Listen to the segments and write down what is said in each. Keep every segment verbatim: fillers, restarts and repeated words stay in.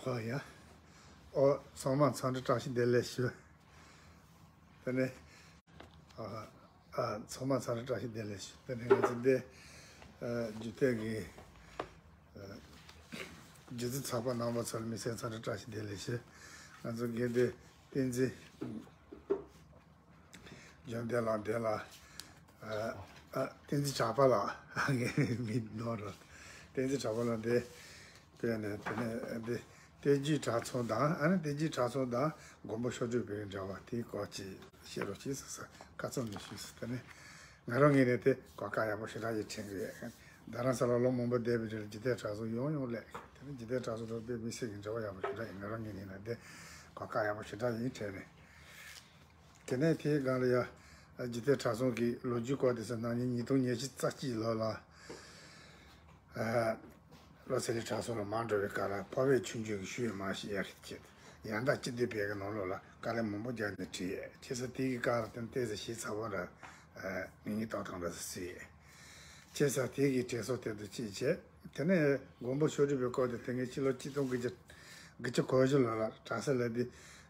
ཧོ་ཡ། ཨོ། ཚང་མ་འཚམས་འདྲི་བཀྲ་ཤིས་བདེ་ལེགས་ཞུ། དེ་ནས། ཨ། ཨ། ཚང་མ་འཚམས་འདྲི་བཀྲ་ཤིས་བདེ་ལེགས་ཞུ། དེ་ནས་ང་ཚོ་འདི། ཨ། རྒྱུད་སྟོད་ཀྱི། ཨ། རྒྱུད་འཛིན་ཚོགས་པ་རྣམ་པ་ཚོ་ལ་མི་ཚེ་འཚམས་འདྲི་བཀྲ་ཤིས་བདེ་ལེགས་ཞུ། ང་ཚོ་དགེ་འདུན་བསྟན་འཛིན། འཇམ་བསྟན་ལགས་འདི་ལ། ཨ། ཨ། བསྟན་འཛིན་གྲགས་པ་ལགས། ངའི་མིང་ནོར་རོ། བསྟན་འཛིན་གྲགས་པ་ལགས་འདི། དེ་ནས་དེ་ནས་འདི་བསྟན་རྒྱུད་གྲྭ་ཚང་དང་། ཨ་ནི་བསྟན་རྒྱུད་གྲྭ་ཚང་དང་མགོན་པོ་མཆོག་སྤྲུལ་པའི་འབྲེལ་བ་དེའི་སྐོར་ཅིག་བཤད་རོགས་གྱིས་ཟེར་ས་ཁ་ཚོན་ནས་ཞུས་སོང་། དེ་ནས་ང་རང་ངོས་ནས་དེ་གོ་སྐབས་ཡག་པོ་ཞེ་དྲག་ཅིག་དྲན་གྱི་ཡོད། རྡ་རམ་ས་ལ་ལོ་མང་པོ་བསྡད་པའི་རྗེས་ལ་རྒྱུད་སྟོད་གྲྭ་ཚང་ཡོང་ཡོང་སླེབས། དེ་ནས་རྒྱུད་སྟོད་གྲྭ་ཚང་དང་དཔེ་མི་སྲིད་ཀྱི་འབྲེལ་བ་ཡག་པོ་ཞེ་དྲག་ཡིན། ང་རང་ངོས་ནས་ན་དེ་གོ་སྐབས་ཡག་པོ་ཞེ་དྲག་ཡིན་དྲན་ནས། དེ་ནས་དེའི་སྒང་ལ་ཡ། རྒྱུད་སྟོད་གྲྭ་ཚང་གི་ལོ་རྒྱུས་སྐོར་དེ་ཚོ་ནང་ཉིད་ཉིས་སྟོང་ཉི་ཤུ་རྩ་གཅིག་ལོ་ལ། ཨ། བློ་གསལ་གྱི་གྲྭ་ཚང་ལ་མར་འགྲོ་བའི་སྐབས་ལ་འཕགས་པའི་ཆོས་འབྱུང་གི་ཞུ་བའི་མ་ཞིག་ཡར་ཁྱེར། ཡང་དག་སྤྱི་འདུས་པའི་གི་ནང་ལོགས་ལ་དཀའ་ལས་མང་པོ་རྒྱག་ནས་བྲིས། བྱས་ཙང་དེ་གི་སྐབས་ལ་དེ་ཏོག་ཙམ་ཞིབ་ཚགས་པོ་འདྲ། ཨ། ངེས་ངེས་ཏོག་ཏོག་འདྲ་ཟེར། བྱས་ཙང་དེ་གི་དྲན་གསོ་དེ་དུ་ཅིག་བྱས། དེ་ནས་མགོན་པོ་མཆོག་སྤྲུལ་པའི་སྐོར་དེ་དེ་སྔའི་ཕྱི་ལོ་གཅིག་སྟོང་དགུ་བརྒྱ། དགུ་བཅུ་གོ་བཞི་ལོ་ལ་གྲྭ་ས་ལ་དེ་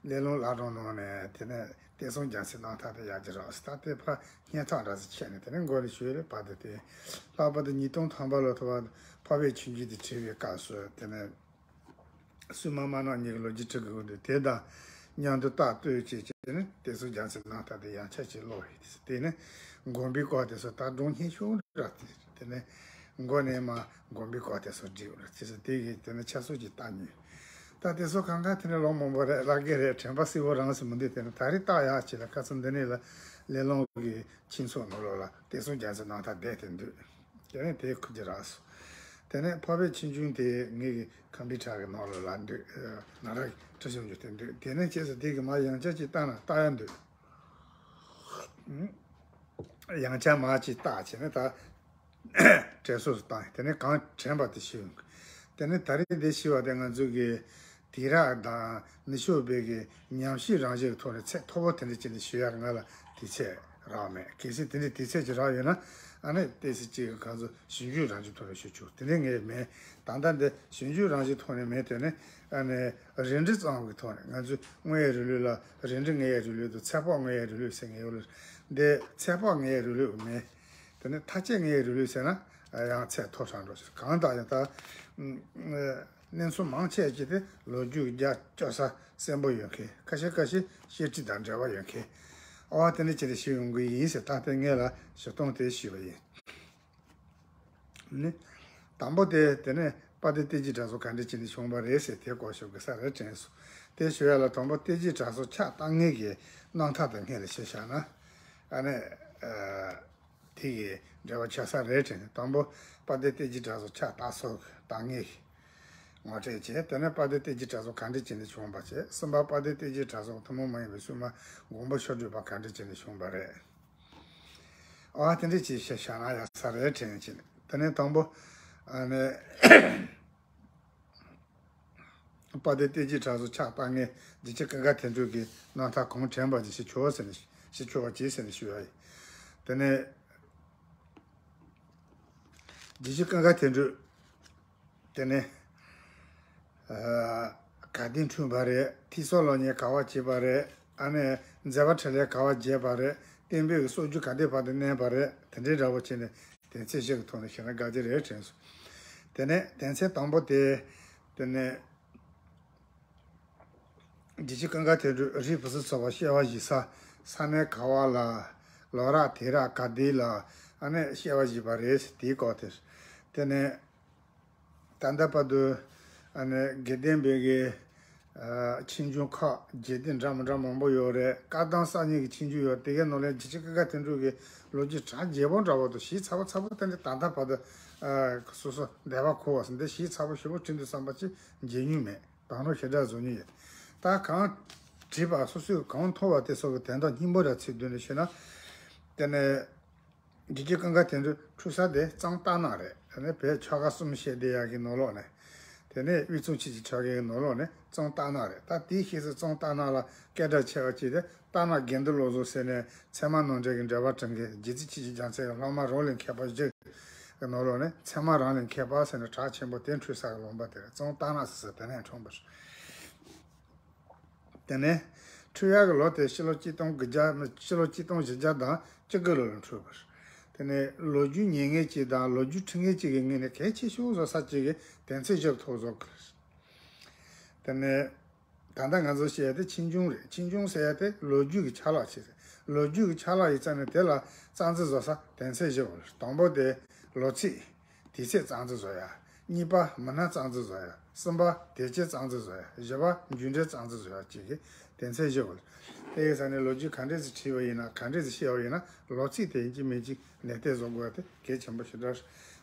སླེ་ལུང་བླ་བྲང་ནང་ནས། དེ་ནས་བསྟན་སྲུང་རྒྱལ་མཚན་རྣམ་ཐར་དེ་ཡག་ཅིག་རག་ཟེར། ད་དེ་ཕར་སྙན་ཐག་འདྲ་ཟིག་ཆད་ནས། དེ་ནས་མགོ་ནས་ཞུས་རེད་པ། དེ་དེ་ལྷག་པར་དུ་ཉིས་སྟོང་ཐམ་པ་ལོ་ཐོ་བ་འཕགས་པའི་ཆོས་འབྱུང་དེ་བྲིས་པའི་སྐབས་སུ། དེ་ནས་སྲུང་མ་དམར་ནག་གཉིས་ཀྱི་ལོ་རྒྱུས་བྲི་དགོས་འདུག་དེ་དང་མཉམ་དུ་རྟགས་བསྟོད་བྱས་བྱས་ནས་བསྟན་སྲུང་རྒྱལ་མཚན་རྣམ་ཐར་དེ་ཡང་ཆ་ཅིག་ཀློག་ཡོད། དེ་ནས་མགོན་པོའི་སྐོར་དེ་ཚོ་ད་སྒྲུང་སྙན་ཞུ་འདྲ་དེ། དེ་ནས་མགོ་ནས་མར་མགོན་པོའི་སྐོར་དེ་ཚོ་བྲིས་ཡོད་རེད། བྱས་ཙང་དེ་གི་དེ་ནས་ཆ་ཚང་ཅིག་བལྟས་མྱོང་། ད་དེ་ཚོ་གང་ག་དེ་ནས་ལོ་མང་པོ་རེད། བརླག་གི་རེད། དྲན་པ་གསལ་པོ་རང་སུ་མི་འདུག་དེ་ནས་ད་རེས་བལྟ་ཡག་ཅིག་ལ་ཁ་སང་འདི་ནས་ལ་སླེ་ལུང་གི་ཁྱིམ་ཚང་ནང་ལོགས་ལ་བསྟན་སྲུང་རྒྱལ་མཚན་རྣམ་ཐར་བསྡད་དེ་འདུག་དེ་ནས་དེ་ཁུར་གྱི་རག་སོང་། དེ་ནས་འཕགས་པའི་ཆོས་འབྱུང་དེ་ངའི་གི་ཁམ་པུ་ཊར་གི་ནང་ལོགས་ལ་འདུག་ཨ། ནང་ར་ཁྲིད་ཞུ་རྒྱུ་དེ་འདུག་དེ་ནས་བྱས་ཙང་དེ་གི་མར་ཡང་བསྐྱར་ཅིག་བལྟ་ན་བལྟ་ཡག་འདུག་ཡང་བསྐྱར་མར་ཅིག་བལྟས་བྱས་ནས་ད་དྲན་གསོ་སུ་བཏང་། དེ་ནས་གང་དྲན་པ་དེ་ཞུ་ཡོང་། དེ་ནས་ད་རེས་འདི་ཞུ་བ་དེ་ང་ཚོ་གི་དུས་རབས་དང་ནུབ་ཕྱོགས་པའི་གི་ཉམས་ཞིབ་རང་བཞིན་གྱི་ཐོག་ནས་ཚད་མཐོ་པོ་དེ་འདྲ་ཅིག་ནས་ཞུ་ཡག་ང་ལ་དུས་ཚོད་རག་མེད། གལ་སྲིད་དེ་འདྲའི་དུས་ཚོད་ཅིག་རག་ཡོད་ན། ཨ་ནི་ཏོག་ཙམ་ཅིག་གི་གང་ཚོ་ཞིབ་འཇུག་རང་བཞིན་ཐོག་ནས་ཞུ་ཆོག་དེ་འདྲ་ངས་མེད། ད་ལྟ་འདི་ཞིབ་འཇུག་རང་བཞིན་ཐོག་ནས་མེད། དེ་ནས་ཨ་ནི་རིགས་འགྲེ་ཙམ་གྱི་ཐོག་ནས། ང་ཚོས་དངོས་ཡོད་རིགས་ལུགས་ལ་རིགས་འགྲེ་དངོས་ཡོད་རིགས་ལུགས་དང་ཚད་དཔག་དངོས་ཡོད་རིགས་ལུགས་ཟེར་མཁན་ཡོད་ལ། འདི་ཚད་དཔག་དངོས་ཡོད་རིགས་ལུགས་མེད། དེ་ནས་མཐའ་དཔྱད་དངོས་ཡོད་རིགས་ལུགས་ཟེར་ན་ཡང་ཚད་མཐོ་དྲགས་འགྲོ་ཟེར། གང་ལྟར་ཡང་ད་གནས་ཚུལ་མང་ཆེ་ཅིག་དེ་ལོ་རྒྱུས་རྒྱ་སྐྱོ་ས་གསལ་པོ་ཡོད་མཁན། ཁ་ཤས་ཁ་ཤས་བཤད་ཁྲིད་དང་འབྲེལ་བ་ཡོད་མཁན། ཨ་བ་དེ་འདྲ་ཅིག་ལ་ཞུ་ཡོང་གི་ཡིན་ཟེར། ད་ལྟ་ངས་ལ་ཞུ་སྟངས་དེ་ཞུས་པ་ཡིན། ནི། དང་པོ་དེ་དེ་ནས་དཔལ་ལྡན་བསྟན་རྒྱས་གྲྭ་ཚང་ག་འདྲ་བྱས་ནས་བྱུང་བ་རེད་ཟེར་དེ་སྐོར་ཞུ་དགོས་ས་རེད་དྲན་སོང་། དེ་ཞུ་ཡ་ལ་དང་པོ་བསྟན་རྒྱས་གྲྭ་ཚང་ཕྱག་བཏབ་མཁན་གྱི་རྣམ་ཐར་དང་སྔོན་ལ་ཞུས་བཞག་ན། ཨ་ནི། ཨ། དེ་གི་འབྲེལ་བ་ཆགས་ས་རེད་དྲན། དང་པོ་དཔལ་ལྡན་བསྟན་རྒྱས་གྲྭ་ཚང་ཕྱག་བཏབ་སོ་བཏབ་མཁན་གྱི་ངོ་སྤྲོད་བྱས། དེ་ནས་དཔལ་ལྡན་བསྟན་རྒྱས་གྲྭ་ཚང་ག་འདྲ་བྱས་ནས་བྱུང་བ་བྱས། གསུམ་པ་དཔལ་ལྡན་བསྟན་རྒྱས་གྲྭ་ཚང་ཐུན་མོང་མ་ཡིན་པའི་སྲུང་མ་མགོན་པོ་མཆོག་སྤྲུལ་པ་ག་འདྲ་བྱས་ནས་བྱུང་བ་རེད། ཨ། དེ་འདྲ་ཅིག་བཤད་བཞག་ན་ཡག་ས་རེད་དྲན་བྱས། དེ་ནས་དང་པོ། ཨ་ནི། དཔལ་ལྡན་བསྟན་རྒྱས་གྲྭ་ཚང་ཕྱག་བཏབ་མཁན་རྗེ་བཙུན་ཀུན་དགའ་དོན་གྲུབ་ཀྱི་རྣམ་ཐར་གང་དྲན་པ་ཅིག་ཞུ་ཆོག་ཟེར་ནས། ཞུ་ཆོག་པ་ཅིག་ཟེར་ནས་ཞུ་ཡ་ཡིན། དེ་ནས་རྗེ་བཙུན་ཀུན་དགའ་དོན་གྲུབ། དེ་ནས། ཨ། ག་དུས་འཁྲུངས་པ་རེད། ཐོས་བསམ་སློབ་གཉེར་ག་པར་བྱས་པ་རེད། ཨ་ནི་མཛད་པ་འཕྲིན་ལས་ག་པར་རྒྱས་པ་རེད། བསྟན་པའི་གི་སྲོལ་རྒྱུན་ག་དུས་བར་དུ་གནས་པ་རེད། དེ་འདྲའི་འདྲ་པོ་བྱས་ནས་དོན་ཚན་བཞི་གི་ཐོག་ནས་བཤད་ན་དགའ་རྒྱུ་རེད་དྲན་སོང་། དེ་ནས་དོན་ཚན་དང་པོ་དེ། དེ་ནས་རྗེ་བཙུན་ཀུན་དགའ་དོན་གྲུབ་རིགས་བུ་སྲིང་ཚོ་བ་སྐྱེ་བ་བཞེས་ས་ས་གནས་ག་པ་ལ། ལོ་རབས་དུས་རབས་ག་དུས་ལ། ཨ་ནི་སྐྱེ་བ་བཞེས་པ་རེད་དེའི་སྐོར་དེ། དེ་ནས། ད་ལྟ་བར་དུ་ཨ་ནི་དགེ་ལྡན་པའི་གི། ཨ། ཆོས་འབྱུང་ཁག་རྒྱས་བསྡུས་འདྲ་མི་འདྲ་མང་པོ་ཡོད་རེད། བཀའ་གདམས་གསར་རྙིང་གི་ཆོས་འབྱུང་ཡོད། དེ་གའི་ནང་ལ་རྗེ་བཙུན་ཀུན་དགའ་དོན་གྲུབ་ཀྱི་ལོ་རྒྱུས་གྲགས་རྒྱས་པོ་འདྲ་པོ་འདུག་ཞིབ་ཚགས་པོ་ཚགས་པོ་དེ་འདྲ་ད་ལྟ་བར་དུ། ཨ། སོ་སོ་འདས་པ་འཁོར་བ་སོང་འདི་ཞིབ་ཚགས་པོ་ཞིབ་པོ་བྲིས་འདུག་བསམ་པ་ཅིག་མཇལ་མྱོང་མེད། དང་པོ་ཞེ་དྲག་བཟོ་མྱོང་ཡོད། ད་གང་བྲིས་པ་སོ་སོས་གང་མཐོང་བ་དེ་སོགས་ཀྱི་དོན་དག་སྙིང་པོ་ར་ཚིག་བདུན་ལ་ཞུས་ན། དེ་ནས། རྗེ་བཙུན་ཀུན་དགའ་དོན་གྲུབ་འཁྲུངས་ས་དེ་གཙང་རྟ་ནག་རེད། དེ་ནས་བོད་ཆོལ་ཁ་གསུམ་བཤད་བསྡད་ཡག་གི་ནང་ལོགས་ནས། དེ་ནས་དབུས་གཙང་ཆོས་ཀྱི་ཕྱོགས་ཀྱི་ནང་ལོགས་ནས་གཙང་རྟ་ནག་རེད། ད་དེའི་ཤེས་སུ་གཙང་རྟ་ནག་ལ་སྐད་གྲགས་ཆེ་བ་ཅིག་དེ་རྟ་ནག་དགེ་འདུན་བློ་བཟང་ཟེར་ནས་ཚད་མ་ནོར་འཁྲུལ་གྱི་འགྲེལ་པ་དྲངས་མཁན། རྗེ་བཙུན་ཆོས་ཀྱི་རྒྱལ་མཚན་གྱི་སློབ་མ་རོ་ལངས་མཁས་པ་བཞི། གི་ནང་ལོགས་ནས་ཚད་མ་རང་ལས་མཁས་པ་ཟེར་ནས་གྲགས་ཆེན་པོ་དེ་འཁྲུངས་ས་གི་ལུང་པ་དེ་རེད། གཙང་སྟག་ན་ཟེར་ས་དེ་ནས་འཁྲུངས་པ་རེད། དེ་ནས་འཁྲུངས་ཡག་གི་ལོ་དེ་ཕྱི་ལོ་གཅིག་སྟོང་དགུ་བརྒྱ་ཕྱི་ལོ་གཅིག་སྟོང་བཞི་བརྒྱ་དང་བཅུ་དགུ་ལོ་ལ་འཁྲུངས་པ་རེད། དེ་ནས་ལོ་རྒྱུས་ཉན་མཁན་གཅིག་དང་ལོ་རྒྱུས་འཁྲིད་མཁན་གཅིག་གི་ངོས་ནས་གལ་ཆེ་ཤོས་བཟོ་ས་གཅིག་གི་དོན་ཚན་བཞི་ཐོག་བཟོ་དགོས་རེད། དེ་ནས་ད་ལྟ་ང་ཚོ་བཤད་ཡ་དེ་ཆོས་འབྱུང་རེད། ཆོས་འབྱུང་ཟེར་ཡ་དེ་ལོ་རྒྱུས་ཀྱི་ཆ་ལག་ཅིག་རེད། ལོ་རྒྱུས་ཀྱི་ཆ་ལག་ཡིན་ཙང་ནས་དེ་ལ་རྩ་འཛིན་བཟོ་ས་དོན་ཚན་བཞི་བ་རེད། དང་པོ་དེ་ལོ་ཚིགས་དུས་ཚོད་རྩ་འཛིན་བཟོ་ཡ། གཉིས་པ་མི་སྣ་རྩ་འཛིན་བཟོ་ཡ། གསུམ་པ་དེབ་སྐྱེལ་རྩ་འཛིན་བཟོ་ཡ། བཞི་པ་མཇུག་འབྲས་རྩ་འཛིན་བཟོ་ཡ་བཅས་ཀྱི་དོན་ཚན་བཞི་བ་རེད། དེ་ཡིན་ཙང་ནས་ལོ་རྒྱུས་ག་འདྲས་སེ་བྲིས་པ་ཡིན་ན་ག་འདྲས་སེ་བཤད་པ་ཡིན་ན་ལོ་ཚིགས་དེ་ཡིན་གཅིག་མིན་གཅིག་ལེགས་བསྟར་བཟོ་དགོས་པ་དེ་གལ་ཆེན་པོ་ཞེ་དྲག་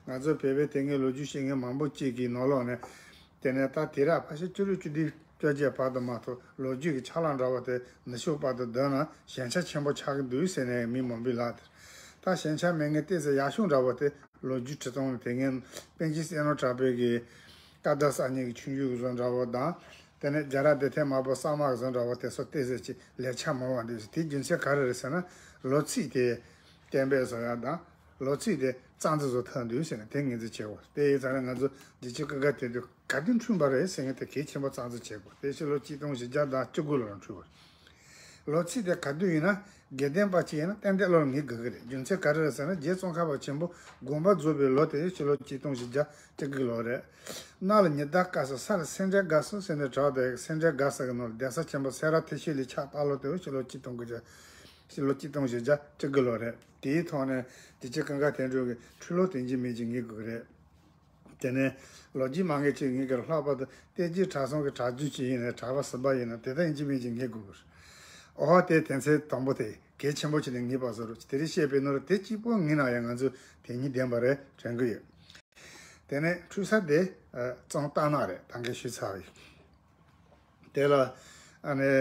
རེད། ང་ཚོ་བོད་པའི་དེ་སྔའི་ལོ་རྒྱུས་ཤེས་མཁན་མང་པོ་གཅིག་གི་ནང་ལོགས་ནས། དེ་ནས་ད་དུས་རབས་ཕལ་ཆེར་བཅུ་དྲུག་བཅོ་བརྒྱད་བར་དུ་མ་གཏོགས་ལོ་རྒྱུས་ཀྱི་ཆ་ལག་འདྲ་བོ་དེ་ནུབ་ཕྱོགས་བར་དུ་བསྡུར་ན་ཞན་ཆ་ཆེན་པོ་ཆགས་ཀྱི་འདུག་ཟེར་ནས་མི་མང་པོས་ལབ་དེ། ད་ཞན་ཆ་མེད་མཁན་ཏོག་ཙམ་ཡག་ཤོས་འདྲ་བོ་དེ་ལོ་རྒྱུས་ཁྲི་སྟོང་ལ་དེ་སྔའི་པཎ་ཆེན་བསོད་ནམས་གྲགས་པའི་གི་བཀའ་བརྡ་གསར་རྙིང་གི་ཆོས་འབྱུང་གི་བཟོ་འདྲ་བོ་དང་། དེ་ནས་རྒྱ་ར་སྡེ་ཐེ་མ་པ་གསར་མ་གི་བཟོ་འདྲ་བོ་དེ་ཚོ་ཏོག་ཙམ་ཅིག་ལེགས་ཆ་མང་བ་འདུག་ཟེར། དེའི་རྒྱུ་མཚན་ག་རེ་རེད་ཟེར་ན་ལོ་ཚིགས་དེ་གཏན་འབེབས་བཟོ་ཡ་དང་། ལོ་ཚིགས་དེ་རྩ་འཛིན་བཟོ་ཐུབ་འདུག་ཟེར་ནས་དེ་ངོས་འཛིན་བྱེད་དགོས། དེ་ཡིན་ཙང་ང་ཚོ་རྗེ་བཙུན་ཀུན་དགའ་དོན་གྲུབ་ག་དུས་འཁྲུངས་པ་རེད་ཟེར་མཁན་དེ་གལ་ཆེན་པོ་རྩ་འཛིན་བྱེད་དགོས། དེ་ཕྱི་ལོ་གཅིག་སྟོང་བཞི་བརྒྱ་དང་བཅུ་དགུ་ལོར་འཁྲུངས་པ་རེད། ལོ་ཚིགས་དེ་ག་དུས་ཡིན་ན་དགེ་ལྡན་པ་ཅིག་ཡིན་ན་ཏན་ཏན་བློར་ངེས་དགོས་ཀྱི་རེད། རྒྱུ་མཚན་ག་རེ་རེད་ཟེར་ན་རྗེ་ཙོང་ཁ་པ་ཆེན་པོ་དགོངས་པ་རྫོགས་པའི་ལོ་དེ་ཕྱི་ལོ་གཅིག་སྟོང་བཞི་བརྒྱ་བཅུ་དགུ་ལོ་རེད། གནམ་ལ་ཉི་ཟླ་དཀར་སོང་ས་ལ་སེང་འབྲས་དགའ་སོང་ཟེར་ནས་གྲགས་དེ་སེང་འབྲས་དགའ་སོང་གི་ནང་ལ་གདན་ས་ཆེན་པོ་སེ་ར་ཐེག་ཆེན་གླིང་ཕྱག་བཏབ་ལོ་དེ་ཕྱི་ལོ་གཅིག་སྟོང་དགུ་བརྒྱ་ཕྱི་ལོ་གཅིག་སྟོང་བཞི་བརྒྱ་བཅུ་དགུ་ལོ་རེད། དེའི་ཐོག་ནས་རྗེ་བཙུན་ཀུན་དགའ་དོན་གྲུབ་ཀྱི་འཁྲུངས་ལོ་དེ་འཇིགས་མེད་ཅིག་ངེས་དགོས་ཀྱི་རེད། དེ་ནས་ལོ་རྒྱུས་མང་ངེས་ཅིག་ངེས་ཀྱི་ལྷག་པར་དུ་གཏེར་རྒྱུད་གྲྭ་ཚང་གི་གྲྭ་རྒྱུན་ཅིག་ཡིན་ནའི་གྲྭ་པ་གསུམ་པ་ཡིན་ན་དེ་དག་ཡིན་གཅིག་མིན་གཅིག་ངེས་དགོས་ཀྱི་རེད། འོ་དེ་དོན་ཚན་དང་པོ་དེ་གལ་ཆེན་པོ་བྱས་ནས་ངེས་པ་བཟོ་རོགས། དེ་རིང་བཤད་པའི་ནང་ལ་དེ་གཅིག་པོ་ངེས་ན་ཡང་ང་ཚོས་དེ་ཉིད་བདེན་པ་རེད་དྲན་གྱི་ཡོད། དེ་ནས་འཁྲུངས་ས་དེ་གཙང་སྟག་ན་རེད། ད་གིན་ཞུས་ཚར་བ་ཡིན། དེ་ལ་ཨ་ནི།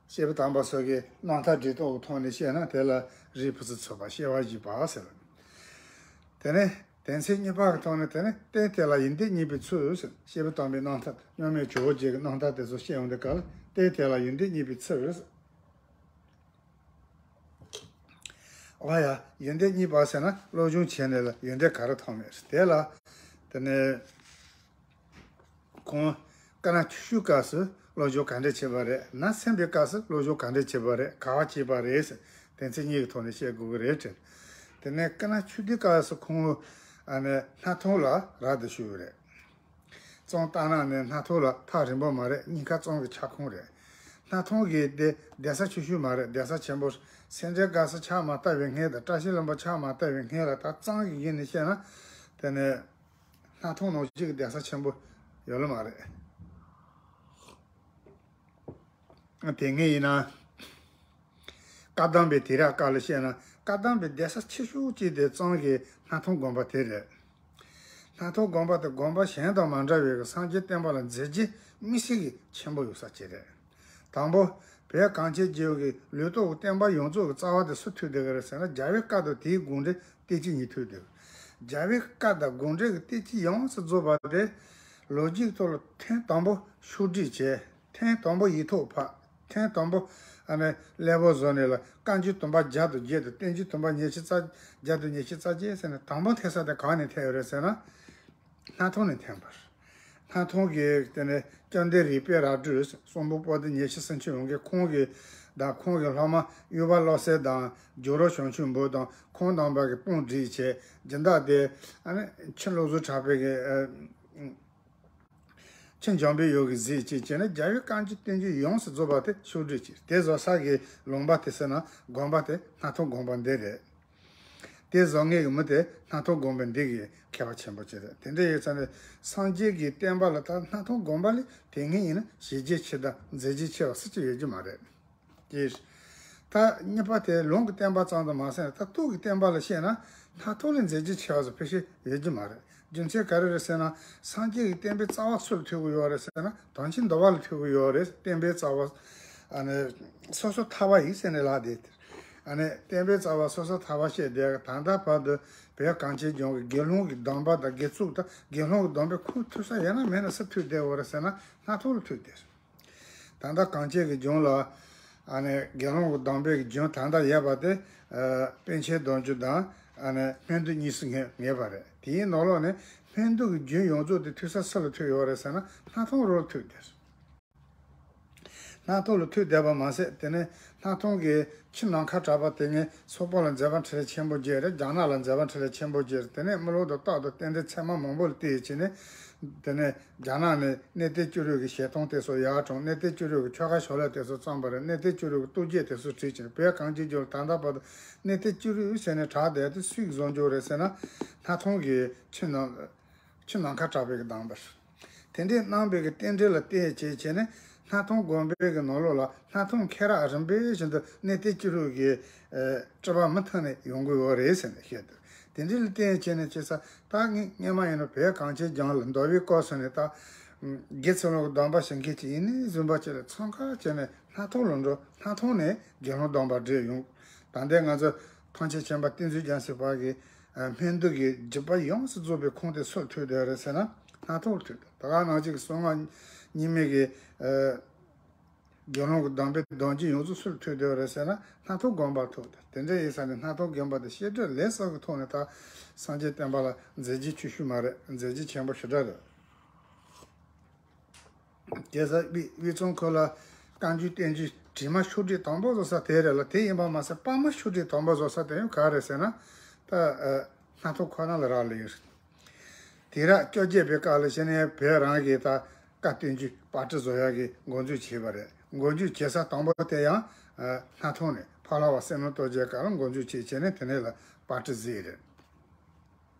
སྐྱེས་བུ་དམ་པ་སོགས་ཀྱི་རྣམ་ཐར་འགྲེལ་དོན་གྱི་ཐོག་ནས་བཤད་ན་དེ་ལ་རིགས་ཕུན་སུམ་ཚོགས་པ་སྐྱེ་བ་བཞེས་པ་ཟེར། དེ་ནས་དོན་ཚན་གཉིས་པ་གི་ཐོག་ནས་དེ་ནས་རྟེན་དེ་ལ་ཡོན་ཏན་རྙེད་པའི་ཚུལ་ཟེར། སྐྱེས་བུ་དམ་པའི་རྣམ་ཐར་མཉམ་མེད་ཇོ་བོ་རྗེ་གི་རྣམ་ཐར་དེ་ཚོ་བཤད་ཡོང་དུས་སྐབས་ལ་རྟེན་དེ་ལ་ཡོན་ཏན་རྙེད་པའི་ཚུལ་ཟེར། འོ་ཡ། ཡོན་ཏན་རྙེད་པ་ཟེར་ན་སློབ་སྦྱོང་བྱས་ནས་ལ་ཡོན་ཏན་ག་རེ་ཐོབ་མེད་ཟེར། དེ་ལ་དེ་ནས། ཁོང་སྐར་མ་ཆུ་ཤུལ་སྐབས་སུ་སློབ་སྦྱོང་ག་འདྲ་བྱས་པ་རེད། ནམ་སེམས་པའི་སྐབས་སུ་སློབ་སྦྱོང་ག་འདྲ་བྱས་པ་རེད། ག་པར་སྐྱེས་པ་རེད་ཟེར། དོན་ཚན་གཉིས་ཀྱི་ཐོག་ནས་བཤད་དགོས་ཀྱི་རེད་དྲན། དེ་ནས་སྐར་མ་ཆུ་ཟླའི་སྐབས་སུ་ཁོང་ཨ་ནི་སྣར་ཐང་ལ་རབ་ཏུ་བཞུགས་པ་རེད། གཙང་སྟག་ན་ནས་སྣར་ཐང་ལ་ཐག་རིང་པོ་མ་རེད། གཉིས་ཀ་གཙང་གི་ཁྱབ་ཁོངས་རེད། སྣར་ཐང་གི་དེ་གདན་ས་ཆུང་ཤོས་མ་རེད། གདན་ས་ཆེན་པོ་སེང་འབྲས་དགའ་ས་ཕྱག་མ་བཏབ་པའི་སྔོན་དང་བཀྲ་ཤིས་ལྷུན་པོ་ཕྱག་མ་བཏབ་པའི་སྔོན་ལ་ད་གཙང་གི་ཡུལ་ནས་བཤད་ན་དེ་ནས། སྣར་ཐང་ནང་བཞིན་གྱི་གདན་ས་ཆེན་པོ་ཡོད་ལ་མ་རེད། དེ་སྔ་ཡིན་ན། བཀའ་གདམས་པའི་དུས་རབས་སྐབས་ལ་བཤད་ན་བཀའ་གདམས་པའི་གདན་ས་ཆེ་ཤོས་གཅིག་དེ་གཙང་གི་སྣར་ཐང་དགོན་པ་དེ་རེད། སྣར་ཐང་དགོན་པ་དེ་དགོན་པ་གཞན་དང་མ་འདྲ་བའི་སངས་རྒྱས་བསྟན་པ་ལ་མཛད་རྗེས་དམིགས་བསལ་གྱི་ཆེན་པོ་ཡོད་ས་གཅིག་རེད། དང་པོ། བོད་གངས་ཅན་ལྗོངས་ཀྱི་ལུང་རྟོགས་ཀྱི་བསྟན་པ་ཡོངས་རྫོགས་ཀྱི་རྩ་བ་དེ་སུ་མཐུད་བསྡད་ཀྱི་རེད་ཟེར་ན་རྒྱལ་བའི་བཀའ་དང་དེའི་དགོངས་འགྲེལ་བསྟན་བཅོས་གཉིས་མཐུད་བསྡད། རྒྱལ་བའི་བཀའ་དང་དགོངས་འགྲེལ་གྱི་བསྟན་བཅོས་ཡོངས་སུ་རྫོགས་པ་དེ་ལོ་རྒྱུས་ཐོག་ལ་ཐེངས་དང་པོ་ཕྱོགས་སྒྲིག་བྱས། ཐེངས་དང་པོ་ཡིག་ཐོག་ཕབ། ཐེངས་དང་པོ་ཨ་ནི་གླེགས་བམ་བཟོ་ནས་ལ་བཀའ་འགྱུར་དུམ་པ་བརྒྱ་དང་བརྒྱད་དང་བསྟན་འགྱུར་དུམ་པ་ཉི་ཤུ་རྩ་བརྒྱད་དང་ཉི་ཤུ་རྩ་བརྒྱད་ཟེར་ནས་དང་པོ་ཐེབས་ས་དེ་གང་ནས་ཐེབས་ཡོད་རེད་ཟེར་ན། སྣར་ཐང་ནས་ཐོན་པ་རེད། སྣར་ཐང་གི་དེ་ནས་བཅོམ་ལྡན་རིག་པའི་རལ་གྲི་གསུང་འབུམ་པོ་ཏི་ཉི་ཤུ་སུམ་ཅུ་ཡོང་གི་ཁོང་གི་དང་ཁོང་གི་སློབ་མ་གཡུ་པ་བློ་གསལ་དང་ཇོ་རུ་བྱང་ཆུབ་འབུམ་དང་ཁོང་རྣམ་པ་གི་དཔུང་སྒྲིག་བྱས་སྦྱིན་བདག་དེ་ཨ་ནི་ཆུ་བློ་བཟང་གྲགས་པའི་གི་ཆུ་འཇམ་པའི་ཡུལ་གི་གཟིགས་ཅིག་བྱས་ནས་རྒྱལ་བའི་བཀའ་འགྱུར་བསྟན་འགྱུར་ཡོངས་སུ་རྫོགས་པ་དེ་ཕྱོགས་སྒྲིག་བྱས། དེ་བཟོ་ས་གི་ལུང་པ་དེ་ཟེར་ན་དགོན་པ་དེ་སྣར་ཐང་དགོན་པ་འདི་རེད། དེ་བཟོ་མཁན་གྱི་མི་དེ་སྣར་ཐང་དགོན་པ་འདི་གི་མཁས་པ་ཆེན་པོ་ཅིག་རེད། དེ་འདྲ་ཡོད་ཙང་ནས་སངས་རྒྱས་ཀྱི་བསྟན་པ་ལ་ད་སྣར་ཐང་དགོན་པ་ལས་དེ་སྔའི་ཡིན་ན་བྱས་རྗེས་ཆེ་དང་མཛད་རྗེས་ཆེ་བ་སུ་གཅིག་ཡོད་རྒྱུ་མ་རེད། ཀྱེ། ད་གཉིས་པ་དེ་ལུང་གི་བསྟན་པ་ཙམ་དུ་མ་ཟད་ད་ཐུགས་ཀྱི་བསྟན་པ་ལ་བཤད་ན་སྣར་ཐང་ལས་མཛད་རྗེས་ཆེ་བ་སུ་ཕལ་ཆེར་ཡོད་རྒྱུ་མ་རེད། རྒྱུ་མཚན་ག་རེ་རེད་ཟེར་ན་སངས་རྒྱས་ཀྱི་བསྟན་པའི་རྩ་བ་སུ་ལ་ཐུག་གི་ཡོད་རེད་ཟེར་ན་དམ་ཅན་འདུལ་བ་ལ་ཐུག་གི་ཡོད་རེད། བསྟན་པའི་རྩ་བ་ཨ་ནི་སོ་སོ་ཐར་པ་ཡིན་ཟེར་ནས་ལབ་བསྡད་དེ། ཨ་ནི་བསྟན་པའི་རྩ་བ་སོ་སོ་ཐར་པ་བཤད་བསྡད་ད་ལྟ་བར་དུ་བོད་གངས་ཅན་ལྗོངས་ཀྱི་དགེ་སློང་གི་སྡོམ་པ་དང་དགེ་ཚུལ་དང་དགེ་སློང་གི་སྡོམ་པའི་ཁུངས་ཐུབ་ས་ཡོད་ན་མེད་ན་སུ་ཐུག་བསྡད་ཡོད་རེད་ཟེར་ན་སྣར་ཐང་ལ་ཐུག་བསྡད། ད་ལྟ་གངས་ཅན་གྱི་ལྗོངས་ལ་ཨ་ནི་དགེ་སློང་གི་སྡོམ་པའི་རྒྱུན་ད་ལྟ་ཡོད་པ་དེ་པཎ་ཆེན་བདུན་ཅུ་དང་ ཨ་ནི་སྨན་དུག་གཉིས་སུ་ངེས་ངེས་པ་རེད། དེའི་ནང་ལོགས་ནས་སྨན་དུག་གི་རྒྱུན་ཡོངས་རྫོགས་དེ་ཐུག་ས་སུ་ལ་ཐུག་ཡོད་རེད་ཟེར་ན། སྣ་ཐུང་རོ་ལ་ཐུག་བསྡད། སྣ་ཐུང་ལ་ཐུག་བསྡད་པ་མ་ཟད། དེ་ནས་སྣ་ཐུང་གི་ཆུ་ནམ་མཁའ་གྲགས་པ་དེ་ངས་སོག་པོ་ལ་མཛད་པ་འཕྲིན་ལས་ཆེན་པོ་བརྒྱད་རེད། རྒྱ་ནག་ལ་མཛད་པ་འཕྲིན་ལས་ཆེན་པོ་བརྒྱད་རེད། དེ་ནས་རྨེ་ལུག་དང་སྟག་དང་རྟེན་འབྲེལ་ཚད་མ་མང་པོ་ལ་བལྟས་བྱས་ནས། དེ་ནས་རྒྱ་ནག་ནས་གནས་བརྟན་བཅུ་དྲུག་གི་ཞལ་མཐོང་དེ་ཚོ་ཡར་དྲངས། གནས་བརྟན་བཅུ་དྲུག་གི་ཆོ་ག་ཕྱག་ལེན་དེ་ཚོ་བརྩམས་པ་རེད། གནས་བརྟན་བཅུ་དྲུག་གི་གཏོ་བརྒྱད་དེ་ཚོ་བྲིས་བྱས་ནས། བོད་གངས་ཅན་ལྗོངས་ལ་ད་ལྟ་བར་དུ་གནས་བརྟན་བཅུ་དྲུག་ཟེར་ནས་གྲགས་བསྡད་དེ་སུས་བཟོ་འཇོག་རེད་ཟེར་ན། སྣ་ཐུང་གི་ཆུ་ནང་ཆུ་ནམ་མཁའ་གྲགས་པའི་གདམས་པ་རེད། དེ་འདྲའི་གནང་བའི་གི་རྟེན་འབྲེལ་ལ་བརྟེན་བྱས་བྱས་ནས། སྣ་ཐུང་དགོན་པའི་གི་ནང་ལོགས་ལ་སྣ་ཐུང་ཁེ་རགས་རིམ་པས་བཞིན་དུ་གནས་བརྟན་བཅུ་དྲུག་གི་ཨ་སྤྲུལ་པ་མུ་མཐུད་ནས་ཡོང་གི་ཡོད་རེད་ཟེར་ནས་བཤད་འདུག་དེ་འདྲའི་ལ་བརྟེན་བྱས་ནས་བྱས་ཙང་། ད་ངས་སྔོན་མ་ཡིན་ན་བོད་གངས་ཅན་ལྗོངས་ལ་མདོ་དབུས་སྐོར་སོང་ནས། ད་དགེ་ཚུལ་སློང་གི་སྡོམ་པ་ཞུ་མཁན་ཅིག་ཡིན་ནའི་བཟུང་བ་ཅིག་ལ་འཚང་ཁ་བྱས་ནས་སྣ་ཐུང་ལ་འགྲོ། སྣ་ཐུང་ནས་དགེ་སློང་སྡོམ་པ་སྒྲུབ་ཡོང་། ད་ལྟའི་ང་ཚོ་ཐང་ཆེན་ཆེན་པ་བསྟན་འཛིན་རྒྱལ་མཚན་པ་གི་ཨ་སྨན་དུག་གི་རྒྱུད་པ་ཡོངས་སུ་རྫོགས་པའི་ཁུངས་དེ་སུ་ལ་ཐུག་བསྡད་རེད་ཟེར་ན། སྣ་ཐུང་ལ་ཐུག་བསྡད། ད་ག་ནང་བཞིན་གྱི་གསང་སྔགས་རྙིང་མའི་གི་ཨ་དགེ་སློང་གི་སྡོམ་པའི་སྡོམ་རྒྱུན་ཡོངས་རྫོགས་སུ་ལ་ཐུག་བསྡད་རེད་ཟེར་ན། སྣ་ཐུང་དགོན་པར་ཐུག་བསྡད། དེ་འདྲ་ཡིན་ཙང་ནས་སྣ་ཐུང་དགོན་པ་དེ་བཤད་སྒྲུབ་ལས་གསུམ་གྱི་ཐོག་ནས་ད་སངས་རྒྱས་བསྟན་པ་ལ་མཛད་རྗེས་ཆེ་ཤོས་མ་རེད། མཛད་རྗེས་ཆེན་པོ་ཞེ་དྲག་རེད། དེ་ས་དབུས་དབུས་གཙང་ཁུལ་ལ་བཀའ་འགྱུར་བསྟན་འགྱུར་བྲིས་མ་ཤོག་དྲིལ་དང་པོ་བཟོ་ས་དེ་རེད་ལ། དེ་ཡིན་པ་མ་ཟད། པར་མ་ཤོག་དྲིལ་དང་པོ་བཟོ་ས་དེ་ཡང་ག་རེ་ཟེར་ན། ད་ཨ་སྣ་ཐུང་ཁོ་ན་ལ་རག་ལས་ཡོད། དུས་རབས་བཅོ་བརྒྱད་པའི་སྐབས་ལ་བྱས་ནས་བོད་རང་གིས་ད་བཀའ་བསྟན་འགྱུར་པར་སྐྲུན་བཟོ་ཡག་གི་འགོ་འཛུགས་བྱས་པ་རེད། འགོ་འཛུགས་བྱེད་ས་དང་པོ་དེ་ཡང་ཨ་སྣ་ཐུང་ནས་ཕ་ལྷ་པ་བསོད་ནམས་རྡོ་རྗེའི་སྐབས་ལ་འགོ་འཛུགས་བྱས་བྱས་ནས་དེ་ནས་ལ་པར་སྐྲུན་བཟོས་རེད།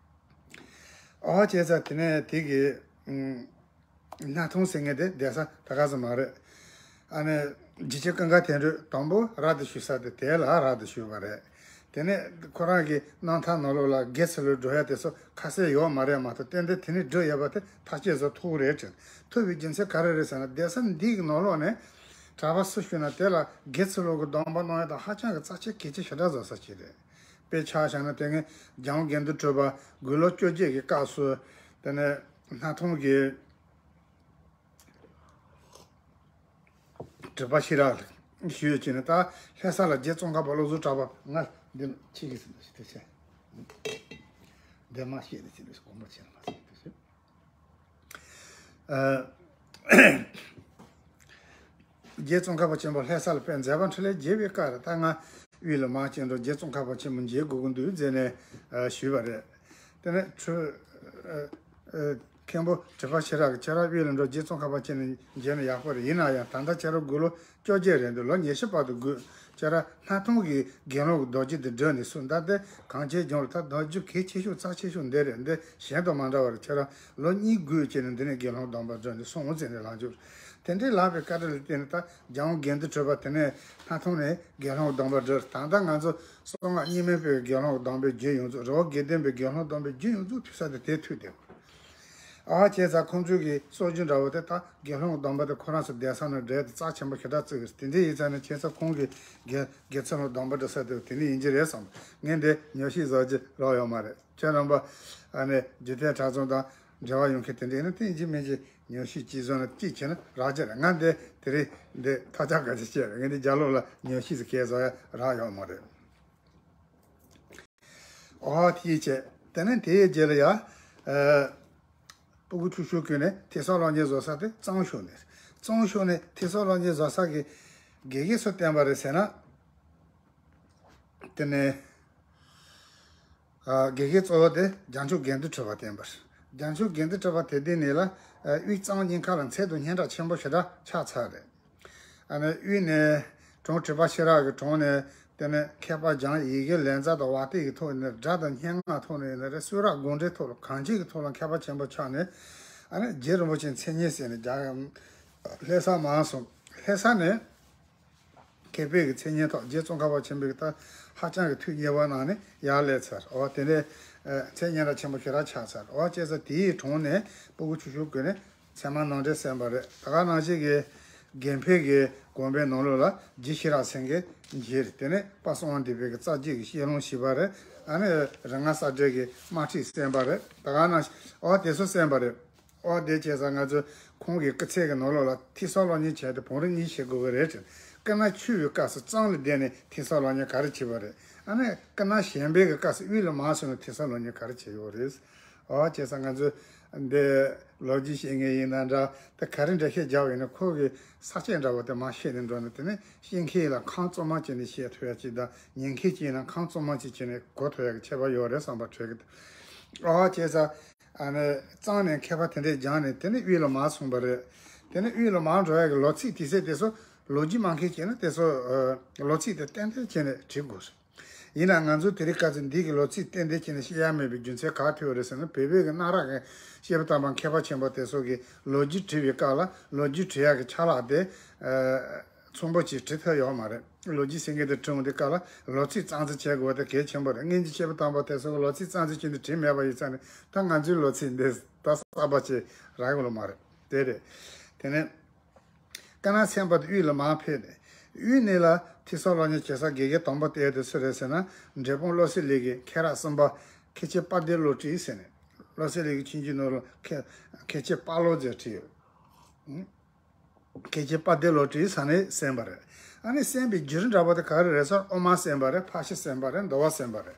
ཨོ་བྱས་ཙང་དེ་ནས་དེ་གི་ཨུམ། སྣ་ཐུང་ཟེར་མཁན་དེ་བསྡད་ས་ད་ག་ཟེ་མ་རེད། ཨ་ནི་རྗེ་བཙུན་ཀུན་དགའ་དོན་གྲུབ་དང་པོ་རབ་ཏུ་བྱུང་ས་དེ་དེ་ལ་རབ་ཏུ་བྱུང་བ་རེད། དེ་ནས་ཁོ་རང་གི་རྣམ་ཐར་ནང་ལོགས་ལ་དགེ་ཚུལ་སློང་སྒྲུབ་ཡ་དེ་ཚོ་ཁ་གསལ་ཡོད་མ་རེད་མ་གཏོགས། ཏན་ཏན་དེ་ནས་སྒྲུབ་ཡོད་པ་དེ་ཐག་གཅོད་བཟོ་ཐུབ་རེད་དྲན། ཐུབ་པའི་རྒྱུ་མཚན་ག་རེ་རེད་ཟེར་ན། བསྡད་ས་འདི་གི་ནང་ལོགས་ནས་གྲྭ་པ་སུ་བྱུང་ན་དེ་ལ་དགེ་ཚུལ་སློང་གི་སྡོམ་པ་གནང་ཡ་དང་ཧ་ཅང་གི་རྩ་ཆེ་གལ་ཆེ་ཞེ་དྲག་བཟོ་ས་ཅིག་རེད། དཔེ་ཆ་བཞག་ན་དེ་སྔའི་རྒྱལ་དབང་དགེ་འདུན་གྲུབ་པ་དགུང་ལོ་བཅོ་བརྒྱད་ཀྱི་སྐབས་སུ་དེ་ནས་སྣ་ཐུང་གི་གྲུབ་པ་ཤེས་རབ་ཞུས་བྱས་ནས། ད་ལྷ་ས་ལ་རྗེ་ཙོང་ཁ་པ་བློ་བཟང་གྲགས་པ། ང་འདི་ལ་ཁྱེད་ཀྱིས་ཟིན་ཏོ་ཞེས་ཏེ་བྱས། འདི་མ་ཤེས་ཏེ་ཟིན་ཏོ་ཞེས་དགོངས་པ་ཆེ་ན་མ་ཟིན་ཏོ་ཞེས། ཨ། རྗེ་ཙོང་ཁ་པ་ཆེན་པོ་ལྷ་ས་ལ་ཕེབས་མཛད་པ་འཕྲིན་ལས་རྒྱས་པའི་སྐབས་རེད། ད་ང་དབུས་ལ་མར་ཅིག་འགྲོ། རྗེ་ཙོང་ཁ་པ་ཆེན་པོ་མཇལ་དགོས་ཀྱི་འདུག་ཟེར་ནས་ཨ་ཞུས་པ་རེད། དེ་ནས་ཁྲུ་ཨ་ཨ་མཁན་པོ་གྲུབ་པ་ཤེས་རབ་ཀྱིས། ཁྱེད་རང་དབུས་ལ་འགྲོ། རྗེ་ཙོང་ཁ་པ་ཆེན་པོ་མཇལ་ན་ཡག་པོ་རེད། ཡིན་ན་ཡང་ད་ལྟ་ཁྱེད་རང་དགུང་ལོ་བཅོ་བརྒྱད་རེད་འདུག་ལོ་ཉི་ཤུ་བར་དུ་སྒུག། ཁྱེད་རང་སྣ་ཐུང་གི་དགེ་སློང་གི་རྡོ་རྗེ་དེ་བསྒྲུབས་ནས་སོང་། ད་ལྟ་གངས་ཅན་ལྗོངས་ལ་ད་རྡོ་རྗེ་གལ་ཆེ་ཤོས་རྩ་ཆེ་ཤོས་འདི་རེད། འདི་གཞན་དང་མ་འདྲ་བ་རེད། ཁྱེད་རང་ལོ་གཉིས་སྒུག་བྱས་ནས་འདི་ནས་དགེ་སློང་སྡོམ་པ་བསྒྲུབས་ནས་སོང་ཟེར་ནས་ལབ་རྒྱུ། དེ་འདྲའི་ལབ་པའི་བཀའ་དྲིན་ལ་བརྟེན་ནས། ད་རྒྱལ་དབང་དགེ་འདུན་གྲུབ་པ་དེ་ནས་སྣ་ཐུང་ནས་དགེ་སློང་སྡོམ་པ་བསྒྲུབས། ད་ལྟ་ང་ཚོ་གསང་སྔགས་རྙིང་མའི་བོད་དགེ་སློང་སྡོམ་པའི་རྒྱུན་ཡོངས་རྫོགས། རི་བོ་དགེ་ལྡན་པའི་དགེ་སློང་སྡོམ་པའི་རྒྱུན་ཡོངས་རྫོགས་ཐུག་ས་དེ་དེ་ཐུག་བསྡད། ཨ་བྱས་ཙང་ཁོང་ཚོའི་གི་སྲོལ་རྒྱུན་འདྲ་བོ་དེ། ད་དགེ་སློང་གི་སྡོམ་པ་དེ་ཁོ་རང་ཚོ་བསྡད་ས་ནས་འབྲེལ་དེ་རྩ་ཆེན་པོ་ཞེ་དྲག་བརྩི་གི་རེད། དེ་འདྲ་ཡིན་ཙང་ནས་བྱས་ཙང་ཁོང་གི་དགེ་དགེ་ཚུལ་སློང་སྡོམ་པ་འགྲོ་ས་དེ་དེ་ནས་ཡིན་གྱི་རེད་བསམ། ངས་འདི་ཉམས་ཞིབ་བཟོ་རྒྱུ་རག་ཡོད་མ་རེད། ཁྱེད་རྣམ་པ་ཨ་ནི་འཇིག་རྟེན་གྲྭ་ཚང་དང་འབྲེལ་བ་ཡོད་མཁན་དེ་འདྲ་ཡིན་ན། དེ་ཡིན་གཅིག་མིན་གཅིག་ཉམས་ཞིབ་ཅིག་བཟོས་ན་ཅིག་བྱས་ན་རག་གི་རེད། ང་འདི་དེ་རིང་འདི་ཐག་ཆག་ག་ཅིག་བྱས་རེད། ངས་འདི་རྒྱབ་ལོགས་ལ་ཉམས་ཞིབ་ཟིག་གས་བཟོ་ཡ་རག་ཡོད་མ་རེད། ཨོ་དེ་བྱས། དེ་ནས་དེའི་རྗེས་ལ་ཡ། ཨ། སྤུ་གུ་ཆུང་ཆུང་ཀུན་ནས་ཐོས་བསམ་སློབ་གཉེར་བཟོ་ས་དེ་གཙང་ཤོད་ནས། གཙང་ཤོད་ནས་ཐོས་བསམ་སློབ་གཉེར་བཟོ་ས་གི་དགེ་རྒན་སུ་བསྟེན་པ་རེད་ཟེར་ན། དེ་ནས་ཨ་དགེ་རྒན་གཙོ་བོ་དེ་རྒྱལ་མཆོག་དགེ་འདུན་གྲུབ་པ་བསྟེན་པ་རེད། རྒྱལ་མཆོག་དགེ་འདུན་གྲུབ་པ་དེ་དུས་ནས་ལ་ཨ་དབུས་གཙང་གཉིས་ཀ་ལ་མཚན་དང་སྙན་གྲགས་ཆེན་པོ་ཞེ་དྲག་ཆགས་ཚར་རེད། ཨ་ནི་དབུས་ནས་དྲུང་གྲུབ་པ་ཤེས་རབ་ཀྱི་དྲུང་ནས། དེ་ནས་མཁས་པ་སྦྱངས། ཡི་གེ་ལེགས་སྦྱར་དང་བ་དན་གྱི་ཐོག་ནས། སྒྲ་དང་སྙན་ངག་ཐོག་ནས་ཡིན་ན་རེད། གསུང་རབ་དགོངས་འགྲེལ་ཐོག་ལ། གང་ཅིའི་ཐོག་ལ་མཁས་པ་ཆེན་པོ་ཆགས་ནས། ཨ་ནི་རྗེ་རིན་པོ་ཆེའི་མཚན་སྙན་ཟེར་ནས་རྒྱ་ལྷ་ས་མར་སོང་། ལྷ་ས་ནས་མཁས་པའི་གི་མཚན་སྙན་ཐོག་རྗེ་ཙོང་ཁ་པ་ཆེན་པོའི་གི་ད་ཧ་ཅང་གི་ཐུགས་མཉེས་པ་གནང་ནས་ཡར་སླེབས་ཚར། ཨོ་དེ་ནས་ཨ་མཚན་སྙན་གྲགས་ཆེན་པོ་ཞེ་དྲག་ཆགས་ཚར། ཨོ་བྱས་ཙང་དེའི་དྲུང་ནས་སྤུ་གུ་ཆུང་ཆུང་ཀུན་ནས་ཚད་མ་ནང་འདྲེན་གསན་པ་རེད། ད་ག་ནང་བཞིན་གྱི་དགེ་འཕེལ་གྱི་དགོན་པའི་ནང་ལོགས་ལ་རྗེ་ཤེས་རབ་སེང་གེ་མཇལ། དེ་ནས་དཔལ་གསང་བ་འདུས་པའི་གི་རྩ་རྒྱུད་ཀྱི་བཤད་ལུང་ཞུས་པ་རེད། ཨ་ནི་རིག་སྔགས་གསལ་འགྲེལ་གྱི་དམར་ཁྲིད་གསན་པ་རེད། ད་ག་ནང་བཞིན་ཨོ་དེ་ཚོ་གསན་པ་རེད། ཨོ་དེ་བྱས་ཙང་ང་ཚོས་ཁོང་གི་སྐུ་ཚེ་གི་ནང་ལོགས་ལ་ཐོས་བསམ་སློབ་གཉེར་བྱས་ཏེ་བང་རིམ་གཉིས་བྱེད་དགོས་ཀྱི་རེད་དྲན། དཀར་ནག་ཆོས་པའི་སྐབས་སུ་གཙང་ལ་བསྡད་ནས་ཐོས་བསམ་ལོ་མཉམ་ག་རེ་བྱེད་པ་རེད། ཨ་ནི་དཀར་ནག་གཞན་ཕན་གྱི་སྐབས་སུ་དབུས་ལ་མར་སོང་ནས་ཐོས་བསམ་ལོ་མཉམ་ག་རེ་བྱེད་ཡོད་རེད། ཨོ་བྱས་ཙང་ང་ཚོས་འདི་ལོ་རྒྱུས་བཤད་མཁན་ཡིན་ན་འདྲ། དེ་ག་རེ་འགྲེལ་བཤད་རྒྱག་པ་ཡིན་ན་ཁོ་གི་ས་བཅད་འདྲ་བོ་དེ་མར་བཤད་ནས་འགྲོ་ནས། དེ་ནས་ཤེས་མཁན་ལ་ཁུངས་གཙང་མ་བྱས་ནས་བཤད་ཐུབ་ཡ་ཅིག་དང་། ཉན་མཁན་ཅིག་ཡིན་ན་ཁུངས་གཙང་མ་ཅིག་བྱས་ནས་གོ་ཐུབ་ཡ་གི་ཁྱད་པར་ཡོད་རེད་བསམ་པ་འཕྲོད་ཀྱི་འདུག་ཨོ་བྱས་ཙང་ཨ་ནི་གཙང་ནས་མཁས་པ་དེ་འདྲས་སྦྱངས་ནས་དེ་ནས་དབུས་ལ་མར་སོང་བ་རེད། དེ་ནས་དབུས་ལ་མར་འགྲོ་ཡ་གི་ལོ་ཚིགས་དེ་ཚོ་དེ་ཚོ་ལོ་རྒྱུས་མང་མཁན་བྱས་ན་དེ་ཚོ་ལོ་ཚིགས་དེ་ཏན་ཏན་བྱས་ནས་བྲིས་དགོས། ཡིན་ནའང་ང་ཚོ་དེ་རིང་ཁ་སང་འདི་གི་ལོ་ཚིགས་ཏན་ཏན་བྱས་ནས་བཤད་ཡ་མེད་པའི་རྒྱུ་མཚན་ག་ཐུག་རེད་ཟེར་ན། བོད་པའི་གི་གནའ་རབས་ཀྱི་སྐྱེས་བུ་དམ་པ་མཁས་པ་ཆེན་པོ་དེ་ཚོ་གི་ལོ་རྒྱུས་བྲིས་པའི་སྐབས་ལ་ལོ་རྒྱུས་བྲིས་ཡ་གི་ཆ་ལག་དེ་ཚང་པོ་ཅིག་བྲིས་ཐུབ་ཡོད་མ་རེད། ལོ་རྒྱུས་ཟེར་མཁན་དེ་བྲིས་འོང་དུས་སྐབས་ལ་ལོ་ཚིགས་རྩོམ་རྩིས་བྱེད་དགོས་པ་དེ་གལ་ཆེན་པོ་རེད། སྔོན་གྱི་སྐྱེས་བུ་དམ་པ་དེ་ཚོ་གི་ལོ་ཚིགས་རྩོམ་རྩིས་བྱས་ནས་བྲིས་མེད་པ་ཡིན་ཙང་ནི། ད་ང་ཚོའི་ལོ་ཚིགས་འདི་ད་གསར་པ་ཅིག་རག་ཡོད་མ་རེད། དེ་རེད། དེ་ནས། དཀར་ནག་སེམས་དཔའ་དེ་དབུས་ལ་མར་ཕེབས་ནས། དབུས་ནས་ལ་ཐོས་བསམ་སློབ་གཉེར་བྱེད་ས་དགེ་རྒན་དང་པོ་དེ་དེ་སུ་རེད་ཟེར་ན། འབྲས་སྤུངས་བློ་གསལ་གླིང་གི་མཁན་རབས་གསུམ་པ་མཁན་ཆེན་དཔལ་ལྡན་བློ་གྲོས་ཟེར་ནས། བློ་གསལ་གླིང་གི་ཆོས་འབྱུང་ནོར་བུ་མཁན་མཁན་ཆེན་དཔལ་བློ་ཟེར་བྲིས་ཡོད། མཁན་ཆེན་དཔལ་ལྡན་བློ་གྲོས་ཟེར་ནས་གསན་པ་རེད། ཨ་ནི་གསན་པའི་བརྒྱུད་རིམ་འདྲ་པོ་དེ་ག་རེ་རེད་ཟེར། དབུ་མ་གསན་པ་རེད། ཕར་ཕྱིན་གསན་པ་རེད། འདུལ་བ་གསན་པ་རེད།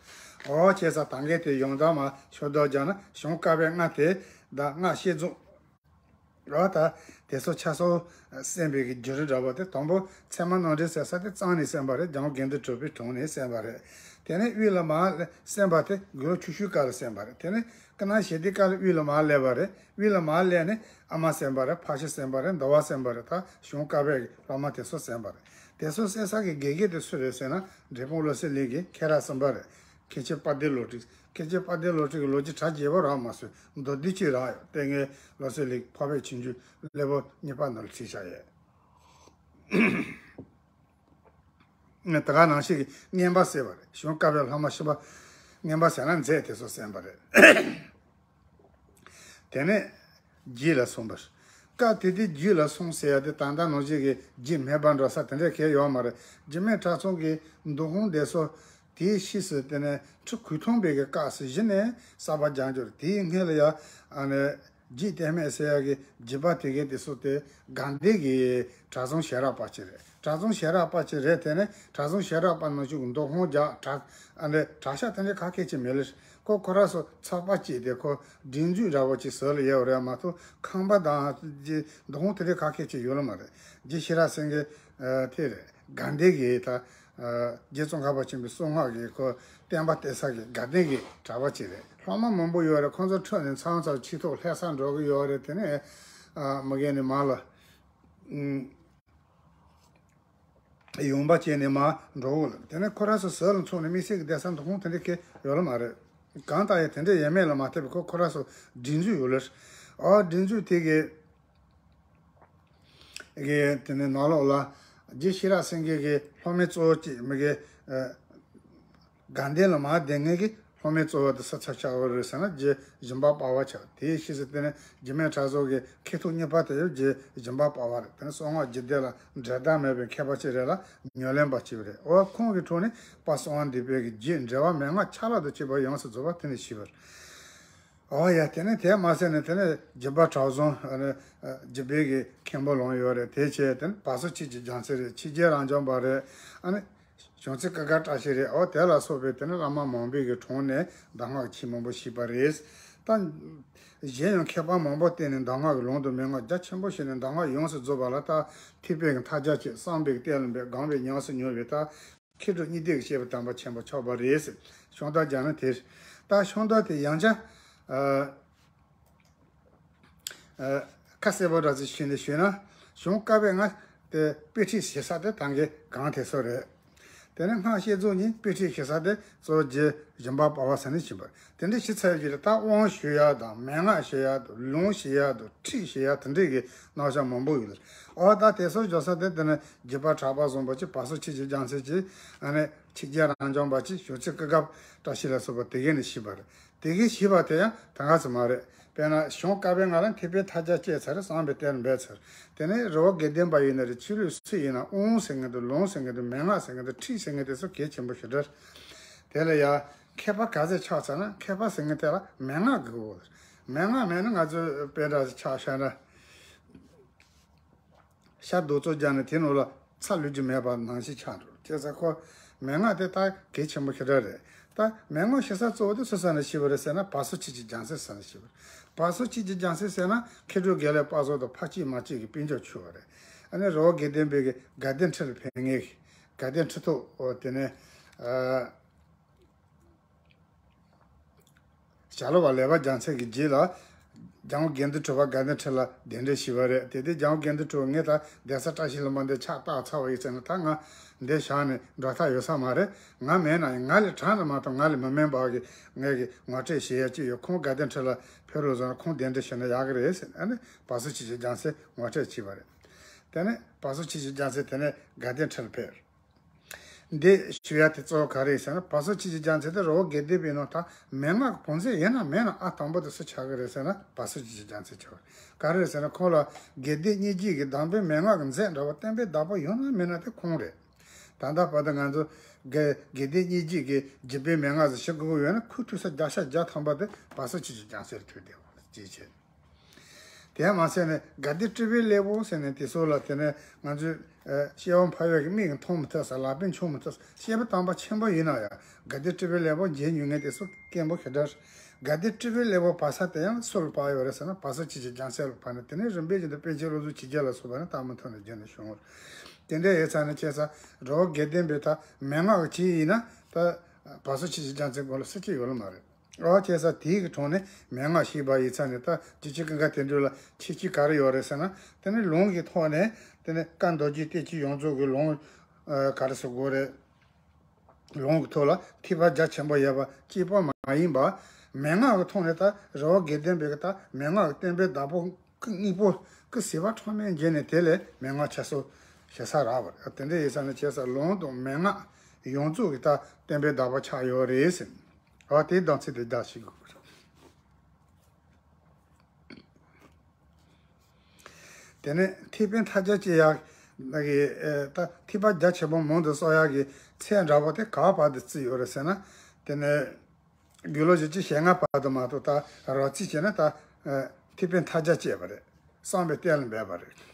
ཨོ་བྱས་ཙང་ད་གིན་དེ་ཡོངས་གྲགས་མར་ཕྱོགས་བསྡོམས་རྒྱག་ན། གཞུང་བཀའ་པོད་ལྔ་དེ་དང་སྔགས་བཤད་རྫོགས། རོ་ད། དེ་ཚོ་ཆ་ཚང་གསན་པའི་གི་བརྒྱུད་རིམ་འདྲ་པོ་དེ། དང་པོ་ཚད་མ་རྣམ་འགྲེལ་ཟེར་ས་དེ་གཙང་ནས་གསན་པ་རེད། འཇམ་དབྱངས་དགེ་འདུན་གྲུབ་པའི་དྲུང་ནས་གསན་པ་རེད། དེ་ནས་དབུས་ལ་མར་གསན་པ་དེ་དགེ་ལུགས་ཆོས་ཞུ་སྐབས་ལ་གསན་པ་རེད། དེ་ནས་སྐུ་ན་གཞོན་དུས་སྐབས་ལ་དབུས་ལ་མར་སླེབས་པ་རེད། དབུས་ལ་མར་སླེབས་ནས་དབུ་མ་གསན་པ་རེད། ཕར་ཕྱིན་གསན་པ་རེད། འདུལ་བ་གསན་པ་རེད། ད་གཞུང་བཀའ་པོད་ཀྱི་བླ་མ་དེ་ཚོ་གསན་པ་རེད། དེ་ཚོ་གསན་ས་གི་དགེ་རྒན་དེ་སུ་རེད་ཟེར་ན། འབྲས་སྤུངས་བློ་གསལ་གླིང་གི་མཁན་རབས་གསུམ་པ་རེད། མཁན་ཆེན་དཔལ་ལྡན་བློ་གྲོས། མཁན་ཆེན་དཔལ་ལྡན་བློ་གྲོས་ཀྱི་ལོ་རྒྱུས་གྲ་རྒྱས་པོ་རག་མ་སོང་། མདོར་བསྡུས་ཅིག་རག་ཡོད། དེ་ངས་བློ་གསལ་གླིང་འཕགས་པའི་ཆོས་འབྱུང་ཀླད་པ་གཉིས་པ་ནང་ལ་བྲིས་བཞག་ཡོད། ངས་ད་ག་ནང་བཞིན་གྱི་རྔན་པ་བསད་པ་རེད། གཞུང་བཀའ་པོད་བླ་མ་བཞི་པ་རྔན་པ་བསད་ན་མཛད་དེ་ཚོ་གསན་པ་རེད། དེ་ནས་རྗེ་ལ་གསུངས་པ་རེད། སྐབས་དེ་དུས་རྗེ་ལ་གསུངས་ཟེར་ཡ་དེ་ད་ལྟ་ནང་བཞིན་གྱི་རྗེ་མེད་པར་འགྲོ་ས་དེ་འདྲ་གང་ཡང་ཡོད་མ་རེད། འཇིགས་མེད་གྲྭ་ཚང་གི་མདོ་དཔོན་དེ་ཚོ་དེའི་ཕྱིས་སུ་དེ་ནས་ཁྲི་གུང་ཐང་པའི་གི་སྐབས་སུ་གཞི་ནས་གསར་པ་སྦྱང་འགྱུར། དེའི་སྔོན་ལ་ཡ་ཨ་ནི་རྗེ་བསྟན་མེད་ཟེར་ཡ་གི་རྗེ་པ་དེ་གའི་དེ་ཚོ་དེ་དགའ་ལྡན་གྱི་གྲྭ་ཚང་ཞལ་རས་པ་ཅིག་རེད། གྲྭ་ཚང་ཞལ་རས་པ་ཅིག་རེད། དེ་ནས་གྲྭ་ཚང་ཞལ་རས་པ་ནང་བཞིན་མདོ་དཔོན་རྒྱག་གྲྭ་ཨ་ནི་གྲྭ་ཤག་དེ་འདྲ་ག་གེ་ཅིག་མེད་ལ། ཁོ་ཁོ་རང་ཚོ་ཚོགས་པ་གཅིག་དེ་ཁོ་སྒྲིག་འཛུགས་འདྲ་བོ་ཅིག་ཟུར་ལ་ཡོད་རེད་མ་གཏོགས། ཁང་པ་དང་རྗེ་མདོ་དཔོན་དེ་འདྲ་ག་གེ་ཅིག་ཡོད་ལ་མ་རེད། རྗེ་ཤེས་རབ་སེང་གེ་ཨ་དེ་རེད། དགའ་ལྡན་གྱི་ད་ཨ་རྗེ་ཙོང་ཁ་པ་ཆེན་པོའི་གསང་སྔགས་ཀྱི་ཁོ་བསྟན་པ་གཏད་ས་གི་དགའ་ལྡན་གྱི་གྲྭ་པ་ཅིག་རེད། སློབ་མ་མང་པོ་ཡོད་རེད། ཁོང་ཚོ་ཁྲིད་ནས་མཚམས་མཚམས་ཆོས་ཐོག་སླེབས་ས་འགྲོ་གི་ཡོད་རེད། དེ་ནས་ཨ་མ་གི་ནས་མར་ལ་ཨུམ། ཡོང་འབབ་བྱས་ནས་མར་འགྲོ་འོང་ལ། དེ་ནས་ཁོ་རང་ཚོ་ཟུར་ལ་འཚོགས་ནས་དམིགས་བསལ་གྱི་བསྡད་ས་མདོ་དཔོན་དེ་འདྲ་གང་ཡང་ཡོད་ལ་མ་རེད། གང་ལྟར་ཡང་དེ་འདྲ་ཡོད་མེད་ལ་མ་ལྟོས་པའི་ཁོ་ཁོ་རང་ཚོ་སྒྲིག་འཛུགས་ཡོད་ལ། ཨོ་སྒྲིག་འཛུགས་དེ་གི་གི་དེ་ནས་ནང་ལོགས་ལ་རྗེ་ཤེས་རབ་སེང་གེ་གི་སློབ་མའི་གཙོ་བོ་གཅིག་མི་གི་ཨ་དགའ་ལྡན་ལ་མར་བསྡད་མཁན་གྱི་སློབ་མའི་གཙོ་བོ་དེ་སུ་ཆགས་ཆགས་ཡོད་རེད་ཟེར་ན། རྗེ་སྦྱིན་པ་དཔལ་བ་ཆགས། དེའི་ཕྱིས་སུ་དེ་ནས་འཇིགས་མེད་གྲྭ་ཚང་གི་མཁན་ཐོག་གཉིས་པ་དེ་ཡང་རྗེ་སྦྱིན་པ་དཔལ་བ་རེད། དེ་ནས་གསང་སྔགས་རྒྱུད་སྡེ་ལ་འགྲན་ཟླ་མེད་པའི་མཁས་པ་ཅིག་རེད་ལ། ཉམས་ལེན་པ་ཅིག་རེད། འོ་ཁོང་གི་དྲུང་ནས་དཔལ་གསང་བ་འདུས་པའི་གི་རྗེ་འགྲེལ་པ་མན་ངག་ཆ་ལག་ཏུ་བྱས་པ་ཡོངས་སུ་རྫོགས་པ་དེ་ནས་ཤེས་པར། འོ་ཡ། དེ་ནས་དེ་མ་ཟད་ནས་དེ་ནས་སྦྱིན་པ་གྲྭ་བཟང་ཨ་ནི་སྦྱིན་པའི་གི་མཁན་པོ་ལོང་ཡོད་རེད། དེ་བྱས་དེ་ནས་བ་སོ་ཆོས་ཀྱི་རྒྱལ་མཚན་རེད། ཆོས་རྒྱལ་རབ་འབྱམས་པ་རེད། ཨ་ནི། བྱང་རྩེ་ཀུན་དགའ་བཀྲ་ཤིས་རེད། འོ་དེ་ལ་སོགས་པའི་དེ་ནི་བླ་མ་མང་པོའི་གི་དྲུང་ནས་གདམས་ངག་ཆེས་མང་པོ་ཤེས་པ་རེད། ད་གཞན་ཡང་མཁས་པ་མང་པོ་བསྟེན་ནས་གདམས་ངག་གི་ལུང་དང་མན་ངག་རྒྱ་ཆེན་པོ་ཞིག་ནས་གདམས་ངག་ཡོངས་སུ་རྫོགས་པ་ལ། ད་ཐེག་པའི་གི་མཐའ་རྒྱ་བཅད། བསམ་པའི་གཏེར་ལ་འབེབས། དགོངས་པའི་ཉམས་སུ་མྱོང་བའི་ད་མཁས་གྲུབ་གཉིས་ལྡན་གྱི་སྐྱེས་བུ་དམ་པ་ཆེན་པོ་ཆགས་པ་རེད། ཕྱག་རྟགས་སྦྱར་ན་དེ་རེད། ད་ཕྱག་རྟགས་དེ་ཡང་བསྐྱར་ཨ། ཨ། ཁ་གསལ་པོ་འདྲ་ཅིག་ཞུས་ནས་ཞུས་ན། གཞུང་བཀའ་པོད་ལྔ་དེ་དཔེ་ཁྲིད་བྱེད་ས་དེ་ད་གིན་གང་དེ་ཚོ་རེད། དེ་ནས་སྔགས་བཤད་རྫོགས་གཉིས་དཔེ་ཁྲིད་བྱེད་ས་དེ་གཙོ་བོ་རྗེ་སྦྱིན་པ་དཔལ་བ་ཟེར་ནས་བྱིན་པ། དེ་འདྲ་བྱེད་ཚར་རྗེས་ལ་ད་དབང་ཞུ་ཡ་དང་། མན་ངག་ཞུ་ཡ་དང་། ལུང་ཞུ་ཡ་དང་། ཁྲིད་ཞུ་ཡ་དེ་འདྲའི་གི་རྣམ་གཞག་མང་པོ་ཡོད་རེད། འོ་ད་དེ་ཚོ་འཇོག་ས་དེ་དེ་ནས་རྗེ་པ་གྲགས་པ་བཟང་པོ་ཅིག་བ་སོ་ཆོས་ཀྱི་རྒྱལ་མཚན་ཅིག་ཨ་ནི་ཆོས་རྒྱལ་རབ་འབྱམས་པ་ཅིག་བྱང་རྩེ་ཀུན་དགའ་བཀྲ་ཤིས་ལ་སོགས་པ་དེ་གས་ནས་ཤེས་པ་རེད། དེ་གས་ཤེས་པ་དེ་ཡང་ད་ག་ཙམ་མ་རེད། དཔེར་ན་གཞུང་བཀའ་པོད་ལྔ་ལ་ཐེག་པའི་མཐའ་རྒྱ་བཅད་ཚར། བསམ་པའི་གཏེར་འབེབས་ཚར། དེ་ནས་རི་བོ་དགེ་ལྡན་པ་ཡིན་ན་རེད། ཆོས་ལུགས་སུ་ཡིན་ན། དབང་ཟེར་མཁན་དང་། ལུང་ཟེར་མཁན་དང་། མན་ངག་ཟེར་མཁན་དང་། ཁྲིད་ཟེར་མཁན་དེ་ཚོ་གལ་ཆེན་པོ་ཞེ་དྲག་རེད། དེ་ལ་ཡང་མཁས་པ་ག་ཚད་ཆགས་ཚར་ན། མཁས་པ་ཟེར་མཁན་དེ་ལ་མན་ངག་དགོས་ཀྱི་ཡོད་རེད། མན་ངག་མེད་ན་ང་ཚོ་དཔེ་འདྲ་ཆགས་ཤག་ན། ཤར་རྡོ་གཙུག་རྒྱབ་ནས་དེ་ནང་ལ་ ས་ལུས་ཀྱི་མེད་པ་ནང་བཞིན་ཆགས་འགྲོ། བྱས་ཙང་ཁོ་མན་ངག་དེ་ད་གལ་ཆེན་པོ་ཞེ་དྲག་རེད། ད་མན་ངག་ཤེས་ས་གཙོ་བོ་དེ་སུ་ས་ནས་ཤེས་པ་རེད་ཟེར་ན། བ་སོ་ཆོས་ཀྱི་རྒྱལ་མཚན་ས་ནས་ཤེས་པ་རེད། བ་སོ་ཆོས་ཀྱི་རྒྱལ་མཚན་ཟེར་ན་མཁས་གྲུབ་དགེ་ལེགས་དཔལ་བཟང་དང་ཕ་གཅིག་མ་གཅིག་གི་སྤུན་ཀྱག་ཆོས་པ་རེད། ཨ་ནི་རི་བོ་དགེ་ལྡན་པའི་གི་དགའ་ལྡན་ཁྲི་ལ་ཕེབས་མཁན་གི་དགའ་ལྡན་ཁྲི་ཐོག་འོ་དེ་ནས་ཨ། ཞྭ་ལུ་བ་ལེགས་པ་རྒྱལ་མཚན་གྱི་རྗེས་ལ་ལྗང་དགེ་འདུན་གྲུབ་པ་དགའ་ལྡན་ཁྲི་ལ་གདན་འདྲེན་ཞུས་པ་རེད། དེ་དུས་ལྗང་དགེ་འདུན་གྲུབ་པ་ངས་ད་གདན་ས་བཀྲ་ཤིས་ལྷུན་པོ་འདི་ཕྱག་བཏབ་ཚར་བ་ཡིན་ཟེར་ན། ད་ང་འདི་བཞག་ནས་འགྲོ་ཐབས་ཡོད་ས་མ་རེད། ང་མེད་ན་ཡང་ང་ལས་དྲག་ན་མ་གཏོགས་ང་ལས་མི་དམན་པ་གི་ངས་གི་ངོ་སྤྲོད་བྱེད་ཡ་ཅིག་ཡོད། ཁོང་དགའ་ལྡན་ཁྲི་ལ་ཕེབས་རོགས་བཟོ་ན། ཁོང་གདན་འདྲེན་ཞུས་ན་ཡག་གི་རེད་ཟེར་ནས། ཨ་ནི་བ་སོ་ཆོས་ཀྱི་རྒྱལ་མཚན་ངོ་སྤྲོད་བྱས་པ་རེད། དེ་ནས་བ་སོ་ཆོས་ཀྱི་རྒྱལ་མཚན་དེ་ནས་དགའ་ལྡན་ཁྲི་ལ་ཕེབས། འདི་ཞུ་ཡ་དེ་གཙོ་བོ་ག་རེ་ཟེར་ན། བ་སོ་ཆོས་ཀྱི་རྒྱལ་མཚན་དེ་རི་བོ་དགེ་ལྡན་པའི་ནང་ད་མན་ངག་གི་བང་མཛོད་ཡིན་ན་མེད་ན་ཨ་དང་པོ་དེ་སུ་ཆགས་ཀྱི་རེད་ཟེར་ན། བ་སོ་ཆོས་ཀྱི་རྒྱལ་མཚན་ཆགས་ཀྱི་རེད། ག་རེ་ཟེར་ན་ཁོང་ལ་དགེ་སྡིག་གཉིས་ཀྱི་གདམས་པའི་མན་ངག་གི་མཛོད་འདྲ་བོ་བསྟན་པའི་བདག་པོ་ཡོད་ན་མེད་ན་དེ་ཁོང་རེད། ད་ལྟ་བར་དུ་ང་ཚོ་དགེ་དགེ་སྡིག་གཉིས་ཀྱི་གི་སྒྲིབ་པའི་མན་ངག་ཟེར་ཞུ་དགོས་ཀྱི་ཡོད་ན་ཁོའི་ཐུག་ས་བརྒྱ་ཆ་བརྒྱ་ཐམ་པ་དེ་བ་སོ་ཆོས་ཀྱི་རྒྱལ་མཚན་ལ་ཐུག་བསྡད་པ་ཅིའི་ཕྱིར། དེ་མ་ཟད་ནས་དགའ་ལྡན་སྤྲུལ་པའི་སླེ་པོ་ཟེར་ནས་དེ་ཚོ་ལ་དེ་ནས་ང་ཚོས་ཨ་སྐྱེ་བ་འཕགས་པའི་མིག་གིས་མཐོང་མི་ཐུབ་ས། ལག་པས་འཆང་མི་ཐུབ་ས། བཤད་པ་དམ་པ་ཆེན་པོ་ཡིན་ན་ཡང་དགའ་ལྡན་སྤྲུལ་པའི་སླེ་པོ་མཇལ་མྱོང་མཁན་དེ་ཚོ་དཀོན་པོ་ཞེ་དྲག་རེད། དགའ་ལྡན་སྤྲུལ་པའི་སླེ་པོ་བབས་ས་དེ་ཡང་སུ་ལ་བབས་ཡོད་རེད་ཟེར་ན། བ་སོ་ཆོས་ཀྱི་རྒྱལ་མཚན་ལ་བབས་ནས། དེ་ནས་རིམ་པས་བཞིན་དུ་པཎ་ཆེན་བློ་བཟང་ཆོས་རྒྱལ་ལ་སོགས་པ་ནི་བལྟ་མི་ཐུབ་ནས་བརྒྱུད་ནས་བྱུང་བ་རེད། དེ་འདྲ་ཡིན་ཙང་ནས་བྱས་ཙང་རི་བོ་དགེ་ལྡན་པའི་ད་མན་ངག་གི་ཆེད་ཡིན་ན་ད་བ་སོ་ཆོས་ཀྱི་རྒྱལ་མཚན་མགོ་ལ་སུ་གཅིག་ཡོད་ལ་མ་རེད། ཨོ་བྱས་ཙང་དེའི་གི་གྲོང་ནས་མན་ངག་ཤེས་པ་ཡིན་ཙང་ནས་ད་རྗེ་བཙུན་ཀུན་དགའ་དོན་གྲུབ་ལ་ཁྱད་ཆོས་ག་རེ་ཡོད་རེད་ཟེར་ན། དེ་ནི་ལུང་གི་ཐོག་ནས་དེ་ནི་བཀའ་མདོ་རྒྱུད་བསྟན་བཅོས་ཡོངས་རྫོགས་ཀྱི་ལུང་ཨ་ག་རེ་ཟེར་དགོས་རེད། ལུང་གི་ཐོག་ལ་ཐེག་པ་རྒྱ་ཆེན་པོ་ཡོད་པ་གཅིག་པོ་མ་ཡིན་པ། མན་ངག་གི་ཐོག་ནས་ད་རི་བོ་དགེ་ལྡན་པའི་གི་ད་མན་ངག་གི་བསྟན་པའི་བདག་པོ་ཀུན་དངོས་པོ་ཀུན་ཟད་པ་ཁྲོམ་མེད་མཇལ་ནས་དེ་ལས་མན་ངག་ཆ་སོ་ཞེ་ས་རག་པ་རེད། དེ་འདྲ་ཡིན་ཙང་ནས་བྱས་ཙང་ལུང་དང་མན་ངག་ཡོངས་རྫོགས་ཀྱི་ད་བསྟན་པའི་བདག་པོ་ཆགས་ཡོད་རེད་ཟེར། ཨ་དེའི་གདམས་ཚིག་དེ་རྒྱག་ཤེས་དགོས་པ་རེད། དེ་ནས་ཐེག་པའི་མཐའ་རྒྱ་བསྐྱེད་ཡག་གི་ཨེ་ད་ཐེག་པ་རྒྱ་ཆེན་པོ་མང་དུ་གསོག་ཡག་གི་ཚད་འདྲ་པོ་དེ་ག་བར་དུ་བརྩིས་ཡོད་རེད་ཟེར་ན། དེ་ནས་དགུང་ལོ་བཞི་བཅུ་ཞེ་ལྔ་བར་དུ་མ་གཏོགས། ད་རོབ་རྩིས་བྱས་ན་ད་ཨེ་ཐེག་པའི་མཐའ་རྒྱ་བསྐྱེད་པ་རེད། བསམ་པའི་གཏན་ལ་འབེབས་པ་རེད།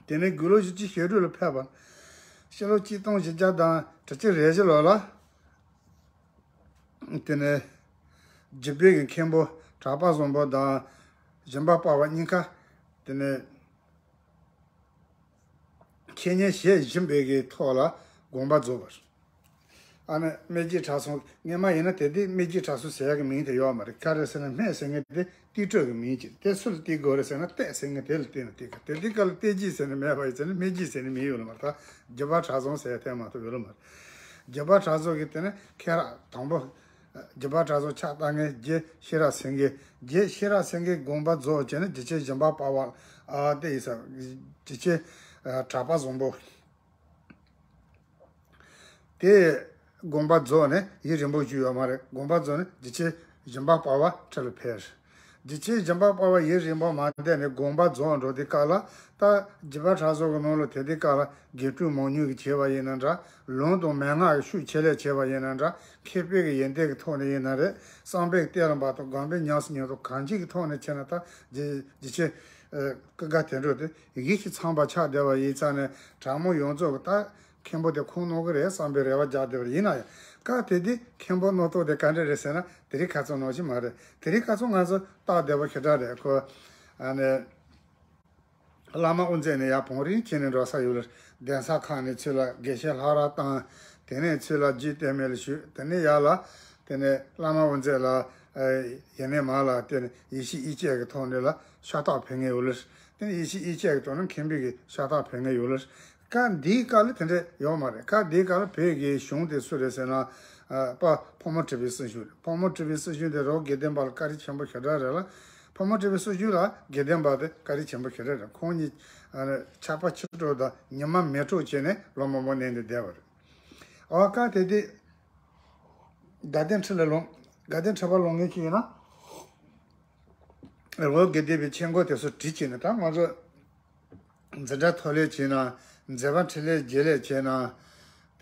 དེ་ནས་དགུང་ལོ་བཞི་བཅུ་ཞེ་དྲུག་ལ་ཕེབས་པ། སྤྱི་ལོ་གཅིག་སྟོང་བཞི་བརྒྱ་དང་དྲུག་ཅུ་རེ་བཞི་ལོ་ལ། དེ་ནས་འཇིགས་པའི་གི་མཁན་པོ་གྲགས་པ་བཟང་པོ་དང་སྦྱིན་པ་དཔལ་བ་གཉིས་ཀ་དེ་ནས་འཆད་ཉན་བྱེད་བཞིན་པའི་གི་ཐོག་ལ་དགོངས་པ་རྫོགས་པ་རེད། ཨ་ནི་སྨད་རྒྱུད་གྲྭ་ཚང་། སྔོན་མ་ཡིན་ན་དེ་དུས་སྨད་རྒྱུད་གྲྭ་ཚང་ཟེར་ཡག་གི་མིང་དེ་ཡོད་མ་རེད། ག་རེ་ཟེར་ན་སྨད་ཟེར་མཁན་དེ་ཏི་སྒྲོ་གི་མིང་ཅིག་དེ་སུ་ལ་བརྟེན་དགོས་རེད་ཟེར་ན་ཏེ་ཟེར་མཁན་དེ་ལ་བརྟེན་ནས་བརྟེན་དགོས། དེ་དུས་སྐབས་ལ་ཏེ་རྒྱུད་ཟེར་ནས་མེད་པ་ཡིན་ཙང་ནི་སྨད་རྒྱུད་ཟེར་ནས་མིང་ཡོད་ལ་མ་རེད། ད་རྒྱུད་པ་གྲྭ་ཚང་ཟེར་ཡག་དེ་མ་གཏོགས་ཡོད་ལ་མ་རེད། རྒྱུད་པ་གྲྭ་ཚང་གི་དེ་ནི་མཁན་རབས་དང་པོ། རྒྱུད་པ་གྲྭ་ཚང་ཕྱག་བཏབ་མཁན་རྗེ་ཤེས་རབ་སེང་གེ། རྗེ་ཤེས་རབ་སེང་གེའི་དགོངས་པ་རྫོགས་བྱས་ནས་རྗེ་ཆེན་སྦྱིན་པ་དཔལ་བ། ཨ་དེ་ཡིན་ས། རྗེ་ཆེན་གྲགས་པ་བཟང་པོ། དེ་དགོངས་པ་རྫོགས་ནས་ཡུན་རིང་པོ་བཞུགས་ཡོད་མ་རེད། དགོངས་པ་རྫོགས་ནས་རྗེ་ཆེན་སྦྱིན་པ་དཔལ་བ་ཁྲི་ལ་ཕེབས། རྗེ་ཆེན་སྦྱིན་པ་དཔལ་བ་ཡུན་རིང་པོ་མ་བསྡད་ནས་དགོངས་པ་རྫོགས་འགྲོ་དུས་སྐབས་ལ། ད་རྒྱུད་པ་གྲྭ་ཚང་གི་ནང་ལ་དེ་དུས་སྐབས་ལ་དགེ་ཕྲུག་མང་ཉུང་གིས་བྱས་པ་ཡིན་ན་འདྲ། ལུང་དང་མན་ངག་གི་ཤུགས་ཆེ་ལས་བྱས་པ་ཡིན་ན་འདྲ། མཁས་པའི་གི་ཡོན་ཏན་གྱི་ཐོག་ནས་ཡིན་ན་རེད། བསམ་པའི་གཏེར་ལ་འབབ་དང་སྒོམ་པའི་ཉམས་སུ་མྱོང་དང་གང་ཅིའི་གི་ཐོག་ནས་བྱས་ན་ད་རྗེ་རྗེ་ཆེན་ཀུན་དགའ་དོན་གྲུབ་དེ་ཡིད་ཀྱིས་ཚིམ་པ་ཆགས་བསྡད་པ་ཡིན་ཙང་ནས་གྲྭ་མང་ཡོངས་རྫོགས་ཀྱིས་ད་མཁན་པོ་དེ་ཁུངས་གནང་གི་རེད་བསམ་པའི་རེ་བ་རྒྱག་བསྡད་པ་ཡིན་ན་ཡང་། སྐབས་དེ་དུས་མཁན་པོ་རྣོ་རྟུལ་དེ་ག་འདྲ་རེད་ཟེར་ན། དེ་རིང་ཁ་སང་ནང་བཞིན་མ་རེད། དེ་རིང་ཁ་སང་ང་ཚོ་སྟབས་བདེ་པོ་ཞེ་དྲག་རེད། ཁོ་ཨ་ནི་བླ་མ་དབུ་མཛད་ནས་ཡར་བང་རིམ་བྱས་ནས་འགྲོ་ས་ཡོད་ལ། གདན་ས་ཁག་ནས་ཚུར་ལ་དགེ་བཤེས་ལྷ་རབ་བཏང་། དེ་ནས་ཚུར་ལ་རྗེ་བསྟན་མེད་ལ་ཞུས། དེ་ནས་ཡར་ལ་དེ་ནས་བླ་མ་དབུ་མཛད་ལ་ཡེ་ནས་མར་ལ་དེ་ནས་ཡེ་ཤེས་དབྱིག་བྱེད་ཀྱི་ཐོག་ནས་ལ་ཤ་སྟག་ཕེབས་མཁན་ཡོད་ལ། དེ་ནས་ཡེ་ཤེས་དབྱིག་བྱེད་ཀྱི་ཐོག་ནས་མཁན་པོའི་གི་ཤ་སྟག་ཕེབས་མཁན་ཡོད་ལ། སྐབས་འདིའི་སྐབས་ལ་དེ་འདྲ་ཡོད་མ་རེད། སྐབས་འདིའི་སྐབས་ལ་བོད་ཀྱི་གཞུང་དེ་སུ་རེད་ཟེར་ན། ཨ་དཔལ་ཕག་མོ་གྲུ་པའི་སྲིད་གཞུང་རེད། ཕག་མོ་གྲུ་པའི་སྲིད་གཞུང་དེ་རི་བོ་དགེ་ལྡན་པ་ལ་བཀའ་དྲིན་ཆེན་པོ་ཞེ་དྲག་རེད་ལ། ཕག་མོ་གྲུ་པའི་སྲིད་གཞུང་ལ་དགེ་ལྡན་པ་དེ་བཀའ་དྲིན་ཆེན་པོ་ཞེ་དྲག་རེད། ཁོང་གཉིས་ཨ་ནི་ཆགས་པ་ཕྱི་དྲོ་དང་ཉི་མ་མེ་དྲོ་བྱས་ནས་ལོ་མང་པོ་གནས་ནས་བསྡད་པ་རེད། ཨོ་སྐབས་དེ་དུས་དགའ་ལྡན་ཁྲི་ལ་ལོངས། དགའ་ལྡན་ཁྲི་པ་ལོངས་མཁན་ཞིག་ཡིན་ན། རི་བོ་དགེ་ལྡན་པའི་ཆས་གོས་དེ་ཚོ་བྲིས་བྱས་ནས། ད་ང་ཚོ་འཛིན་གྲྭ་མཐོ་ལས་བྱས་ན། མཛད་པ་འཕྲིན་ལས་རྒྱས་ལས་བྱས་ན།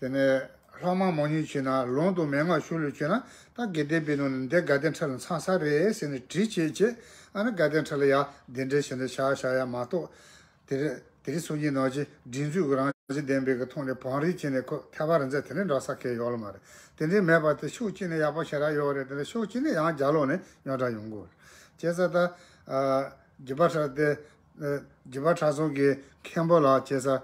དེ་ནས་སློབ་མ་མང་ཉུང་བྱས་ན། ལུང་དང་མན་ངག་ཤུགས་ལ་བྱས་ན། ད་དགེ་ལྡན་པའི་ནང་ནས་འདི་དགའ་ལྡན་ཁྲི་ལ་འཚམས་ས་རེད་ཟེར་ནས་བྲིས་བྱས་བྱས། ཨ་ནི་དགའ་ལྡན་ཁྲི་ལ་ཡར་གདན་འདྲེན་བྱས་ནས་བཞག་བཞག་ཡ་མ་གཏོགས། དེ་རེད། དེ་རིང་སང་ཉིན་ནང་བཞིན་སྒྲིག་འཛུགས་ཀྱི་རང་བཞིན་ལྡན་པའི་གི་ཐོག་ནས་བང་རིམ་བྱས་ནས་ཁོ་ཐེ་བ་རི་འཛེག་དེ་འདྲའི་འདྲ་ས་གལ་ཡོད་ལ་མ་རེད། དེ་འདྲའི་མེད་པ་དེ་ཕྱོགས་གཅིག་ནས་ཡག་པོ་ཞེ་དྲག་ཡོད་རེད། དེ་ནས་ཕྱོགས་གཅིག་ནས་ཡང་རྒྱབ་ལོགས་ནས་ཉོ་སྒྲ་ཡོང་གི་ཡོད་རེད། བྱས་ཙང་ད་ཨ་རྒྱུད་པ་གྲྭ་དེ་ཨ་རྒྱུད་པ་གྲྭ་ཚང་གི་མཁན་པོ་ལ་བྱས་ཙང་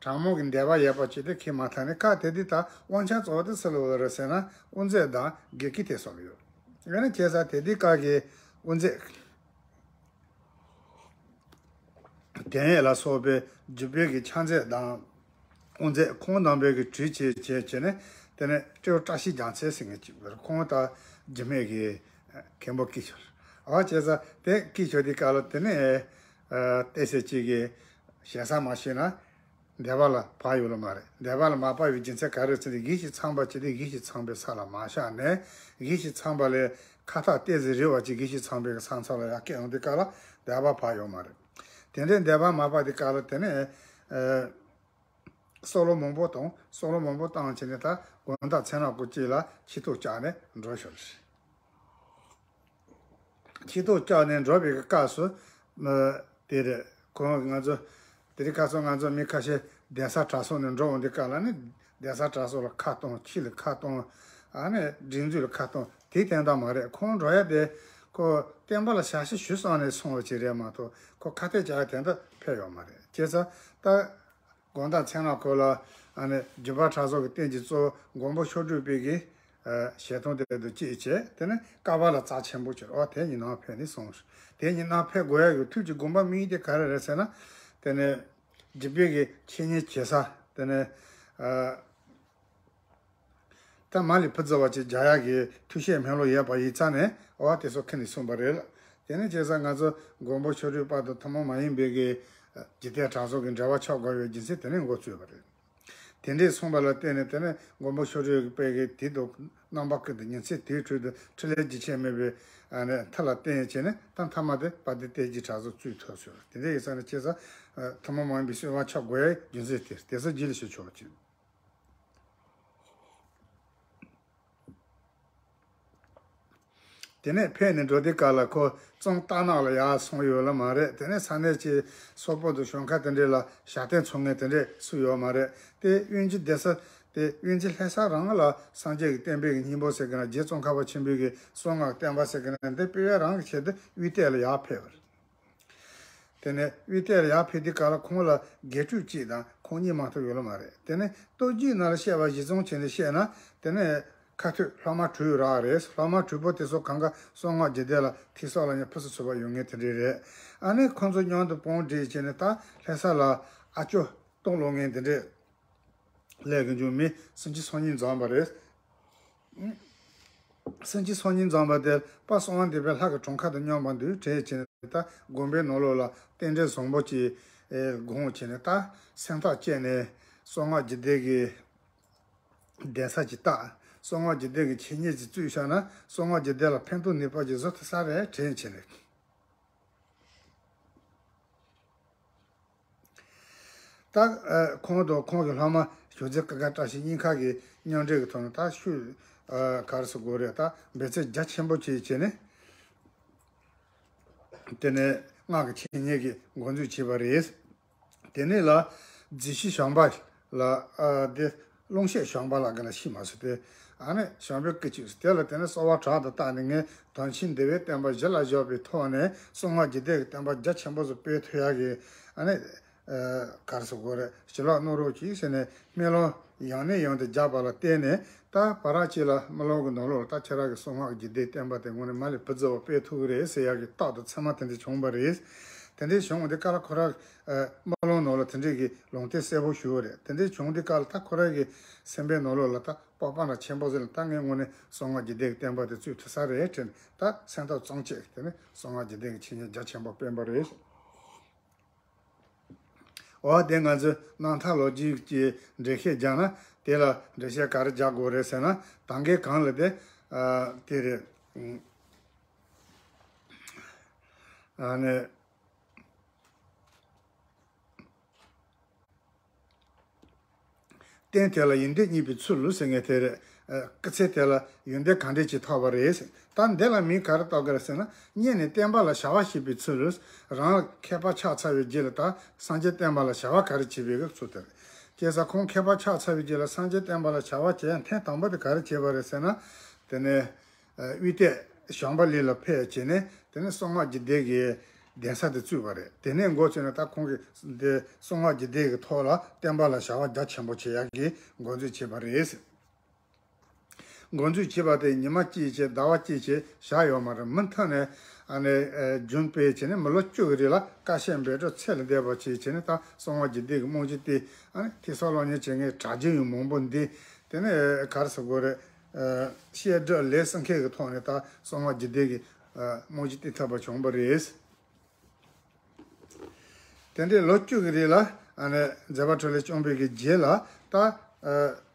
གྲྭ་མང་གི་འདོད་པ་ཡོད་པ་ཅིག་དེ་ཁས་མ་ཐག་ནས་ཁ་དེ་དུས་ད་དབང་ཆ་གཙོ་བོ་དེ་སུ་ལ་ཡོད་རེད་ཟེར་ན་དབུ་མཛད་དང་དགེ་བསྐོས་དེ་ཚོ་ལ་ཡོད། ཡང་ན་བྱས་ཙང་དེ་དུས་སྐབས་ཀྱི་དབུ་མཛད། དེ་ཡས་ལ་སོགས་པའི་རྒྱུད་པའི་གི་ཕྱག་མཛད་དང་དབུ་མཛད་ཁོང་རྣམ་པའི་གི་གྲོས་བྱས་བྱས་བྱས་ནས། དེ་ནས་སྤྲེའུ་བཀྲ་ཤིས་རྒྱལ་མཚན་ཟེར་མཁན་ཅིག་ཡོད་རེད། ཁོང་ད་རྒྱུད་སྨད་ཀྱི་མཁན་པོ་བསྐོས་ཤོར། ཨ་བྱས་ཙང་དེ་བསྐོས་ཤོར་དུས་སྐབས་ལ་དེ་ནས་ཨ་བལྟས་ཚེ་གཅིག་གི་ཞེ་ས་མ་ཤེས་ན་སྡེ་པ་ལ་བབས་ཡོད་ལ་མ་རེད། སྡེ་པ་ལ་མ་བབས་པའི་རྒྱུ་མཚན་ག་རེ་ཟེར་ན། ཡིད་བཞིན་ཚངས་པ་ཅིག་དེ་ཡིད་བཞིན་ཚངས་པའི་ས་ལ་མ་བཞག་ནས། ཡིད་བཞིན་ཚངས་པ་ལས་ཁ་ཐག་ཏོག་ཙམ་རིང་བ་ཅིག་ཡིད་བཞིན་ཚངས་པའི་ས་མཚམས་ལ་ཡར་བསྐྱལ་ཡོང་དུས་སྐབས་ལ་སྡེ་པ་བབས་ཡོད་མ་རེད། དེ་འདྲའི་སྡེ་པ་མ་བབས་དུས་སྐབས་ལ་དེ་ནས་ཨ་སྲོག་བླུ་མང་པོ་བཏང་། སྲོག་བླུ་མང་པོ་བཏང་བྱས་ནས་ད་དགོང་དག་མཚན་ནག་གི་དཀྱིལ་ལ་ཆེ་ཐོག་བཅག་ནས་འགྲོ་ཤོར། ཆེ་ཐོག་བཅག་ནས་འགྲོ་བའི་སྐབས་སུ་ཨ་དེ་རེད། ཁོང་ང་ཚོ་དེ་རིང་ཁ་སང་ང་ཚོ་མི་ཁ་ཤས་གདན་ས་གྲྭ་ཚང་ནས་འགྲོ་འོང་དུས་སྐབས་ལ་ནི། གདན་ས་གྲྭ་ཚང་ལ་ཁ་གཏོང་། ཁྱི་ལ་ཁ་གཏོང་། ཨ་ནི་སྒྲིག་འཛུགས་ལ་ཁ་གཏོང་། དེའི་དོན་དག་མ་རེད། ཁོང་འགྲོ་ཡ་དེ་ཁོ་བསྟན་པ་ལ་ཞབས་ཕྱི་ཞུ་བསམ་ནས་སོང་བ་ཅིག་རེད་མ་གཏོགས། ཁོ་ཁ་གཏད་བཅག་ཡ་དོན་དག་ཕེབས་ཡོད་མ་རེད། བྱས་ཙང་ད་དགོང་དག་མཚན་ནག་གི་ལ་ཨ་ནི་རྒྱུད་པ་གྲྭ་ཚང་གི་རྟེན་གྱི་གཙོ་བོ་མགོན་པོ་མཆོག་སྤྲུལ་པའི་གི་ཨ་ཞལ་མཐོང་དེ་དུ་གཅིག་བྱས། དེ་ནས་ཀ་པ་ལ་རྩ་ཆེན་པོ་གྱུར། ཨོ་དེ་ཉིད་ནང་ཕེབས་ནས་སོང་། དེ་ཉིད་ནང་ཕེབས་དགོས་ཡ་གི་ཐུགས་ཀྱི་དགོངས་པ་དམིགས་ཡུལ་དེ་ག་རེ་རེད་ཟེར་ན། དེ་ནས་རྒྱུད་པའི་གི་འཆད་ཉན་བྱེད་ས། དེ་ནས་ཨ་ད་མ་ལས་བུ་བརྩི་བ་ཅིག་རྒྱག་ཡག་གི་ཐུགས་བཞེད་སྨོན་ལམ་ཡོད་པ་ཡིན་ཙང་ནས། ཨོ་དེ་ཚོ་ཁྱེར་ནས་སོང་བ་རེད་ལ། དེ་ནས་བྱས་ཙང་ང་ཚོ་མགོན་པོ་མཆོག་སྤྲུལ་དཔལ་དུ་ཐུན་མོང་མ་ཡིན་པའི་གི་འཇིག་རྟེན་གྲྭ་ཚང་གི་འབྲེལ་བ་ཆགས་དགོས་པའི་རྒྱུ་མཚན་དེ་ནས་འགོ་བཙུགས་པ་རེད། དེ་འདྲས་གསུངས་པ་ལ་བརྟེན་ནས། དེ་ནས་མགོན་པོ་མཆོག་སྤྲུལ་པའི་གི་དེ་དུ་རྣམ་པ་ཀུན་ཏུ་ཉིན་མཚན་དེའི་ཁྲོད་དུ་འཕྲིན་ལས་རྒྱུན་ཆད་མེད་པའི་ཨ་ནི་མཐའ་ལ་བརྟེན་བྱས་ནས། ད་མཐའ་མ་དེ་དཔལ་ལྡན་བསྟན་རྒྱས་གྲྭ་ཚང་བཙུགས་ཐུབ་ཟེར། དེ་འདྲ་ཡིན་ཙང་ནས་བྱས་ཙང་ཐུན་མོང་མ་ཡིན་པའི་གསོལ་བ་ཆགས་དགོས་ཡའི་རྒྱུ་མཚན་དེ་དེ་ཚོ་རྗེས་ལ་ཞུ་ཆོག་ཅིག། དེ་ནས་ཕེབས་ནས་འགྲོ་དུས་སྐབས་ལ་ཁོ་གཙང་རྟ་ནག་ལ་ཡར་སོང་ཡོད་ལ་མ་རེད། དེ་ནས་ས་གནས་ཀྱི་སོག་པོ་དང་ཞོར་ཁ་དེ་འདྲས་ལ་ཞབས་བརྟན་འཚོལ་མཁན་དེ་འདྲས་སུ་ཡོད་མ་རེད། དེ་དབོན་སྤྱི་སྡེ་ས་དེ་དབོན་སྤྱི་ལྷ་ས་རང་ལ་སངས་རྒྱས་ཀྱི་བསྟན་པའི་གི་སྙིང་པོ་ཟེར་གི་ན། རྗེ་ཙོང་ཁ་པ་ཆེན་པོའི་གི་གསང་སྔགས་བསྟན་པ་ཟེར་གི་ན། འདི་སྤེལ་བའི་རང་གི་ཆེད་དུ་དབུས་སྟོད་ལ་ཡར་ཕེབས་པ་རེད། དེ་ནས་དབུས་སྟོད་ལ་ཡར་ཕེབས་དུས་སྐབས་ལ་ཁོང་ལ་དགེ་ཕྲུག་གཅིག་དང་ཁོང་གཉིས་མ་གཏོགས་ཡོད་ལ་མ་རེད། དེ་ནས་སྟོད་རྒྱུད་ནང་ལ་བཤད་པ་གཞི་བཟུང་བྱས་ནས་བཤད་ན། དེ་ནས་ཁ་ཐུག་སློབ་མ་དྲུག་རག་རེད། སློབ་མ་དྲུག་པོ་དེ་ཚོ་གང་ག་གསང་སྔགས་རྒྱུད་སྡེ་ལ་ཐོས་བསམ་ལ་ཡང་ཕུན་སུམ་ཚོགས་པ་ཡོད་མཁན་དེ་འདྲས་རེད། ཨ་ནི་ཁོང་ཚོ་མཉམ་དུ་བང་སྒྲིག་བྱས་ནས་ད་ལྷ་ས་ལ་ཨ་ཅོ་སྟོང་ལོ་ངན་དེ་འདྲས་ལས་ཀྱི་འབྱུང་མི་སུམ་ཅུ་སོ་གཉིས་འཛོམས་པ་རེད། སུམ་ཅུ་སོ་གཉིས་འཛོམས་པ་དེ་དཔལ་གསང་བ་འདུས་པའི་ལྷ་གི་གྲངས་ཁ་དང་མཉམ་པ་འདུག་བྱས་བྱས་ནས། ད་དགོན་པའི་ནང་ལོགས་ལ་རྟེན་འབྲེལ་བཟང་པོ་ཅིག་ཨེ་དགོངས་བྱས་ནས། ད་སེམས་ཐག་བཅད་ནས་གསང་སྔགས་རྒྱུད་སྡེ་གི་གདན་ས་ཅིག་བཏབ། གསང་སྔགས་རྒྱུད་སྡེ་གི་འཆད་ཉན་ཅིག་བཙུགས་བཞག་ན་གསང་སྔགས་རྒྱུད་སྡེ་ལ་ཕན་ཐོགས་ནུས་པ་ཅིག་བཟོ་ཐུབ་ས་རེད་དྲན་བྱས་ནས། ད་ཨ་ཁོང་དང་ཁོང་གི་སློབ་མ་ཞོགས་ཟས་ཀ་ཁ་བཀྲ་ཤིས་གཉིས་ཀ་གི་མཉམ་འབྲེལ་གྱི་ཐོག་ནས། ད་ཤུགས་ཨ་ག་རེ་ཟེར་དགོས་རེད། ད་འབད་བརྩོན་རྒྱ་ཆེན་པོ་བྱས་བྱས་ནས། དེ་ནས་སྔགས་ཀྱི་འཆད་ཉན་གྱི་འགོ་འཛུགས་བྱས་པ་རེད། དེ་ནས་ལ་རྫས་བཤུས་བྱམས་པ་ལ་ཨ་དེ་རླུང་ཤེད་བྱམས་པ་ལ་ག་ན་ཤི་མ་སོང་སྟེ། ཨ་ནི་བྱམས་པའི་སྐུ་གཅིག་སྟེ། དེ་ལ་དེ་ནས་གསོལ་བ་དྲག་ཏུ་བཏབ་ནས། ངས་དམ་ཆོས་འདུལ་བའི་བསྟན་པ་གཞི་ལ་བཞག་པའི་ཐོག་ནས་གསང་སྔགས་རྒྱུད་སྡེ་གི་བསྟན་པ་རྒྱ་ཆེན་པོ་ཞིག་སྤེལ་ཐུབ་ཡག་གི་ཨ་ནི་ཨ་ག་རེ་ཟེར་དགོས་རེད། ཞུ་ལག་གནང་རོགས་གྱིས་ཟེར་ནས་སྨོན་ལམ་ཡང་ནས་ཡང་དུ་རྒྱག་པ་ལ་བརྟེན་ནས། ད་བར་ཅིག་ལ་རྨི་ལམ་གྱི་ནང་ལོགས་ལ། ད་ཁྱེད་རང་གི་གསང་སྔགས་རྒྱུད་སྡེ་བསྟན་པ་དེ་དངོས་གནས་མ་ལས་བུ་བརྩི་བ་སྤེལ་ཐུབ་ཀྱི་རེད་ཟེར་ཡག་གི་རྟགས་དང་མཚན་མ་དེ་འདྲ་བྱུང་བ་རེད། དེ་འདྲ་བྱུང་བ་དེ་སྐབས་ལ་ཁོ་རང་ཨ་རྨི་ལམ་ནང་ལ་དེ་འདྲའི་གི་ལུང་བསྟན་གསལ་པོ་ཞུས་པ་རེད། དེ་འདྲ་བྱུང་དུས་སྐབས་ལ་ད་ཁོ་རང་གི་སེམས་པའི་ནང་ལོགས་ལ་ད་སྤོབས་པ་འདྲ་ཆེན་པོ་ཟིག་ལ། ད་ངས་དངོས་གནས་གསང་སྔགས་རྒྱུད་སྡེ་གི་བསྟན་པ་དེ་བཙུགས་ཐུབ་ས་རེད་དྲན། ད་སེམས་ཐག་གཙང་བཅད་དེ་ནས་གསང་སྔགས་རྒྱུད་སྡེ་གི་འཆད་ཉན་རྒྱ་ཆེན་པོ་སྤེལ་བ་རེད། འོ་དེ་ང་ཚོས་རྣམ་ཐར་ལོ་རྒྱུས་ཀྱི་འགྲེལ་བཤད་རྒྱག་ན། དེ་ལ་འགྲེལ་བཤད་ག་རེ་རྒྱག་དགོས་རེད་ཟེར་ན། ད་གིན་གོང་ལ་དེ་ཨ་དེ་རེད། ཨ་ནི། རྟེན་དེ་ལ་ཡོན་ཏན་རྙེད་པའི་ཚུལ་ཟེར་མཁན་དེ་རེད། ཨ། སྐུ་ཚེ་དེ་ལ་ཡོན་ཏན་ག་འདྲས་ཅིག་ཐོབ་པ་རེད། ད་འདི་ལ་མིང་ག་རེ་བཏགས་ཀྱི་རེད་ཟེར་ན། སྔོན་ནས་བསྟན་པ་ལ་བྱ་བ་བྱེད་པའི་ཚུལ་ལ། རང་ལ་མཁས་པ་ཆགས་ཚར་བའི་རྗེས་ལ་ད་སངས་རྒྱས་བསྟན་པ་ལ་བྱ་བ་ག་རེ་བྱེད་པའི་གི་ཚུལ་དེ་རེད། བྱས་ཙང་ཁོང་མཁས་པ་ཆགས་ཚར་བའི་རྗེས་ལ་སངས་རྒྱས་བསྟན་པ་ལ་བྱ་བ་བྱེད་ཡ་ཐེངས་དང་པོ་དེ་ག་རེ་བྱས་པ་རེད་ཟེར་ན། དེ་ནས་ཨ། དབུས་གཏེར་བྱམས་པ་གླིང་ལ་ཕེབས་བྱས་ནས། དེ་ནས་གསང་སྔགས་རྒྱུད་སྡེ་གི་གདན་ས་དེ་བཙུགས་པ་རེད། དེ་ནས་འགོ་བཙུགས་ནས་ད་ཁོང་གིས་འདི་གསང་སྔགས་རྒྱུད་སྡེ་གི་ཐོག་ལ་བསྟན་པ་ལ་བྱ་བ་རྒྱ་ཆེན་པོ་བྱེད་ཡག་གི་འགོ་འཛུགས་བྱས་པ་རེད། འགོ་འཛུགས་བྱས་པ་དེ་ཉི་མ་གཅིག་བྱས། ཟླ་བ་གཅིག་བྱས། བཞག་ཡོད་མ་རེད། མུ་མཐུད་ནས་ཨ་ནི་ཨ། རྒྱུན་སྤེལ་བྱས་ནས་མི་ལོ་བཅུ་གི་རིང་ལ་དཀའ་སྤྱད་འབད་བརྩོན་ཚད་ལས་འདས་པ་བྱས་བྱས་ནས། ད་གསང་སྔགས་རྒྱུད་སྡེ་གི་རྨང་གཞི་དེ། ཨ་ནི་ཐོས་བསམ་སློབ་གཉེར་བྱེད་མཁན་གྲགས་ཅན་ཡང་མང་པོ་འདུས། དེ་ནས་ག་རེ་ཟེར་དགོས་རེད། ཨ། བཤད་སྒྲུབ་ལས་གསུམ་ཀའི་གི་ཐོག་ནས་ད་གསང་སྔགས་རྒྱུད་སྡེ་གི་ཨ། རྨང་གཞི་བཏིང་ཐུབ་པ་བྱུང་བ་རེད། དེ་འདྲའི་ལོ་བཅུ་གི་རིང་ལ་ཨ་ནི་མཛད་པ་འཕྲིན་ལས་བསྐྱངས་པའི་གི་རྗེས་ལ་ད་ཨ།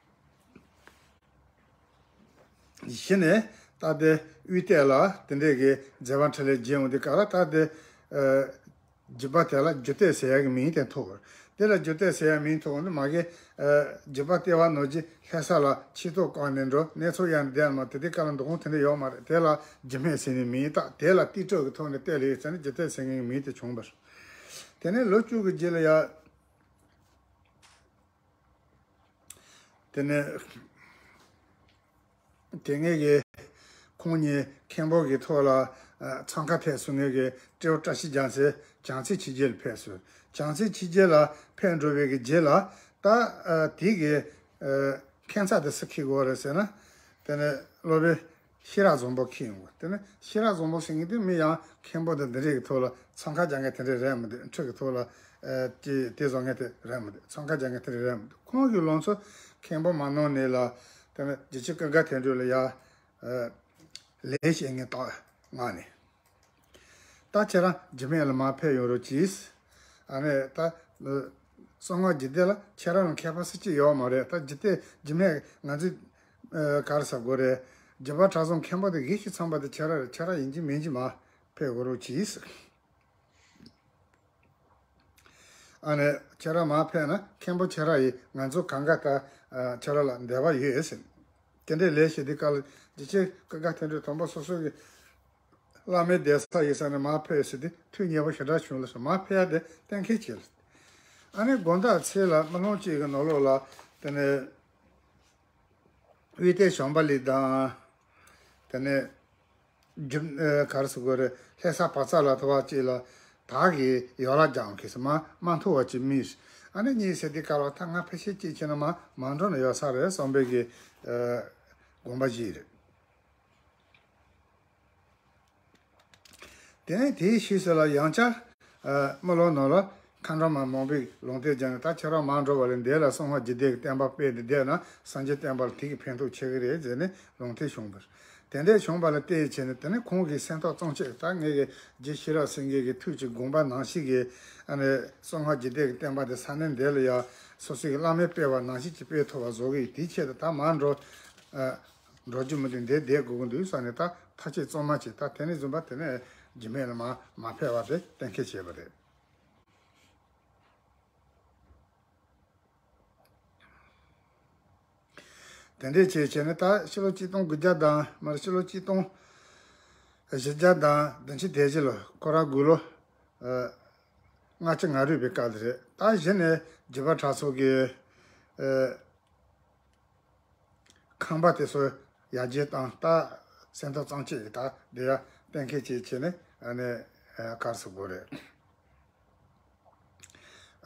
གཞི་ནས་ད་དེ་དབུས་གཏེར་ལ་དེ་འདྲའི་གི་མཛད་པ་འཕྲིན་ལས་རྒྱས་འོང་དུས་སྐབས་ལ། ད་དེ་ཨ། རྒྱུད་པ་དེ་ལ་རྒྱུད་སྟོད་ཟེར་ཡག་གི་མིང་དེ་ཐོགས། དེ་ལ་རྒྱུད་སྟོད་ཟེར་ཡག་མིང་ཐོགས་འོང་དུས། མ་གི་ཨ། རྒྱུད་པ་ལྟེ་བ་ནོར་གྱི་ལྷ་ས་ལ་ཆིབས་ཐོག་བསྐོར་ནས་འགྲོ། གནས་ཚུལ་ཡང་བསྡད་མ། དེ་དུས་སྐབས་ལ་འདུ་ཁང་དེ་འདྲ་ཡོད་མ་རེད། དེ་ལ་རྒྱུད་སྨད་ཟེར་ནས་མིང་བཏགས། དེ་ལ་རྟིང་སྤྲོད་ཀྱི་ཐོག་ནས་བལྟས་ལེ་ཡོད་ཙང་ནས་རྒྱུད་སྟོད་ཟེར་མཁན་གྱི་མིང་དེ་བྱུང་བ་རེད། དེ་ནས་ལོ་བཅུ་གི་རྗེས་ལ་ཡ། དེ་ནས་དེ་སྔའི་གི་ཁོང་གཉིས་མཁན་པོ་གི་ཐོག་ལ་ཨ། འཚང་ཁ་ཐེག་སོང་མཁན་གི་སྤྲེའུ་བཀྲ་ཤིས་རྒྱལ་མཚན་བྱང་རྩེ་ཆོས་རྗེ་ལ་ཕེབས་སོང་། བྱང་རྩེ་ཆོས་རྗེ་ལ་ཕེབས་འགྲོ་བའི་གི་རྗེས་ལ། ད་ཨ། དེ་གི་ཨ། མཁན་ཚབ་དེ་སུ་འཁྱེར་དགོས་རེད་ཟེར་ན། དེ་ནས་སློབ་དཔོན་ཤེས་རབ་བཟང་པོ་འཁྱེར་ཡོང་དགོས། དེ་ནས་ཤེས་རབ་བཟང་པོ་ཟེར་མཁན་དེ་མི་ཡང་མཁན་པོ་དང་འདི་འདྲའི་གི་ཐོག་ལ་འཚང་ཁ་རྒྱག་མཁན་དེ་འདྲ་རེད་མི་འདུག། ཁྲིམས་ཀྱི་ཐོག་ལ་ཨ། དེ་དེ་བཟོ་མཁན་དེ་རེད་མི་འདུག། འཚང་ཁ་རྒྱག་མཁན་དེ་འདྲ་རེད་མི་འདུག། ཁོང་གི་ལང་ཚོ་མཁན་པོ་མ་གནང་ནས་ལ། དེ་ནས་རྗེ་ཆེན་ཀུན་དགའ་དོན་གྲུབ་ལ་ཡ་ཨ། ལན་བཤད་མཁན་དག་མངགས་ནས། ད་ཁྱེད་རང་རྒྱུད་སྨད་ལ་མར་ཕེབས་ཡོང་རོགས་གྱིས། ཨ་ནི་ད་གསང་སྔགས་རྒྱུད་སྡེ་ལ་ཁྱེད་རང་ལ་མཁས་པ་སུ་གཅིག་ཡོད་མ་རེད། ད་རྒྱུད་སྡེ་རྒྱུད་སྨད་ང་ཚོས་ཨ། ག་རེ་ཟེར་དགོས་རེད། རྒྱུད་པ་གྲྭ་ཚང་མཁན་པོ་དེ་གེ་ཞིག་ཚང་པ་དེ་ཁྱེད་རང་རེད། ཁྱེད་རང་ཡིན་གཅིག་མིན་གཅིག་མར་ཕེབས་དགོས་རོགས་གྱིས། ཨ་ནི་ཁྱེད་རང་མར་ཕེབས་ན་མཁན་པོ་ཁྱེད་རང་ཡིས་ང་ཚོ་གང་ག་ད་ཨ། ཁྱེད་རང་ལ་འདོད་པ་ཡོད་ཟེར། དེ་འདྲའི་ལས་བྱེད་དུས་སྐབས་ལ་རྗེ་ཆེན་ཀུན་དགའ་དོན་གྲུབ་དང་པོ་སོ་སོ་གི་བླ་མའི་གདན་ས་ཡིན་ས་ནས་མར་ཕེབས་ཟེར་དུས་ཐུགས་མཉེས་པོ་ཞེ་དྲག་བྱུང་ལ་སོང་། མར་ཕེབས་ཡ་དེ་གཏན་འཁེལ་བྱས་ལ། ཨ་ནི་དགོང་དག་ཚེས་ལ་དམུ་ལྷོང་གཅིག་གི་ནང་ལོགས་ལ་དེ་ནས་དབུས་གཏེར་བྱམས་པ་གླིང་དང་། དེ་ནས་རྒྱུད་ཨ། ག་རེ་ཟེར་དགོས་རེད། ལྷ་ས་བག་ཚ་ལ་ཐོ་བ་གཅིག་ལ་དག་གི་ཡོ་ལ་རྒྱག་མཁན་ཟེར་མ་མ་མཐོང་བ་ཅིག་མིན། ཨ་ནི་གཉིས་ཟེར་དུས་སྐབས་ལ་ད་ང་ཕལ་ཆེར་གཅིག་ཁྱེར་ན་མ་མ་འགྲོ་ན་ཡོད་ས་རེད་བསམ་པའི་གི་ཨ། དགོངས་པ་བཞེས་རེད། དེ་ནས་དེའི་ཕྱིས་སུ་ལ་ཡང་བསྐྱར་ཨ། དམུ་ལྷོང་ནང་ལ་མཁའ་འགྲོ་མ་མང་པོས་ལུང་བསྟན་བརྒྱབ་ནས། ད་ཁྱེད་རང་མར་འགྲོ་བ་ལས་འདི་ལ་གསང་སྔགས་རྒྱུད་སྡེ་གི་བསྟན་པ་སྤེལ་ཏེ་བསྡད་ན་སངས་རྒྱས་བསྟན་པ་ལ་དེ་གི་ཕན་ཐོགས་ཆེ་གི་རེད་ཟེར་ནས་ལུང་བསྟན་བྱུང་བར། དེ་འདྲས་བྱུང་བ་ལ་བརྟེན་བྱས་ནས། དེ་ནས་ཁོང་གིས་སེམས་ཐག་གཙང་བཅད། ད་ངེད་ཀྱི་རྗེ་ཤེས་རབ་སེང་གེ་གི་ཐུགས་ཀྱི་དགོངས་པ་ནང་བཞིན་གྱི་ཨ་ནི་གསང་སྔགས་རྒྱུད་སྡེ་གི་བསྟན་པ་དེ་ས་གནས་འདི་ལ་ཡང་སོ་སོ་གི་བླ་མས་སྤེལ་བ་ནང་བཞིན་གྱི་སྤེལ་ཐུབ་པ་བཟོ་གི་ཡོད། དེའི་ཆེད་དུ་ད་མར་འགྲོ་ཨ། འགྲོ་རྒྱུ་མི་འདུག། འདིར་བསྡད་དགོས་ཀྱི་འདུག་བསམ་ནས་ད་ཐག་གཅོད་གཙང་མ་བྱས། ད་དེ་ནས་བཟུང་པ་དེ་ནས་རྒྱུད་སྨད་ལ་མར་མ་ཕེབས་པ་དེ་གཏན་འཁེལ་བྱས་པ་རེད། དེ་འདྲས་བྱས་བྱས་ནས་ད་ཕྱི་ལོ་གཅིག་སྟོང་དགུ་བརྒྱ་དང་། མར་ཕྱི་ལོ་གཅིག་སྟོང་བཞི་བརྒྱ་དང་བདུན་ཅུ་དོན་བཞི་ལོ། ཁོ་རང་དགུང་ལོ་ཨ། ལྔ་བཅུ་ང་དྲུག་པའི་སྐབས་དེ་རེད། ད་གཞི་ནས་རྒྱུད་པ་གྲྭ་ཚང་གི་ཨ། ཁང་པ་དེ་ཚོ་ཡར་རྒྱས་བཏང་། ད་སེམས་ཐག་གཙང་བཅད་ཀྱིས་ད་དེ་ཡང་གཏན་འཁེལ་བྱས་བྱས་ནས་ཨ་ནི་ཨ། ག་རེ་ཟེར་དགོས་རེད།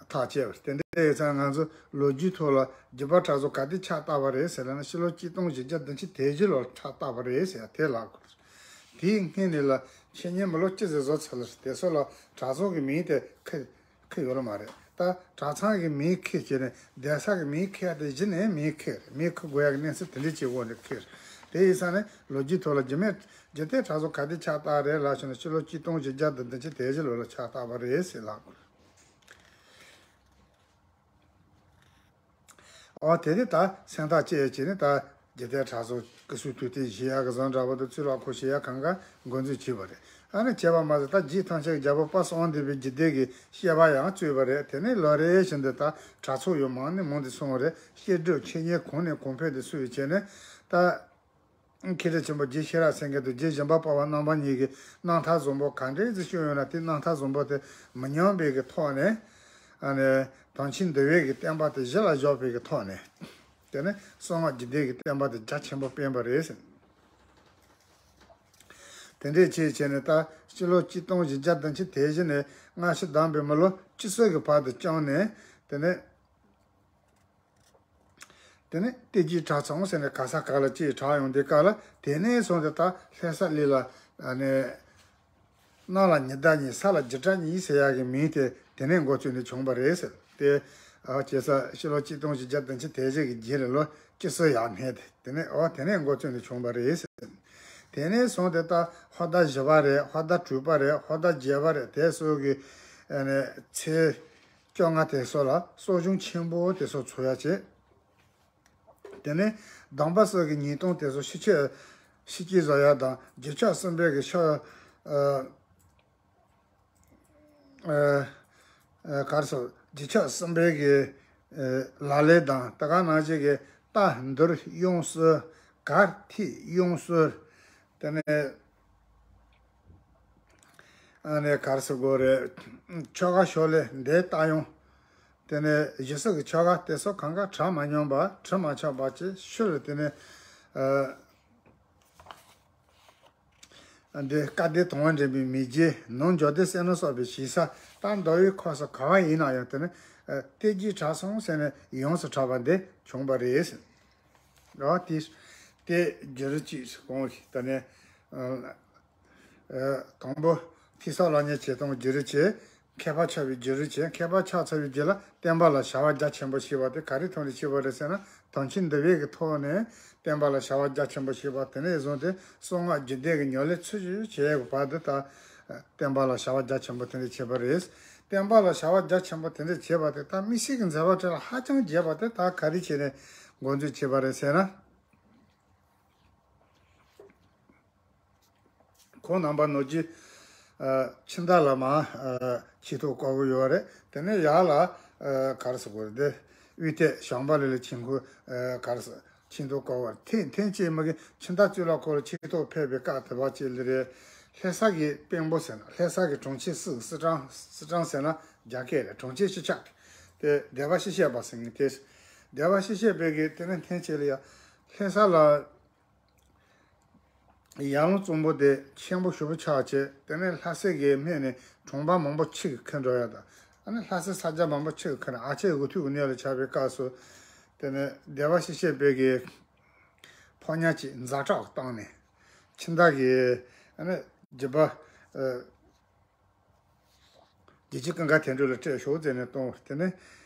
ཐག་བཅད་པ་རེད། དེ་འདྲ་ཡིན་ཙང་ང་ཚོ་ལོ་རྒྱུས་ཐོག་ལ་རྒྱུད་པ་གྲྭ་ཚང་ག་དུས་ཆགས་བཏང་བ་རེད་ཟེར་ལབ་ན། ཕྱི་ལོ་གཅིག་སྟོང་བཞི་བརྒྱ་བདུན་ཅུ་དོན་བཞི་ལོར་ཆགས་བཏང་བ་རེད་ཟེར་ཡ་དེ་ལབ་དགོས། དེའི་སྔོན་ནས་ལ་ཆེ་ཉེ་མི་ལོ་ཅི་ཟིག་བཟོ་ཚར་ལ། དེ་ཚོ་ལ་གྲྭ་ཚང་གི་མིང་དེ་འཁྱེར་འཁྱེར་ཡོད་ལ་མ་རེད། ད་གྲྭ་ཚང་གི་མིང་འཁྱེར་བྱས་ནས་གདན་ས་གི་མིང་འཁྱེར་ཡ་དེ་གཞི་ནས་མིང་འཁྱེར་རེད། མིང་འཁྱེར་དགོས་ཡ་གི་གནས་ཚུལ་དེ་འདྲའི་སྐྱེ་བོ་ནས་འཁྱེར། དེ་ཡིན་ཙང་ནས་ལོ་རྒྱུས་ཐོག་ལ་རྒྱུད་སྨད་རྒྱུད་སྟོད་གྲྭ་ཚང་ག་དུས་ཆགས་བཏང་རེད་ལབ་བྱུང་ན། ཕྱི་ལོ་གཅིག་སྟོང་བཞི་བརྒྱ་དང་བདུན་ཅུ་དོན་བཞི་ལོ་ལ་ཆགས་བཏང་བ་རེད་ཟེར་ལབ་དགོས། ཨོ་དེ་ནས་ད་སེམས་ཐག་བཅད་བྱས་ནས་ད་རྒྱུད་སྟོད་གྲྭ་ཚང་སྐུ་གསུང་ཐུགས་རྟེན་བཞེངས་ཡག་གི་བཟོ་འདྲ་པོ་དང་། ཚུལ་ལག་འཁོར་བཞེངས་ཡག་གང་ག་འགོ་འཛུགས་བྱས་པ་རེད། ཨ་ནི་བྱས་པ་མ་ཟད་ད་རྗེ་ཐམས་ཅད་རྒྱལ་པོ་དཔལ་གསང་བ་འདུས་པའི་རྒྱུད་སྡེ་གི་བཤད་པ་ཡང་བཙུགས་པ་རེད། དེ་ནས་ལོ་རེ་བཞིན་དུ་ད་གྲྭ་ཚང་ཡང་མང་ནས་མང་དུ་སོང་བ་རེད། བཤད་སྒྲུབ་འཆད་ཉན་གང་ནས་གང་འཕེལ་དུ་སོང་བྱས་ནས། ད། མཁས་གྲུབ་ཆེན་པོ་རྗེ་ཤེས་རབ་སེང་གེ་དང་རྗེ་སྦྱིན་པ་དཔའ་བོ་རྣམ་པ་གཉིས་ཀྱི་རྣམ་ཐར་བཟང་པོ་ག་འདྲས་ཅིག་བྱུང་ཡོད་ན། དེ་རྣམ་ཐར་བཟང་པོ་དེ་མི་ཉམས་པའི་གི་ཐོག་ནས། ཨ་ནི་དམ་ཆོས་འདུལ་བའི་གི་བསྟན་པ་དེ་གཞི་ལ་བཞག་པའི་གི་ཐོག་ནས། དེ་ནས་གསང་སྔགས་རྒྱུད་སྡེ་གི་བསྟན་པ་དེ་རྒྱ་ཆེན་པོ་སྤེལ་བ་རེད་ཟེར། དེ་འདྲས་བྱས་བྱས་ནས་ད་སྤྱི་ལོ་གཅིག་སྟོང་བཞི་བརྒྱ་བདུན་ཅུ་དོན་བཞི་ནས་སྔ་ཕྱི་བསྡོམས་པས་མི་ལོ་བཅུ་གསུམ་གྱི་བར་དུ་བསྐྱངས་ནས། དེ་ནས། དེ་ནས་གཏེར་གྱི་གྲྭ་ཚང་ཟེར་ནས་ག་ས་ག་ལ་ཅིག་གྲགས་ཡོང་དུས་སྐབས་ལ། དེ་ནས་བཟུང་སྟེ་ད་ལྷ་ས་གླིང་ལ། ཨ་ནི། གནམ་ལ་ཉི་ཟླ་གཉིས། ས་ལ་རྒྱུ་སྐར་གཉིས་ཟེར་ཡག་གི་མིང་དེ་དེ་ནས་འགོ་བཙུགས་ནས་བྱུང་བ་རེད་ཟེར། དེ། ཨ། བྱས་ཙང་ཕྱི་ལོ་གཅིག་སྟོང་བཞི་བརྒྱ་བདུན་ཅུ་དོན་བཞི་གི་རྗེས་ལ་ལོ་བཅུ་གསུམ་ཡར་སླེབས་ཏེ། དེ་ནས། ཨོ། དེ་ནས་འགོ་བཙུགས་ནས་བྱུང་བ་རེད་ཟེར། དེ་ནས་བཟུང་སྟེ་ད་ཧོར་ཟླ་བཞི་པ་རེད། ཧོར་ཟླ་དྲུག་པ་རེད། ཧོར་ཟླ་བརྒྱད་པ་རེད། དེ་སོགས་ཀྱི། ཨ་ནི་ཚེས་བཅོ་ལྔ་དེ་སོགས་ལ་གསོལ་གཞོང་ཆེན་པོ་དེ་སོགས་འཚོགས་ཡག་བྱས། དེ་ནས་སྡོམ་པ་སོགས་ཀྱི་ཉེས་ལྟུང་དེ་ཚོ་ཤི་ཆོས། ཤི་ཆོས་བཟོ་ཡག་དང་། རྗེས་ཆོག་གསུམ་པའི་གི་ཆོག། ཨ། ཨ། ཨ། ག་རེ་ཟེར། རྗེས་ཆོག་གསུམ་པའི་གི། ཨ། ལག་ལེན་དང་། དེ་ག་ནང་བཞིན་གྱི་རྟ་འདུལ་དབྱངས་གསོལ། གར་ཐིག་དབྱངས་གསོལ། དེ་ནས། ཨ་ནི་ག་རེ་ཟེར་དགོས་རེད། ཆོ་ག་ཕྱག་ལེན་འདི་ལྟ་ཡང་། དེ་ནས་གཞི་གསུམ་གྱི་ཆོ་ག་དེ་ཚོ་གང་ག་གྲ་མ་ཉམས་པ། གྲི་མ་ཆག་པ་བྱས། ཤུལ་ལ་དེ་ནས། ཨ། འདི་སྐལ་ལྡན་དང་བ་འདྲེན་པའི་མི་རྗེ། ནང་འཇོག་སྟེ་བསོད་ནམས་གསོག་པའི་ཞིང་ས། ད་མདོ་དབུས་ཁམས་གསུམ་ག་བ་ཡིན་ན་ཡང་། དེ་ནི། ཨ། གཏེར་གྱི་གྲྭ་ཚང་ཟེར་ནས་ཡོངས་སུ་གྲགས་པ་འདི་བྱུང་བ་རེད། ཨ། དེ་དེ་བརྒྱུད་རིམ་གཅིག་གོང་གི། དེ་ནས། ཨ། ཨ། དང་པོ་ཐོས་བསམ་སློབ་གཉེར་བྱེད་སྟངས་བརྒྱུད་རིམ་བྱས། མཁས་པ་ཆགས་པའི་བརྒྱུད་རིམ་བྱས། མཁས་པ་ཆགས་ཚར་བའི་རྗེས་ལ་བསྟན་པ་ལ་བྱ་བ་རྒྱ་ཆེན་པོ་བྱས་པ་དེ་ག་རེ་ཐོག་ནས་བྱས་པ་རེད་ཟེར་ན། དམ་ཆོས་འདུལ་བའི་གི་ཐོག་ནས་བསྟན་པ་ལ་བྱ་བ་རྒྱ་ཆེན་པོ་བྱས་པ། དེ་ནས་བཟུང་སྟེ་གསང་སྔགས་རྒྱུད་སྡེ་གི་ཉམས་ལེན་ཚུལ་བཞིན་བྱས་པ་དེ་ད་བསྟན་པ་ལ་བྱ་བ་རྒྱ་ཆེན་པོ་དེ་འདྲ་བྱས་པ་རེད། བསྟན་པ་ལ་བྱ་བ་རྒྱ་ཆེན་པོ་དེ་འདྲ་བྱས་པ་དེ་ད་དམིགས་བསལ་གྱི་མཛད་པ་ཁྲོད་ལ་ཧ་ཅང་རྒྱས་པ་དེ་ད་ག་རེ་བྱས་ནས་འགོ་འཛུགས་བྱས་པ་རེད་ཟེར་ན། ཁོང་རྣམ་པ་ནོར་གྱི། ཨ། ཕྱི་ཟླ་ལ་མར། ཨ། ཆོས་ཐོག་བསྐོར་གྱི་ཡོད་རེད། དེ་ནས་ཡར་ལ། ཨ། ག་རེ་ཟེར་དགོས་རེད། དེ་དབུས་ཐད་བྱང་པ་ལི་ལ་ཆོས་འཁོར། ཨ། ག་རེ་ཟེར། ཆོས་ཐོག་བསྐོར་བ་རེད། ཐེངས་ཐེངས་གཅིག་མ་གི་ཕྱི་ཟླ་བཅུ་ལ་ཁོ་ལ་ཆོས་ཐོག་ཕེབས་པའི་སྐབས་དེ་བ་ཅིག་ལ་རེད། ལྷ་ས་གི་དཔོན་པོ་ཟེར་ན། ལྷ་ས་གི་གྲོང་ཁྱེར་སི། སི་ཁྲོན། སི་ཁྲོན་ཟེར་ན་རྒྱ་སྐད་རེད། གྲོང་ཁྱེར་སྤྱི་ཁྱབ་དེ་སྡེ་པ་སྤྱི་བཤད་པ་ཟེར་མཁན་དེ། སྡེ་པ་སྤྱི་བཤད་པའི་གི། དེ་ནས་ཐེངས་གཅིག་ལ་ཡ་ལྷ་ས་ལ། ཡར་ཀླུང་གཙང་པོ་དེ་ཆེན་པོ་ཞེ་པོ་ཆགས་བྱས། དེ་ནས་ལྷ་སའི་གི་སྨད་ནས་གྲོང་པ་མང་པོ་ཕྱི་གི་ཁུར་འགྲོ་ཡ་དང་། ཨ་ནི་ལྷ་སའི་ས་ཆ་མང་པོ་ཕྱི་གི་ཁུར་ནས། ཨ་ཆེ་འུ་ཐུག་གི་གནས་ལ་ཆགས་པའི་སྐབས་སུ། དེ་ནས་སྡེ་པ་སྤྱི་བཤད་པའི་གི་ཕོ་ཉ་གཅིག་ཛ་དྲག་བཏང་ནས། ཕྱི་ཟླ་གི། ཨ་ནི་བརྒྱུད་པ། ཨ། རྗེ་བཙུན་ཀུན་དགའ་དོན་གྲུབ་ལ་སྤྲད་ཤོག་ཟེར་ནས་གཏོང་བ། དེ་ནས།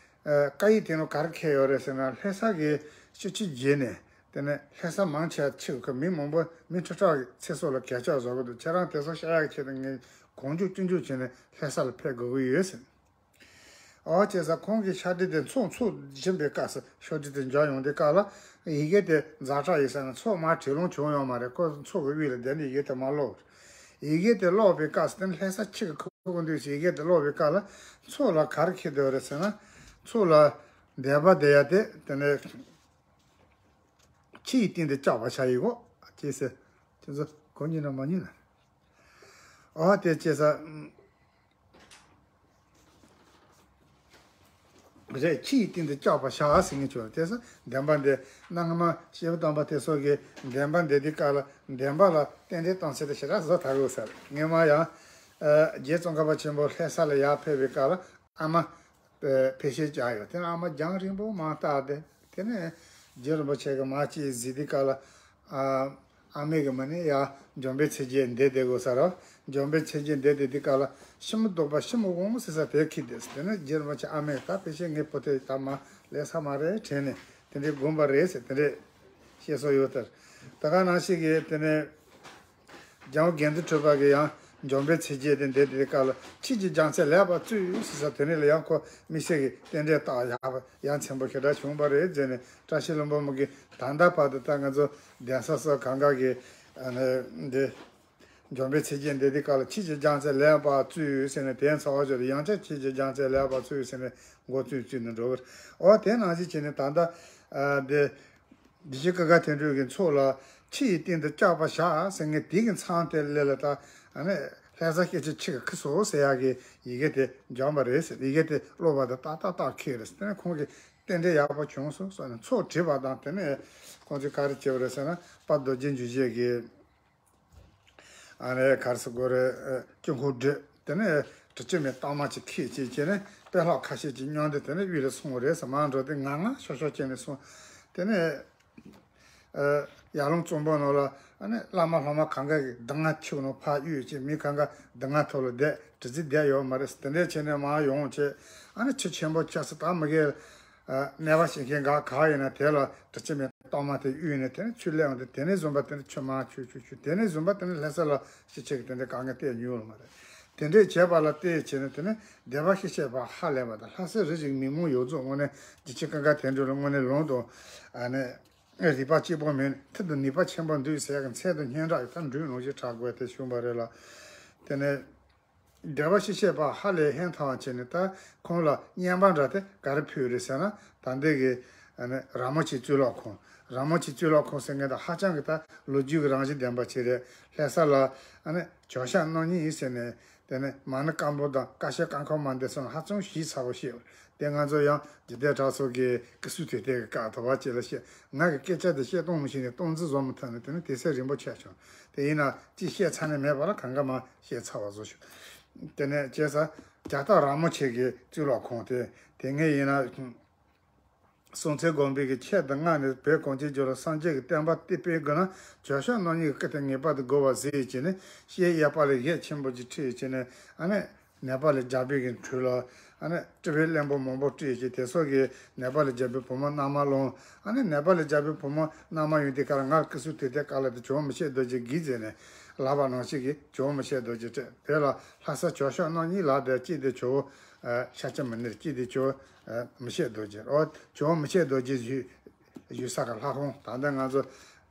ཨ། བཀའ་ཡིག་དེ་ནང་ག་རེ་འཁོད་ཡོད་རེད་ཟེར་ན། ལྷ་ས་གི་སྤྱི་སྤྱི་བརྒྱུད་ནས། དེ་ནས་ལྷ་ས་མང་ཆེ་བ་ཕྱི་གི་མི་མང་པོ། མི་ཁྲི་ཕྲག་གི་ཚེ་སྲོག་ལ་གས་ཆག་བཟོ་གི་འདུག་ཁྱེད་རང་དེ་ཚོ་བཤགས་ཡག་ཆེད་དུ་ངས་གང་མགྱོགས་ཅི་མགྱོགས་བྱས་ནས་ལྷ་ས་ལ་ཕེབས་དགོས་ཀྱི་ཡོད་ཟེར། ཨོ། བྱས་ཙང་ཁོང་གིས་ཕྱག་བྲིས་དེ་ཚོགས་འཚོགས་བཞིན་པའི་སྐབས་སུ། ཕྱག་བྲིས་དེ་འབྱོར་ཡོང་དུས་སྐབས་ལ། ཡི་གེ་དེ་ཛ་དྲག་ཡིན་ཟེར་ནས་ཚོགས་མར་བྲིས་ལོང་བྱུང་ཡོད་མ་རེད། ཁོ་ཚོགས་ཀྱི་དབུས་ལ་བསྡད་ནས་ཡི་གེ་དེ་མར་ཀློག་ཡི་གེ་དེ་ཀློག་པའི་སྐབས་སུ། དེ་ནས་ལྷ་ས་ཕྱི་གི་ཁུག་ཀྱི་འདུག་ཟེར། ཡི་གེ་དེ་ཀློག་པའི་སྐབས་ལ་ཚོགས་ལ་ག་རེ་འཁོད་བསྡད་ཡོད་རེད་ཟེར་ན། ཚོགས་ལ་བཟླས་པ་བཟླས་ཡ་དེ། དེ་ནས་ཆུ་ཡི་སྟེང་དུ་བཅག་པར་བྱ་ཡི་གོ། ཅེས་ཟེར། ཁྱེད་ཚོ་གོ་མྱོང་ན་མ་མྱོང་ན། ཨོ། དེ་བྱས་ཙང་། རེད། ཆུ་ཡི་སྟེང་དུ་བཅག་པར་བྱ་ཟེར་མཁན་བྱུང་། དེ་ཚོ་བདེན་པ་འདི། གནའ་སྔ་མ་སྐྱེས་བུ་དམ་པ་དེ་ཚོ་གིས་བདེན་པ་འདི། དེ་སྐབས་ལ་བདེན་པ་ལ་རྟེན་འབྲེལ་གཏོང་ཚུལ་དེ་ཞེ་དྲག་བཟོ་ཐག་གོ་ཟེར། སྔོན་མ་ཡང་། ཨ། རྗེ་ཙོང་ཁ་པ་ཆེན་པོ་ལྷ་ས་ལ་ཡར་ཕེབས་པའི་སྐབས་ལ་ཨ་མ་ཕལ་ཆེར་བཅག་ཡོད། དེ་ནས་ཨ་མ་རྒྱང་རིང་པོ་མར་བལྟས་ཏེ། དེ་ནས་རྗེ་རིན་པོ་ཆེ་གི་མར་ཅིག་གཟིགས་དུས་སྐབས་ལ། ཨ། ཨ་མའི་གི་མ་ནི་ཡར་འཇམ་དཔལ་མཚན་བརྒྱད་འདེད་དེ་གོ་ས་རོ། འཇམ་དཔལ་མཚན་བརྒྱད་འདེད་དེ། དེ་སྐབས་ལ་ཤི་མོ་རྡོག་པ་ཤི་མོ་འོང་ཟེར་ས་དེ་འཁྱེར་བསྡད་ཟེར། དེ་ནས་རྗེ་རིན་པོ་ཆེ་ཨ་མས་ད་ཕལ་ཆེར་ངའི་བུ་དེ་ད་མར་ལེ་ས་མ་རེད་དྲན་ནས་དེ་འདྲའི་དགོངས་པ་རེད་ཟེར། དེ་འདྲའི་བཤད་སྲོལ་ཡོད་ལྟར། ད་ག་ནང་བཞིན་གྱི་དེ་ནས། འཇམ་དབྱངས་དགེ་འདུན་གྲུབ་པ་གིས་ཡང་འཇམ་དཔལ་མཚན་བརྒྱད་དེ་འདེད་དེ། དེ་སྐབས་ལ་ཆོས་ཀྱི་རྒྱལ་མཚན་ལེགས་པར་བཙུགས་ཟེར་ས་དེ་ནས་ལ་ཡང་ཁོ་དམིགས་བསལ་གྱི་རྟེན་འབྲེལ་བཏགས་ཡག་པ་ཡ་མཚན་པོ་ཞེ་དྲག་བྱུང་བ་རེད་ཟེར་ནས། བཀྲ་ཤིས་ལྷུན་པོ་མ་གིས་ད་ལྟ་བར་དུ་ད་ང་ཚོ་གདན་ས་སོགས་གང་ག་གི། ཨ་ནི་འདི་འཇམ་དཔལ་མཚན་བརྒྱད་འདེད་དེ་སྐབས་ལ་ཆོས་ཀྱི་རྒྱལ་མཚན་ལེགས་པར་བཙུགས་ཟེར་ནས། དེ་ཚོ་བ་ཅོ་ཡང་བསྐྱར་ཆོས་ཀྱི་རྒྱལ་མཚན་ལེགས་པར་བཙུགས་ཟེར་ནས་འགོ་བཙུགས་བཙུགས་ནས་འགྲོ་གི་རེད། འོ། དེ་ནང་བཞིན་བྱས་ནས་ད་ལྟ། ཨ། འདི། བདེ་ཆེན་ཀུན་དགའ་དོན་གྲུབ་ཀྱི་ཚོགས་ལ་ཕྱི་ཡི་སྟེང་དུ་བཅག་པར་བྱ་ཟེར་མཁན་དེ་གི་མཚམས་དེ་ལས་ལ་ད་ཨ་ནི་ལྷ་ས་སྐད་ཆ་ཆི་གི་ཁི་སོ་ཟེར་ཡག་གི་ཡི་གེ་དེ་འབྱོན་པ་རེད་ཟེར། ཡི་གེ་དེ་ཀློག་པ་དང་ཏག་ཏག་ཏག་ཁེལ་རེད་ཟེར། དེ་ནས་ཁོང་གིས་རྟེན་འབྲེལ་ཡག་པོ་བྱུང་སོང་ཟེར་ནས་ཚོགས་བྲིས་པ་དང་། དེ་ནས་ཁོང་ཚོས་ག་རེ་བྱས་པ་རེད་ཟེར་ན། དཔལ་རྡོ་རྗེ་འཇིགས་བྱེད་ཀྱི་ཨ་ནི་ག་རེ་ཟེར་དགོས་རེད། ཨ། དཀྱིལ་འཁོར་བྲིས། དེ་ནས་དྲི་ལྕེ་མའི་གཏོར་མ་ཅིག་ཁྱེར་བྱས་བྱས་ནས་དཔོན་སློབ་ཁ་ཤས་ཅིག་མཉམ་དུ་དེ་ནས་དབུས་ལ་སོང་བ་རེད་ཟེར། མར་འགྲོ་དུས་ངར་ངར་ཤོག་ཤོག་བྱས་ནས་སོང་། དེ་ནས། ཨ། ཡར་ཀླུང་གཙང་པོ་ནང་ལ་ཨ་ནི་བླ་མ་སློབ་མ་གང་ག་གི་གདིང་ང་ཆུ་ནང་ཕར་གཡུགས་བྱས། མི་གང་ག་གདིང་ང་ཐོག་ལ་བསྡད། དྲི་རྩད་བསྡད་ཡོད་མ་རེད་ཟེར། དེ་འདྲས་བྱས་ནས་མར་ཡོང་བྱས། ཨ་ནི་ཆུ་ཆེན་པོ་ཆགས་སོང་། ད་མ་གི་ཨ། ནད་པ་ཞིག་མཁན་ག་ག་ཡིན་ན་དེ་ལ་དྲི་ལྕེ་མའི་གཏོར་མ་དེ་གཡུགས་ནས་དེ་ནས་ཆུ་བླུགས་འོང་དུས། དེ་ནས་བཟུང་བ་དེ་ནས་ཆུ་མར་ཆུ་ཆུ་ཆུ། དེ་ནས་བཟུང་བ་དེ་ནས་ལྷ་ས་ལ་ཤི་ཆེ་གི་དེ་འདྲའི་དཀའ་ངལ་བལྟས་མྱོང་ཡོད་མ་རེད། དེ་འདྲས་བྱས་པ་ལ་བལྟས་བྱས་ནས་དེ་ནས་སྡེ་པ་ཤི་ཆེ་བ་ཧ་ལས་པ་དང་། ལྷ་སའི་རི་ཞིག་མི་མང་ཡོངས་རྫོགས་དངོས་གནས་བདེ་ཆེན་ཀུན་དགའ་དོན་གྲུབ་ལ་དངོས་གནས་ལུང་དང་ཨ་ནི་རིག་པ་གཅིག་པོ་མིན། མཐུ་དང་ནུས་པ་ཆེན་པོ་འདུག་ཟེར་ཡག་གི་མཚན་དང་སྙན་གྲགས་ཡོད། ད་འབྲུག་ནང་བཞིན་གྲགས་དགོས་དེ་བྱུང་བ་རེད་ལ། དེ་ནས་སྡེ་པ་ཤི་ཆེ་བ་ཧ་ལས་ཧན་ཐང་བྱས་ནས་ད་ཁོང་ལ་རྔན་པ་འདྲ་དེ་ག་རེ་ཕུལ་རེད་ཟེར་ན། ད་འདི་གི་ཨ་ནི་ར་མོ་ཆེ་གཙུག་ལག་ཁང་། ར་མོ་ཆེ་གཙུག་ལག་ཁང་ཟེར་མཁན་ད་ཧ་ཅང་གི་ད་ལོ་རྒྱུས་ཀྱི་རང་བཞིན་ལྡན་པ་ཅིག་རེད། ལྷ་ས་ལ་ཨ་ནི་ཇོ་ཤཱཀ་རྣམ་གཉིས་ཟེར་ནས། དེ་ནས་མ་ཎི་བཀའ་འབུམ་དང་བཀའ་ཤོག་བཀའ་འཁོར་མ་འདི་ཚོ་ཧ་ཅང་ཞིབ་ཚགས་པོ་བཤད། དེ་ང་ཚོ་ཡང་འཇིག་རྟེན་གྲགས་ཚོགས་ཀྱི་སྐུ་གསུང་ཐུགས་རྟེན་གྱི་སྐབས་དོ་བ་ཅིག་ལ་བཤད། ང་གི་སྐད་ཆ་དེ་བཤད་སྟངས་མི་ཤེས་ནས་སྟངས་འཛིན་བཟོ་མི་ཐུབ་ནས། དེ་ནས་དུས་ཚོད་རིང་པོ་ཆགས་བྱུང་། དེ་ཡིན་ན་ཅིག་བཤད་ཚར་ནས་མེད་པ་ལ་གང་ག་མ་བཤད་ཚར་བ་བཟོ་བྱུང་། དེ་ནས་བྱས་ཙང་རྒྱ་སྟག་ར་མོ་ཆེ་གི་གཙུག་ལག་ཁང་དེ། དེ་སྔའི་ཡིན་ན། སྲོང་བཙན་སྒམ་པོ་གིས་ཆེད་དུ་མངགས་ནས་བོད་གངས་ཅན་ལྗོངས་ལ་སངས་རྒྱས་ཀྱི་བསྟན་པ་གཏེར་སྤེལ་དགོས་ན་ཇོ་ཤཱཀ་རྣམ་གཉིས་ཀྱི་སྐུ་དེ་ངེས་པར་དུ་དགོས་པ་གཟིགས་བྱས་ནས། བཤད་གཡས་པ་ལ་གཞས་ཆེན་པོ་ཅིག་ཁྲིད་བྱས་ནས། ཨ་ནི་ནེ་པ་ལི་རྒྱལ་པོའི་གི་གྲས་ལ་ཨ་ནི་སྤྲུལ་པའི་བློན་པོ་མང་པོ་ཁྲིད་བྱས། དེ་ཚོ་གིས་ནེ་པ་ལི་རྒྱལ་པོའི་བུ་མོ་མནའ་མ་བླངས། ཨ་ནི་ནེ་པ་ལི་རྒྱལ་པོའི་བུ་མོ་མནའ་མ་ཡོང་དུས་སྐབས་ལ་སྔར་སྐུ་གསུང་ཐུགས་རྟེན་བཀའ་ལ་དེ་ཇོ་བོ་མི་ཕྱེད་རྡོ་རྗེ་གིས་མཛད་ནས་ལབ་པ་ནང་བཞིན་གྱི་ཇོ་བོ་མི་ཕྱེད་རྡོ་རྗེ་སྤྲད། དེ་ལ་ལྷ་ས་ཇོ་ཤཱཀ་རྣམ་གཉིས་ལབ་དེ་གཅིག་དེ་ཇོ་བོ། ཨ། ཤཱཀྱ་མུ་ནེ། གཅིག་དེ་ཇོ་བོ། ཨ། མི་ཕྱེད་རྡོ་རྗེ། ཨོ། ཇོ་བོ་མི་ཕྱེད་རྡོ་རྗེ་བཞུགས་བཞུགས་ས་གི་ལྷ་ཁང་། ད་ལྟ་ང་ཚོ་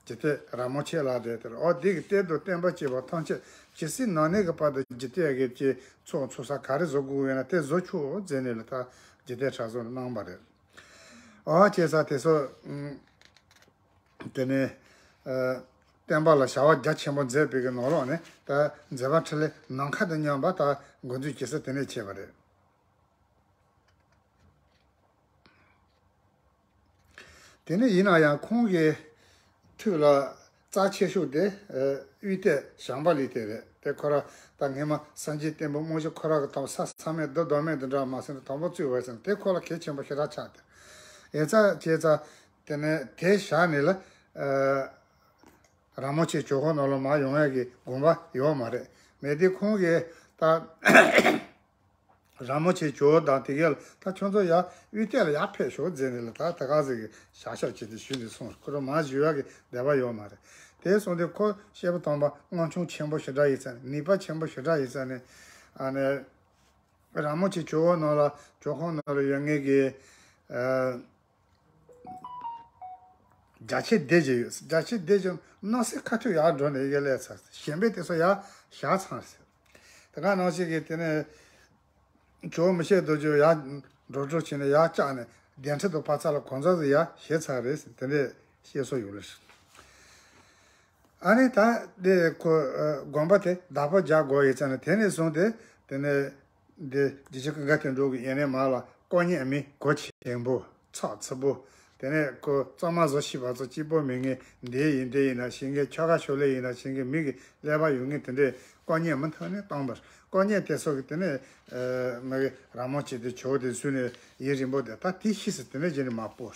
འཇིག་རྟེན་ར་མོ་ཆེ་ལབ་དེ་དེར། ཨོ། དེ་གི་གཏེར་དང་བསྟན་པ་གཅིག་པ་ཐམས་ཅད་ཇི་སྲིད་ནམ་གནས་ཀྱི་བར་དུ་འཇིག་རྟེན་གྱི་ཚོགས་འཚོགས་ས་ག་རེ་བཟོ་དགོས་ཡོད་ན་དེ་བཟོ་ཆོག་ཟེར་ནས་ལ་ད་འཇིག་རྟེན་གྲགས་ཚོགས་ལ་གནང་བ་རེད། ཨོ། བྱས་ཙང་དེ་ཚོ། ཨུམ། དེ་ནས། ཨ། བསྟན་པ་ལ་བྱ་བ་རྒྱ་ཆེན་པོ་མཛད་པའི་གི་ནང་ལོགས་ནས་ད་མཛད་པ་འཕྲིན་ལས་ནམ་མཁའ་དང་མཉམ་པ་ད་འགོ་འཛུགས་བྱེད་ས་དེ་ནས་བྱས་པ་རེད། དེ་ནས་ཡིན་ན་ཡང་ཁོང་གི་ཐུགས་ལ་རྩ་ཆེ་ཤོས་དེ། ཨ། དབུས་གཏེར་བྱམས་པ་ལུས་རྟེན་རེད། དེ་ཁོ་ར་ད་སྔས་མ་སངས་རྒྱས་བསྟན་པའི་རྨང་གཞི་ཁོ་ར་གི་དང་ས་ས་མེད་རྡོ་རྡོ་མེད་དུ་འདྲ་མ་ཟིན་དང་པོ་བཙུགས་པ་ཟིན། དེ་ཁོ་ལ་གལ་ཆེན་པོ་ཞེ་དྲག་ཆགས་ཏེ། ཡིན་ཙང་བྱས་ཙང་དེ་ནས་དེ་བཞག་ནས་ལ། ཨ། ར་མོ་ཆེ་ཇོ་ཁང་ནང་ལ་མར་ཡོང་ཡག་གི་དགོངས་པ་ཡོད་མ་རེད། མེད་དེ་ཁོང་གིས་ད་ར་མོ་ཆེ་ཇོ་བོ་དང་དེ་གས་ལ་ད་ཁྱོད་ཚོ་ཡར་དབུས་གཏེར་ལ་ཡར་ཕེབས་ཤོག་ཟེར་ནས་ལ། ད་ད་ག་ཟིག་གི་ཞབས་ཞབས་བྱས་ཏེ་ཞུས་ནས་སོང་། ཁོ་རང་མར་བཞུགས་ཡག་གི་འདོད་པ་ཡོད་མ་རེད། དེ་སོང་དུས་ཁོ་སྐྱེས་བུ་དམ་པ་དངངས་སྐྱོང་ཆེན་པོ་ཞེ་དྲག་ཡིན་ཙང་ནས། ནུས་པ་ཆེན་པོ་ཞེ་དྲག་ཡིན་ཙང་ནས། ཨ་ནི་ར་མོ་ཆེ་ཇོ་བོ་ནང་ལ་ཇོ་ཁང་ནང་ལ་ཡོད་མཁན་གྱི། ཨ། རྒྱ་ཆེ་སྡེ་བརྒྱད་ཡོད། རྒྱ་ཆེ་སྡེ་བརྒྱད་མནོ་སའི་ཁ་ཐུག་ཡར་འགྲོ་ནས་ཡར་སླེབས་ཚར། གཞན་པའི་དེ་ཚོ་ཡར་བཞག་ཚར་ཟེར། དེ་ག་ནང་བཞིན་གྱི་དེ་ནས་ཇོ་བོ་མི་ཕྱེད་རྡོ་རྗེ་ཡར་འགྲོ་འགྲོ་བྱས་ནས་ཡར་བཅག་ནས་གདན་ཁྲི་དང་ཕ་ཚ་ལ་གང་ཟག་ཟིག་ཡར་བཞེས་ཚར་རེད་ཟེར། དེ་འདྲའི་བཤད་སྲོལ་ཡོད་ལ། ཨ་ནི་ད་དེ་ཁོ། ཨ། དགོན་པ་དེ་བདག་པོ་རྒྱག་དགོས་ཡིན་ཙང་ནས། དེ་ནས་བཟུང་སྟེ་དེ་ནས། འདི་བདེ་ཆེན་ཀུན་དགའ་དོན་གྲུབ་ཀྱི་ཡོན་ཏན་མ་ལ་དཀོན་གཉེར་མི་གོ་ཆེན་པོ་ཚགས་ཚུད་པོ། དེ་ནས་ཁོ་གཙང་མ་བཟོ་ཤེས་པ་ཚོ་གཅིག་པོ་མིན་མཁན། འདི་ཡིན་དེ་ཡིན་ན་ཤེས་མཁན། ཆོ་ག་ཕྱག་ལེན་ཡིན་ན་ཤེས་མཁན། མི་གི་ཀླད་པ་ཡོད་མཁན་དེ་འདྲས་དཀོན་གཉེར་མུ་མཐུད་ནས་བཏང་བར། དཀོན་གཉེར་དེ་ཚོ་གི་དེ་ནས། ཨ། མ་གི་ར་མོ་ཆེ་དེ་ཇོ་བོ་དེ་བཟུང་ནས་ཡུན་རིང་པོ་དེ་ད་དེ་ཤི་ཟེར་དེ་ནས་རྗེས་ནས་མ་སྤོ།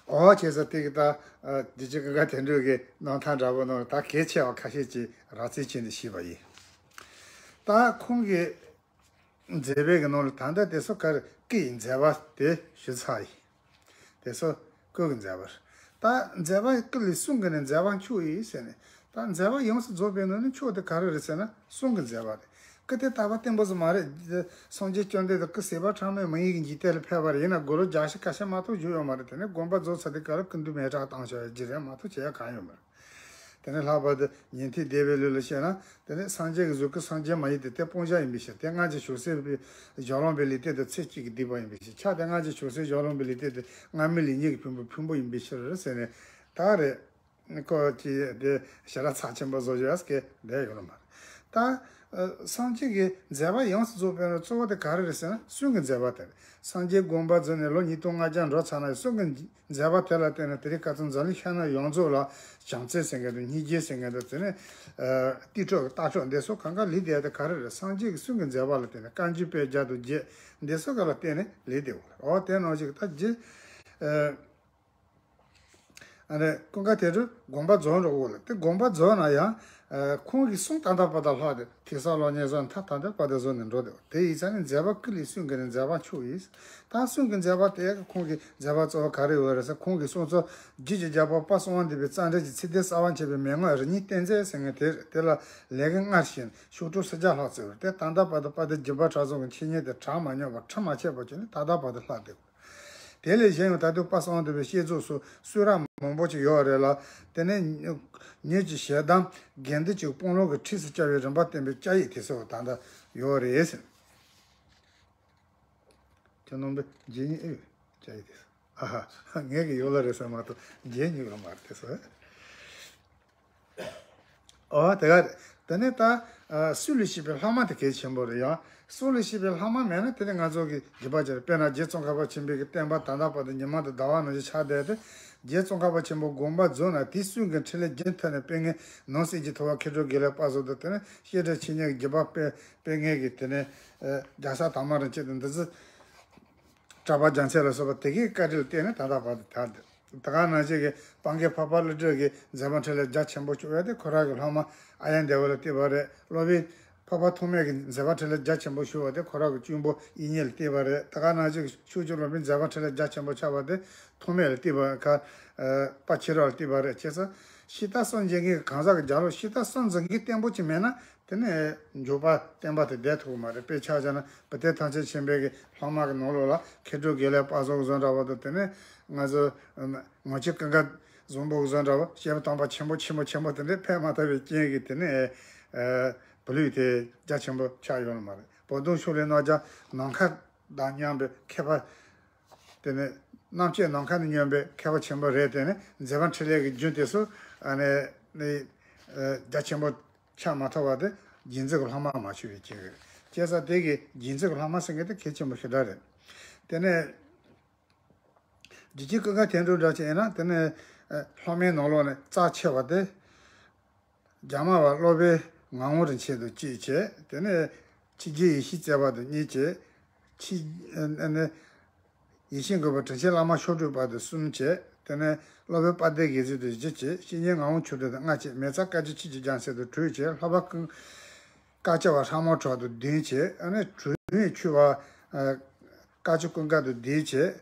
ཨོ། བྱས་ཙང་དེ་གི་ད། ཨ། བདེ་ཆེན་ཀུན་དགའ་དོན་གྲུབ་ཀྱི་རྣམ་ཐར་འདྲ་པོ་ནང་ལ་ད་གལ་ཆེ་བ་ཁ་ཤས་ཅིག་རགས་རྩིས་བྱས་ནས་ཞུས་པ་ཡིན། ད་ཁོང་གིས་མཛད་པའི་གི་ནང་ལ་ད་ལྟ་དེ་ཚོ་ག་རེ་སྐུ་ཡི་མཛད་པ་དེ་ཞུས་ཚར་ཡིན། དེ་ཚོ་སྐུ་གི་མཛད་པ་རེད། ད་མཛད་པ་སྐུ་ལས་གསུང་གི་ནས་མཛད་པ་མཆོག་ཡིན་ཟེར་ནས། ད་མཛད་པ་ཡོངས་སུ་རྫོགས་པའི་ནང་ནས་མཆོག་དེ་ག་རེ་རེད་ཟེར་ན་གསུང་གི་མཛད་པ་རེད། སྐུ་དེ་དག་པ་བརྟན་པོ་ཟིག་མ་རེད། སངས་རྒྱས་བཅོམ་ལྡན་འདས་སྐུ་ཟད་པ་ཕྲ་མོའི་མིང་ཡིག་འཇིག་རྟེན་ལ་ཕེབས་པ་རེད། ཡིན་ན་དགུང་ལོ་བརྒྱད་ཅུ་ཁ་ཤས་མ་གཏོགས་བཞུགས་ཡོད་མ་རེད། དེ་ནས་དགོངས་པ་རྫོགས་ཚར་དུས་སྐབས་ལ་སྐུ་མདུན་མེ་སྲེག་བཏང་བཞག་ཡ་ཅིག་རེད་མ་གཏོགས་བྱེད་ཡ་གང་ཡོད་མ་རེད། དེ་ནས་ལྷག་པར་དུ་ཉན་ཐོས་སྡེ་པའི་ལུགས་ལ་བཤད་ན། དེ་ནས་སངས་རྒྱས་ཀྱི་གཟུགས་སྐུ་སངས་རྒྱས་མ་ཡིན་ཏེ། དེ་སྤོང་བྱ་ཡིན་པའི་ཕྱིར། དེ་སྔར་གྱི་བྱང་སེམས་པའི་གཞན་སློང་པའི་ལུས་རྟེན་དང་ཚེ་གཅིག་གི་སྡིག་པ་ཡིན་པའི་ཕྱིར། ཆ་དེ་སྔར་གྱི་བྱང་སེམས་གཞན་སློང་པའི་ལུས་རྟེན་དེ་སྔ་མའི་ལུས་ཉིད་ཀྱི་ཕུང་པོ་ཕུང་པོ་ཡིན་པའི་ཕྱིར་ཟེར་ནས། ད་རེད། ཁོ་ཅི་དེ་ཞེ་དྲག་ཚབས་ཆེན་པོ་བཟོ་བྱས་སྐད་བསྡད་ཡོད་ལ་མ་རེད། ད་ཨ་སངས་རྒྱས་ཀྱི་མཛད་པ་ཡོངས་སུ་རྫོགས་པའི་གཙོ་བོ་དེ་ག་རེ་རེད་ཟེར་ན། གསུང་གི་མཛད་པ་དེ་རེད། སངས་རྒྱས་དགོངས་པ་རྫོགས་ནས་ལོ་ཉིས་སྟོང་ལྔ་བརྒྱ་འགྲོ་ཚར་ན་ཡང་། གསུང་གི་མཛད་པ་དེ་ལ་བརྟེན་ནས་དེ་རིང་ཁ་སང་འཛམ་གླིང་ཤར་ནུབ་ཡོངས་རྫོགས་ལ་བྱམས་བརྩེ་ཟེར་མཁན་དང་། སྙིང་རྗེ་ཟེར་མཁན་དང་། དེ་ནས་ཨ་རྟིང་སྤྲོད་ཀྱི་རྟ་མཆོག་འདི་ཚོ་གང་ག་ལུས་བསྡད་དེ་ག་རེ་རེད། སངས་རྒྱས་ཀྱི་གསུང་གི་མཛད་པ་ལ་བརྟེན་ནས། བཀའ་འགྱུར་དཔེ་བརྒྱ་དང་བརྒྱད་འདི་ཚོ་ག་ལ་བརྟེན་ནས་ལུས་བསྡད་ཡོད་རེད། འོ་དེ་ནང་བཞིན་ད་རྗེ་ཨ། ཨ་ནི་ཀུན་དགའ་དོན་གྲུབ་དགོངས་པ་རྫོགས་འགྲོ་གི་ཡོད་ལ། དེ་དགོངས་པ་རྫོགས་ན་ཡང་ཨ་ཁོང་གི་གསུང་ད་ལྟ་བར་དུ་ལྷག་སྟེ། ཐོས་བསམ་སློབ་གཉེར་བཟོ་ནས་ད་ད་ལྟ་བར་དུ་བཟོ་ནས་འགྲོ་བསྡད་ཡོད། དེ་ཡིན་ཙང་ནི་མཛད་པ་ཀུན་ལས་གསུང་གི་ནི་མཛད་པ་མཆོག་ཡིན། ད་གསུང་གི་མཛད་པ་དེ་ཁོང་གི་མཛད་པ་གཙོ་བོ་ག་རེ་ཡོད་རེད་ཟེར། ཁོང་གི་གསུང་ཚོ་རྒྱུད་ཀྱི་རྒྱལ་པོ་དཔལ་གསང་བ་འདུས་པའི་རྩ་འགྲེལ་གྱི་ཚིག་སྡེ་གསར་པ་འཆད་པའི་མན་ངག་རིམ་གཉིས་གཏེར་མཛོད་ཟེར་མཁན་དེ་རེད། དེ་ལ་ལས་ཀྱི་སྔར་བཞིན་ཤོག་དྲུག་སུམ་བརྒྱ་ལྷག་བཙུགས་རེད། དེ་ད་ལྟ་བར་དུ་དཔལ་ལྡན་འཇམ་དཔལ་གྲགས་ཚང་གི་འཆད་ཉན་དེ་གྲངས་མ་ཉམས་པར་ཁྲི་མ་ཆད་པ་བྱས་ནས་ད་ལྟ་བར་དུ་ལྷག་བསྡད་ཡོད། དེ་ལས་གཞན་ཡང་ད་དུང་དཔལ་གསང་བ་འདུས་པའི་བསྐྱེད་རྫོགས་སུ་གསུང་རབ་མང་པོ་ཅིག་ཡོད་རེད་ལ། དེ་ནས་ཉོན་ཅིག་ཞེ་སྡང་དགེ་འདུན་གྱི་དཔུང་ལོག་གི་འཁྲིས་སུ་བཅར་བའི་རིམ་པ་བསྟན་པའི་བཅའ་ཡིག་དེ་ཚོ་ད་ལྟ་ཡོད་རེད་ཟེར། ཁྱོད་རྣམ་པས་མཇལ་མྱོང་ཨེ་ཡོད། བཅའ་ཡིག་དེ་ཚོ། ཨ་ཧ། ངས་ཀྱི་ཡོད་ལ་རེད་ཟེར་མ་གཏོགས་མཇལ་མྱོང་ལ་མ་རེད་དེ་ཚོ། ཨོ་དེ་ག་རེད། དེ་ནས་ད་ཨ་སྲོལ་ལས་བཤད་པའི་ལྷག་མ་དེ་གལ་ཆེན་པོ་རེད་ཡ། སྲོལ་ལས་བཤད་པའི་ལྷག་མ་མེད་ན་དེ་ནི་ང་ཚོ་གི་རྒྱུད་པ་ཅིག་རེད། དཔེར་ན་རྗེ་ཙོང་ཁ་པ་ཆེན་པོའི་གི་བསྟན་པ་ད་ལྟ་བར་དུ་ཉི་མ་དང་ཟླ་བ་ནང་བཞིན་ཆགས་བསྡད་དེ། རྗེ་ཙོང་ཁ་པ་ཆེན་པོ་དགོངས་པ་རྫོགས་ན་དེའི་གསུང་གི་འཕྲིན་ལས་རྒྱུན་མཐུད་ནས་སྤེལ་མཁན་ནང་གསེས་ཀྱི་ཐུབ་པ་མཁས་གྲུབ་དགེ་ལེགས་དཔལ་བཟང་དང་། དེ་ནས་བཤད་སྒྲུབ་འཆད་ཉན་གྱི་རྒྱུད་པ་སྤེལ་སྤེལ་མཁན་གྱི་དེ་ནས་ཨ་རྒྱལ་སྲས་དར་མ་རིན་ཆེན་དང་འདི་ཚོ། གྲགས་པ་རྒྱལ་མཚན་ལ་སོགས་པ་དེ་གའི་བཀའ་དྲིན་ལ་བརྟེན་ནས་ད་ལྟ་བར་དུ་དར་འདུག། དེ་ག་ནང་བཞིན་གྱི་སྤང་རྒྱན་འཕགས་པ་ཀླུ་སྒྲུབ་ཀྱི་མཛད་པ་འཕྲིན་ལས་རྒྱ་ཆེན་པོ་བྱུང་བ་དེ་ཁོ་རང་གི་སློབ་མ་ཨཱརྱ་དེ་བ་ལ་བརྟེན་པ་རེད། སློབ་དཔོན་འཕགས་པ་ཐོགས་མེད་ཀྱི་མཛད་པ་འཕྲིན་ལས་རྒྱ་ཆེན་པོ་བྱུང་བ་དེ་ཁོ་རང་གི་གཅུང་པོ་དབྱིག་གཉེན་ལ་བརྟེན་པ་རེད། དེ་ག་ནང་བཞིན་ཤུགས་ཀྱི་སློབ་དཔོན་མཛད་པ་འཕྲིན་ལས་རྒྱ་ཆེན་པོ་ཆགས་པ་དེ་ཐོགས་མེད་ལ་བརྟེན་པ། ཁ་ཨ་དཔལ་ཁྱི་རབས་ལ་བརྟེན་པ་རེད། བྱས་ཙང་ཕྱི་ལྟ་གསུམ་མཇལ་མཁན་གྱི་གང་ཟག་གི་རྒྱལ་པོ་ཕྱི་ལྟ་གསུམ་འཛིན་མཁན་བརྟན་པོ་ཅིག་མེད་ན། དེ་ནས་འཇུག་པ་བསྟན་པ་དེ་བསྡད་ཐུབ་ཀྱི་མ་རེད། དཔེ་ཆ་བཞག་ན་བུ་སྟོན་ཐམས་ཅད་མཁྱེན་པའི་གི་སློབ་མ་གི་ནང་ལོགས་ལ་མཁས་གྲུབ་དགེ་ལེགས་དཔལ་བཟང་བཟོ་འདྲ་བ་དང་། དེ་ནས་ང་ཚོ་ངག་ཆོས་ཀུན་དགའ་བཟང་པོ་བཟོ་འདྲ་བ། སྐྱེས་བུ་དམ་པ་ཆེན་པོ་ཆེན་པོ་ཆེན་པོ་དེ་འདྲ་ཕེབས་མ་ཐུབ་པའི་རྐྱེན་གྱིས། དེ་ནས་ཨ་བོད་ལུགས་དེ་རྒྱ་ཆེན་པོ་ཆགས་ཡོད་ལ་མ་རེད། བོད་དོན་ཕྱོགས་ལས་རྣམ་རྒྱལ་ནམ་མཁའ་དང་མཉམ་པའི་མཁས་པ། དེ་ནས་རྣམ་དཔྱོད་ནམ་མཁའ་དང་མཉམ་པའི་མཁས་པ་ཆེན་པོ་རེད། དེ་ནས་མཛད་པ་འཕྲིན་ལས་ཀྱི་རྒྱུན་དེ་ཚོ་ཨ་ནི་ནི་ཨ་རྒྱ་ཆེན་པོ་ཆགས་མ་ཐུབ་པ་དེ་རྗེས་འཛིན་གྱི་སློབ་མ་མ་བྱུང་བའི་རྐྱེན་རེད། བྱས་ཙང་དེ་གི་རྗེས་འཛིན་གྱི་སློབ་མ་ཟེར་མཁན་དེ་གལ་ཆེན་པོ་ཞེ་དྲག་རེད། དེ་ནས་རྗེ་བཙུན་ཀུན་དགའ་དོན་གྲུབ་འདྲ་ཅིག་ཡིན་ན། དེ་ནས་ཨ་སློབ་མའི་ནང་ལོགས་ནས་རྩ་ཆེ་བ་དེ་རྒྱ་མ་བ་སློབ་དཔོན་ངག་དབང་རིན་ཆེན་དང་གཅིག་བྱས། དེ་ནས་ཆོས་རྗེ་ཡེ་ཤེས་རྩེ་བ་དང་གཉིས་བྱས། ཆོས་ཨ་ནི་ཡེ་ཤེས་མགོན་པོ་དྲིན་ཅན་བླ་མ་མཆོག་སྤྲུལ་དཔལ་དུ་གསུམ་བྱས། དེ་ནས་སློབ་དཔོན་དཔལ་ལྡན་དགེ་ཚུལ་དུ་བཞི་བྱས། བཤེས་གཉེན་ངག་དབང་ཆོས་སྒྲོན་དུ་ལྔ་བྱས། མེ་བཙའ་བཀའ་བརྒྱུད་ཆོས་ཀྱི་རྒྱལ་མཚན་དུ་དྲུག་བྱས། ལྷ་པ་ཀུན་བཀའ་བཅག་པ་ལྷ་མོ་གྲགས་དུ་བདུན་བྱས། ཨ་ནི་དྲུང་ཡིག་ཆོས་པ་ཨ་བཀའ་བཅུ་ཀུན་དགའ་དུ་བདུན་བྱས།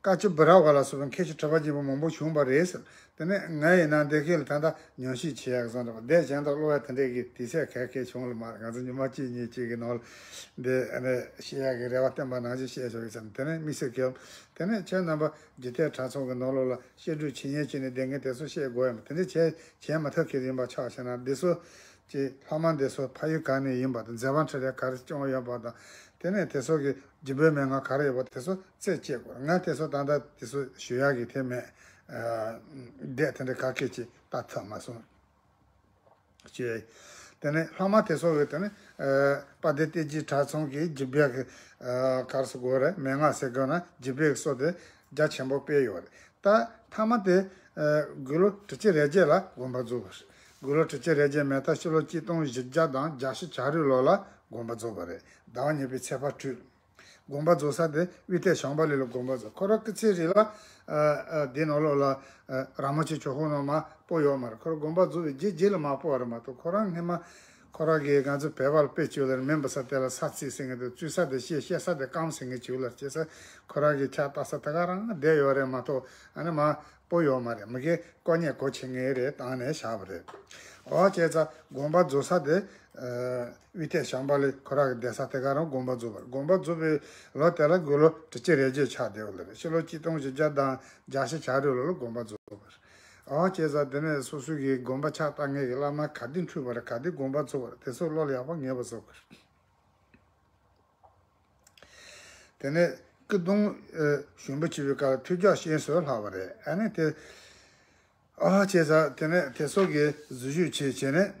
བཀའ་བཅུ་བི་ར་ཝ་ལ་སོགས་པའི་མཁས་ཤིང་གྲགས་པ་ཅན་པོ་མང་པོ་བྱུང་བ་རེད་ཟེར། དེ་ནས་ང་ཡིན་ན་འདི་སྐད་ལ་ད་ལྟ་ཉམས་ཞིབ་བྱེད་ཡག་བཟོ་འདྲ་བ། འདས་གཞན་དག་ཀློག་ཡག་དེ་འདྲས་ཀྱི་དུས་ཚོད་ག་གེ་བྱུང་ལ་མ་རེད། ང་ཚོ་ཉི་མ་གཅིག་གཉིས་གཅིག་གི་ནང་ལ་འདི་ཨ་ནི་བཤད་ཡག་གི་རེ་བ་བསྟན་པ་ནང་བཞིན་བཤད་ཆོག་གི་ཙམ། དེ་ནས་དམིགས་བསལ་གྱི་དེ་ནས་ཁྱེད་རྣམ་པ་འཇིག་རྟེན་གྲྭ་ཚང་གི་ནང་ལོགས་ལ་བཤད་སྒྲུབ་འཆད་ཉན་བྱས་ནས་བསྡད་མཁན་དེ་ཚོ་བཤད་དགོས་ཡ་མ། དེ་འདྲས་བྱས་བྱས་མ་ཐུབ་མཁན་ཡིན་པ་ཆགས་ཤེ་ན། འདི་ཚོ་ཀྱི་ལྷག་མ་འདི་ཚོ་ཕ་ཡུལ་གང་ནས་ཡིན་པ་དང་། མཛད་པ་འཕྲིན་ལས་ག་རེ་སྐྱོང་ཡོད་པ་དང་། དེ་ནས་དེ་ཚོ་གི་རྒྱུ་འབོད་མན་ངག་ག་རེ་ཡོད་པ་དེ་ཚོ་རྩད་བཅད་དགོས། ང་དེ་ཚོ་ད་ལྟ་དེ་ཚོ་ཞུ་ཡག་གི་དེ་མེད། ཨ་འདས་དེ་འདྲ་ག་གེ་ཅིག་ལྟ་ཐུབ་མ་སོང་། ཅེས། དེ་ནས་ལྷག་མ་དེ་ཚོ་གི་དེ་ནས་ཨ་དཔལ་ལྡན་བསྟན་རྒྱས་གྲྭ་ཚང་གི་རྒྱུ་འབོད་ཀྱི་ཨ་ག་རེ་ཟེར་དགོས་རེད། མན་ངག་ཟེར་དགོས་ན་རྒྱུ་འབོད་ཀྱི་སྲོལ་དེ་རྒྱ་ཆེན་པོ་སྤེལ་ཡོད་རེད། ད་མཐའ་མ་དེ་ཨ་དགུང་ལོ་དྲུག་ཅུ་རེ་བརྒྱད་ལ་དགོངས་པ་རྫོགས་པ་རེད། དགུང་ལོ་དྲུག་ཅུ་རེ་བརྒྱད་མེད་ད་ཕྱི་ལོ་གཅིག་སྟོང་བཞི་བརྒྱ་དང་གྱ་བཞི་གྱ་རེ་ལོ་ལ་དགོངས་པ་རྫོགས་པ་རེད། ཟླ་བ་གཉིས་པའི་ཚེས་པ་དྲུག། དགོངས་པ་རྫོགས་ས་དེ་དབུས་མཐའི་བྱམས་པ་གླིང་ལ་དགོངས་པ་རྫོགས། ཁོ་རང་སྐུ་ཚེ་རིང་ལ་ཨ་ཨ་འདི་ནང་ལོགས་ལ་ཨ་ར་མོ་ཆེ་ཆོས་འཁོར་ནང་མར་སྤོ་ཡོད་མ་རེད། ཁོ་རང་དགོངས་པ་རྫོགས་པའི་རྗེས་རྗེས་ལ་མར་སྤོ་བ་རེད་མ་གཏོགས། ཁོ་རང་སྔོན་མ་ཁོ་རང་གིས་ང་ཚོ་བོད་པ་ལ་དཔེ་བྱས་ལ་མེ་འབར་ས་དེ་ལ་ས་བརྩིགས་ཟེར་མཁན་དེ། བཙུགས་ས་དེ་བཤད་བཤད་ས་དེ་སྐམ་ཟེར་མཁན་བྱས་ལ། བྱས་ཙང་ཁོ་རང་གི་ཆ་ལྟ་ས་དེ་ག་རང་བསྡད་ཡོད་རེད་མ་གཏོགས། ཨ་ནི་མར་སྤོ་ཡོད་མ་རེད། མི་སྒེར་དཀོན་གཉེར་གོ་ཆེ་ངེས་རེད་བཏང་ནས་བཞག་པ་རེད། འོ་བྱས་ཙང་དགོངས་པ་རྫོགས་ས་དེ་ཨ་དབུས་མཐའི་བྱམས་པ་གླིང་ཁོ་རང་གི་བསྡད་ས་དེ་ག་རང་དགོངས་པ་རྫོགས་པ་རེད། དགོངས་པ་རྫོགས་པའི་ལོ་དེ་ལ་དགུང་ལོ་དྲུག་ཅུ་རེ་བརྒྱད་ཆགས་བསྡད་ཡོད་ལ་རེད། ཕྱི་ལོ་གཅིག་སྟོང་བཞི་བརྒྱ་དང་གྱ་བཞི་གྱ་རེ་ལོ་ལ་དགོངས་པ་རྫོགས་པ་རེད། ཨོ་བྱས་ཙང་དེ་ནས་སོ་སོ་གི་དགོན་པ་ཕྱག་བཏབ་མཁན་གྱི་བླ་མ་ག་དུས་འཁྲུངས་པ་རེད། ག་དུས་དགོན་པ་བཙུགས་པ་རེད། དེ་ཚོ་བློ་ལ་ཡག་པོ་ངེས་པ་བཟོ་དགོས། དེ་ནས་སྐུ་གདུང་ཨ་ཞུགས་འབུལ་བྱེད་པའི་སྐབས་ལ་ཐོས་རྒྱལ་གཤེགས་གསོལ་ལྷག་པ་རེད། ཨ་ནི་དེ་ཨ་བྱས་ཙང་དེ་ནས་དེ་ཚོ་གི་འཛུལ་ཞུགས་བྱས་བྱས་ནས།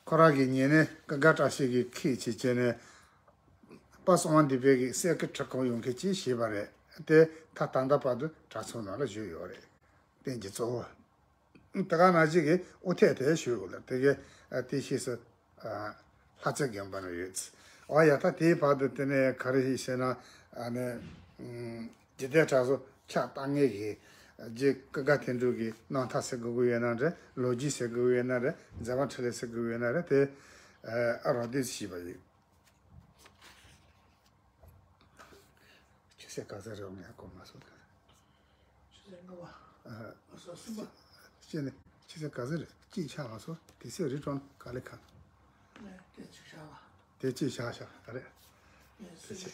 ཁོ་རང་གི་ཉེ་གནས་ཀ་དགའ་བཀྲ་ཤིས་ཀྱིས་ཁྱེད་ཀྱིས་བྱས་ནས་དཔལ་གསང་བ་འདུས་པའི་གི་གསེར་གྱི་ཁྲི་ཁོག་ཡོང་མཁན་ཅིག་བྱས་པ་རེད། དེ་ད་ད་ལྟ་བར་དུ་གྲྭ་ཚང་ནང་ལ་བཞུགས་ཡོད་རེད། རྟེན་གྱི་གཙོ་བོ། དེ་ག་ནང་བཞིན་གྱི་དབུ་ཐོད་དེ་བཞུགས་ཡོད་ལ། དེ་གའི་ཨ་དེ་ཕྱིས་སུ་ཨ་ལྷ་རྩེ་དགོན་པ་ནང་ཡོད། ཨ་ཡ་ད་དེའི་བར་དུ་དེ་ནས་ག་རེ་ཞིག་བྱས་ན། ཨ་ནི་ཨུམ། འཇིག་རྟེན་གྲྭ་ཚང་ཕྱག་བཏབ་མཁན་གྱི་རྗེ་ཀུན་དགའ་དོན་གྲུབ་ཀྱི་རྣམ་ཐར་ཟེར་དགོས་ཀྱི་ཡོད་ན་འདྲ། ལོ་རྒྱུས་ཟེར་དགོས་ཀྱི་ཡོད་ན་འདྲ། མཛད་པ་འཕྲིན་ལས་ཟེར་དགོས་ཀྱི་ཡོད་ན་འདྲ། དེ་ཨ་རོ་འདི་ཞེས་པ་ཡིན། ཁྱེད་ཚོས་ག་ཚོད་རེད། ངས་གོ་མ་སོང་། ཆུ་ཚོད་ལྔ་པ། ཨ། ལོ་སོ་གསུམ་པ། ཅི་ནས་ཆུ་ཚོད་ག་ཚོད་རེད། གཅིག་ཆགས་མ་སོང་། དེ་ཚོད་རི་ཀྲོང་ག་ལེ་ཁ། ནས་དེ་གཅིག་ཆགས་པ། དེ་གཅིག་ཆགས་ཤག་ད་རེད། ནས་སུ་ཞུ་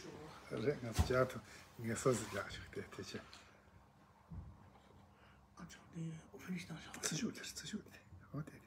བ། རེད། ང་ཚོ་ཇ་དང་ངལ་གསོ་ཟིག་རྒྱག་ཆོག་དེ་དེ་ཆེ། ཨ་ཅག་དེ་ཨོ་ཕི་ནིཤ་བཏང་ཤག་ཚི་ཤུག་དེར་ཚི་ཤུག་དེ་ཨོ་དེ།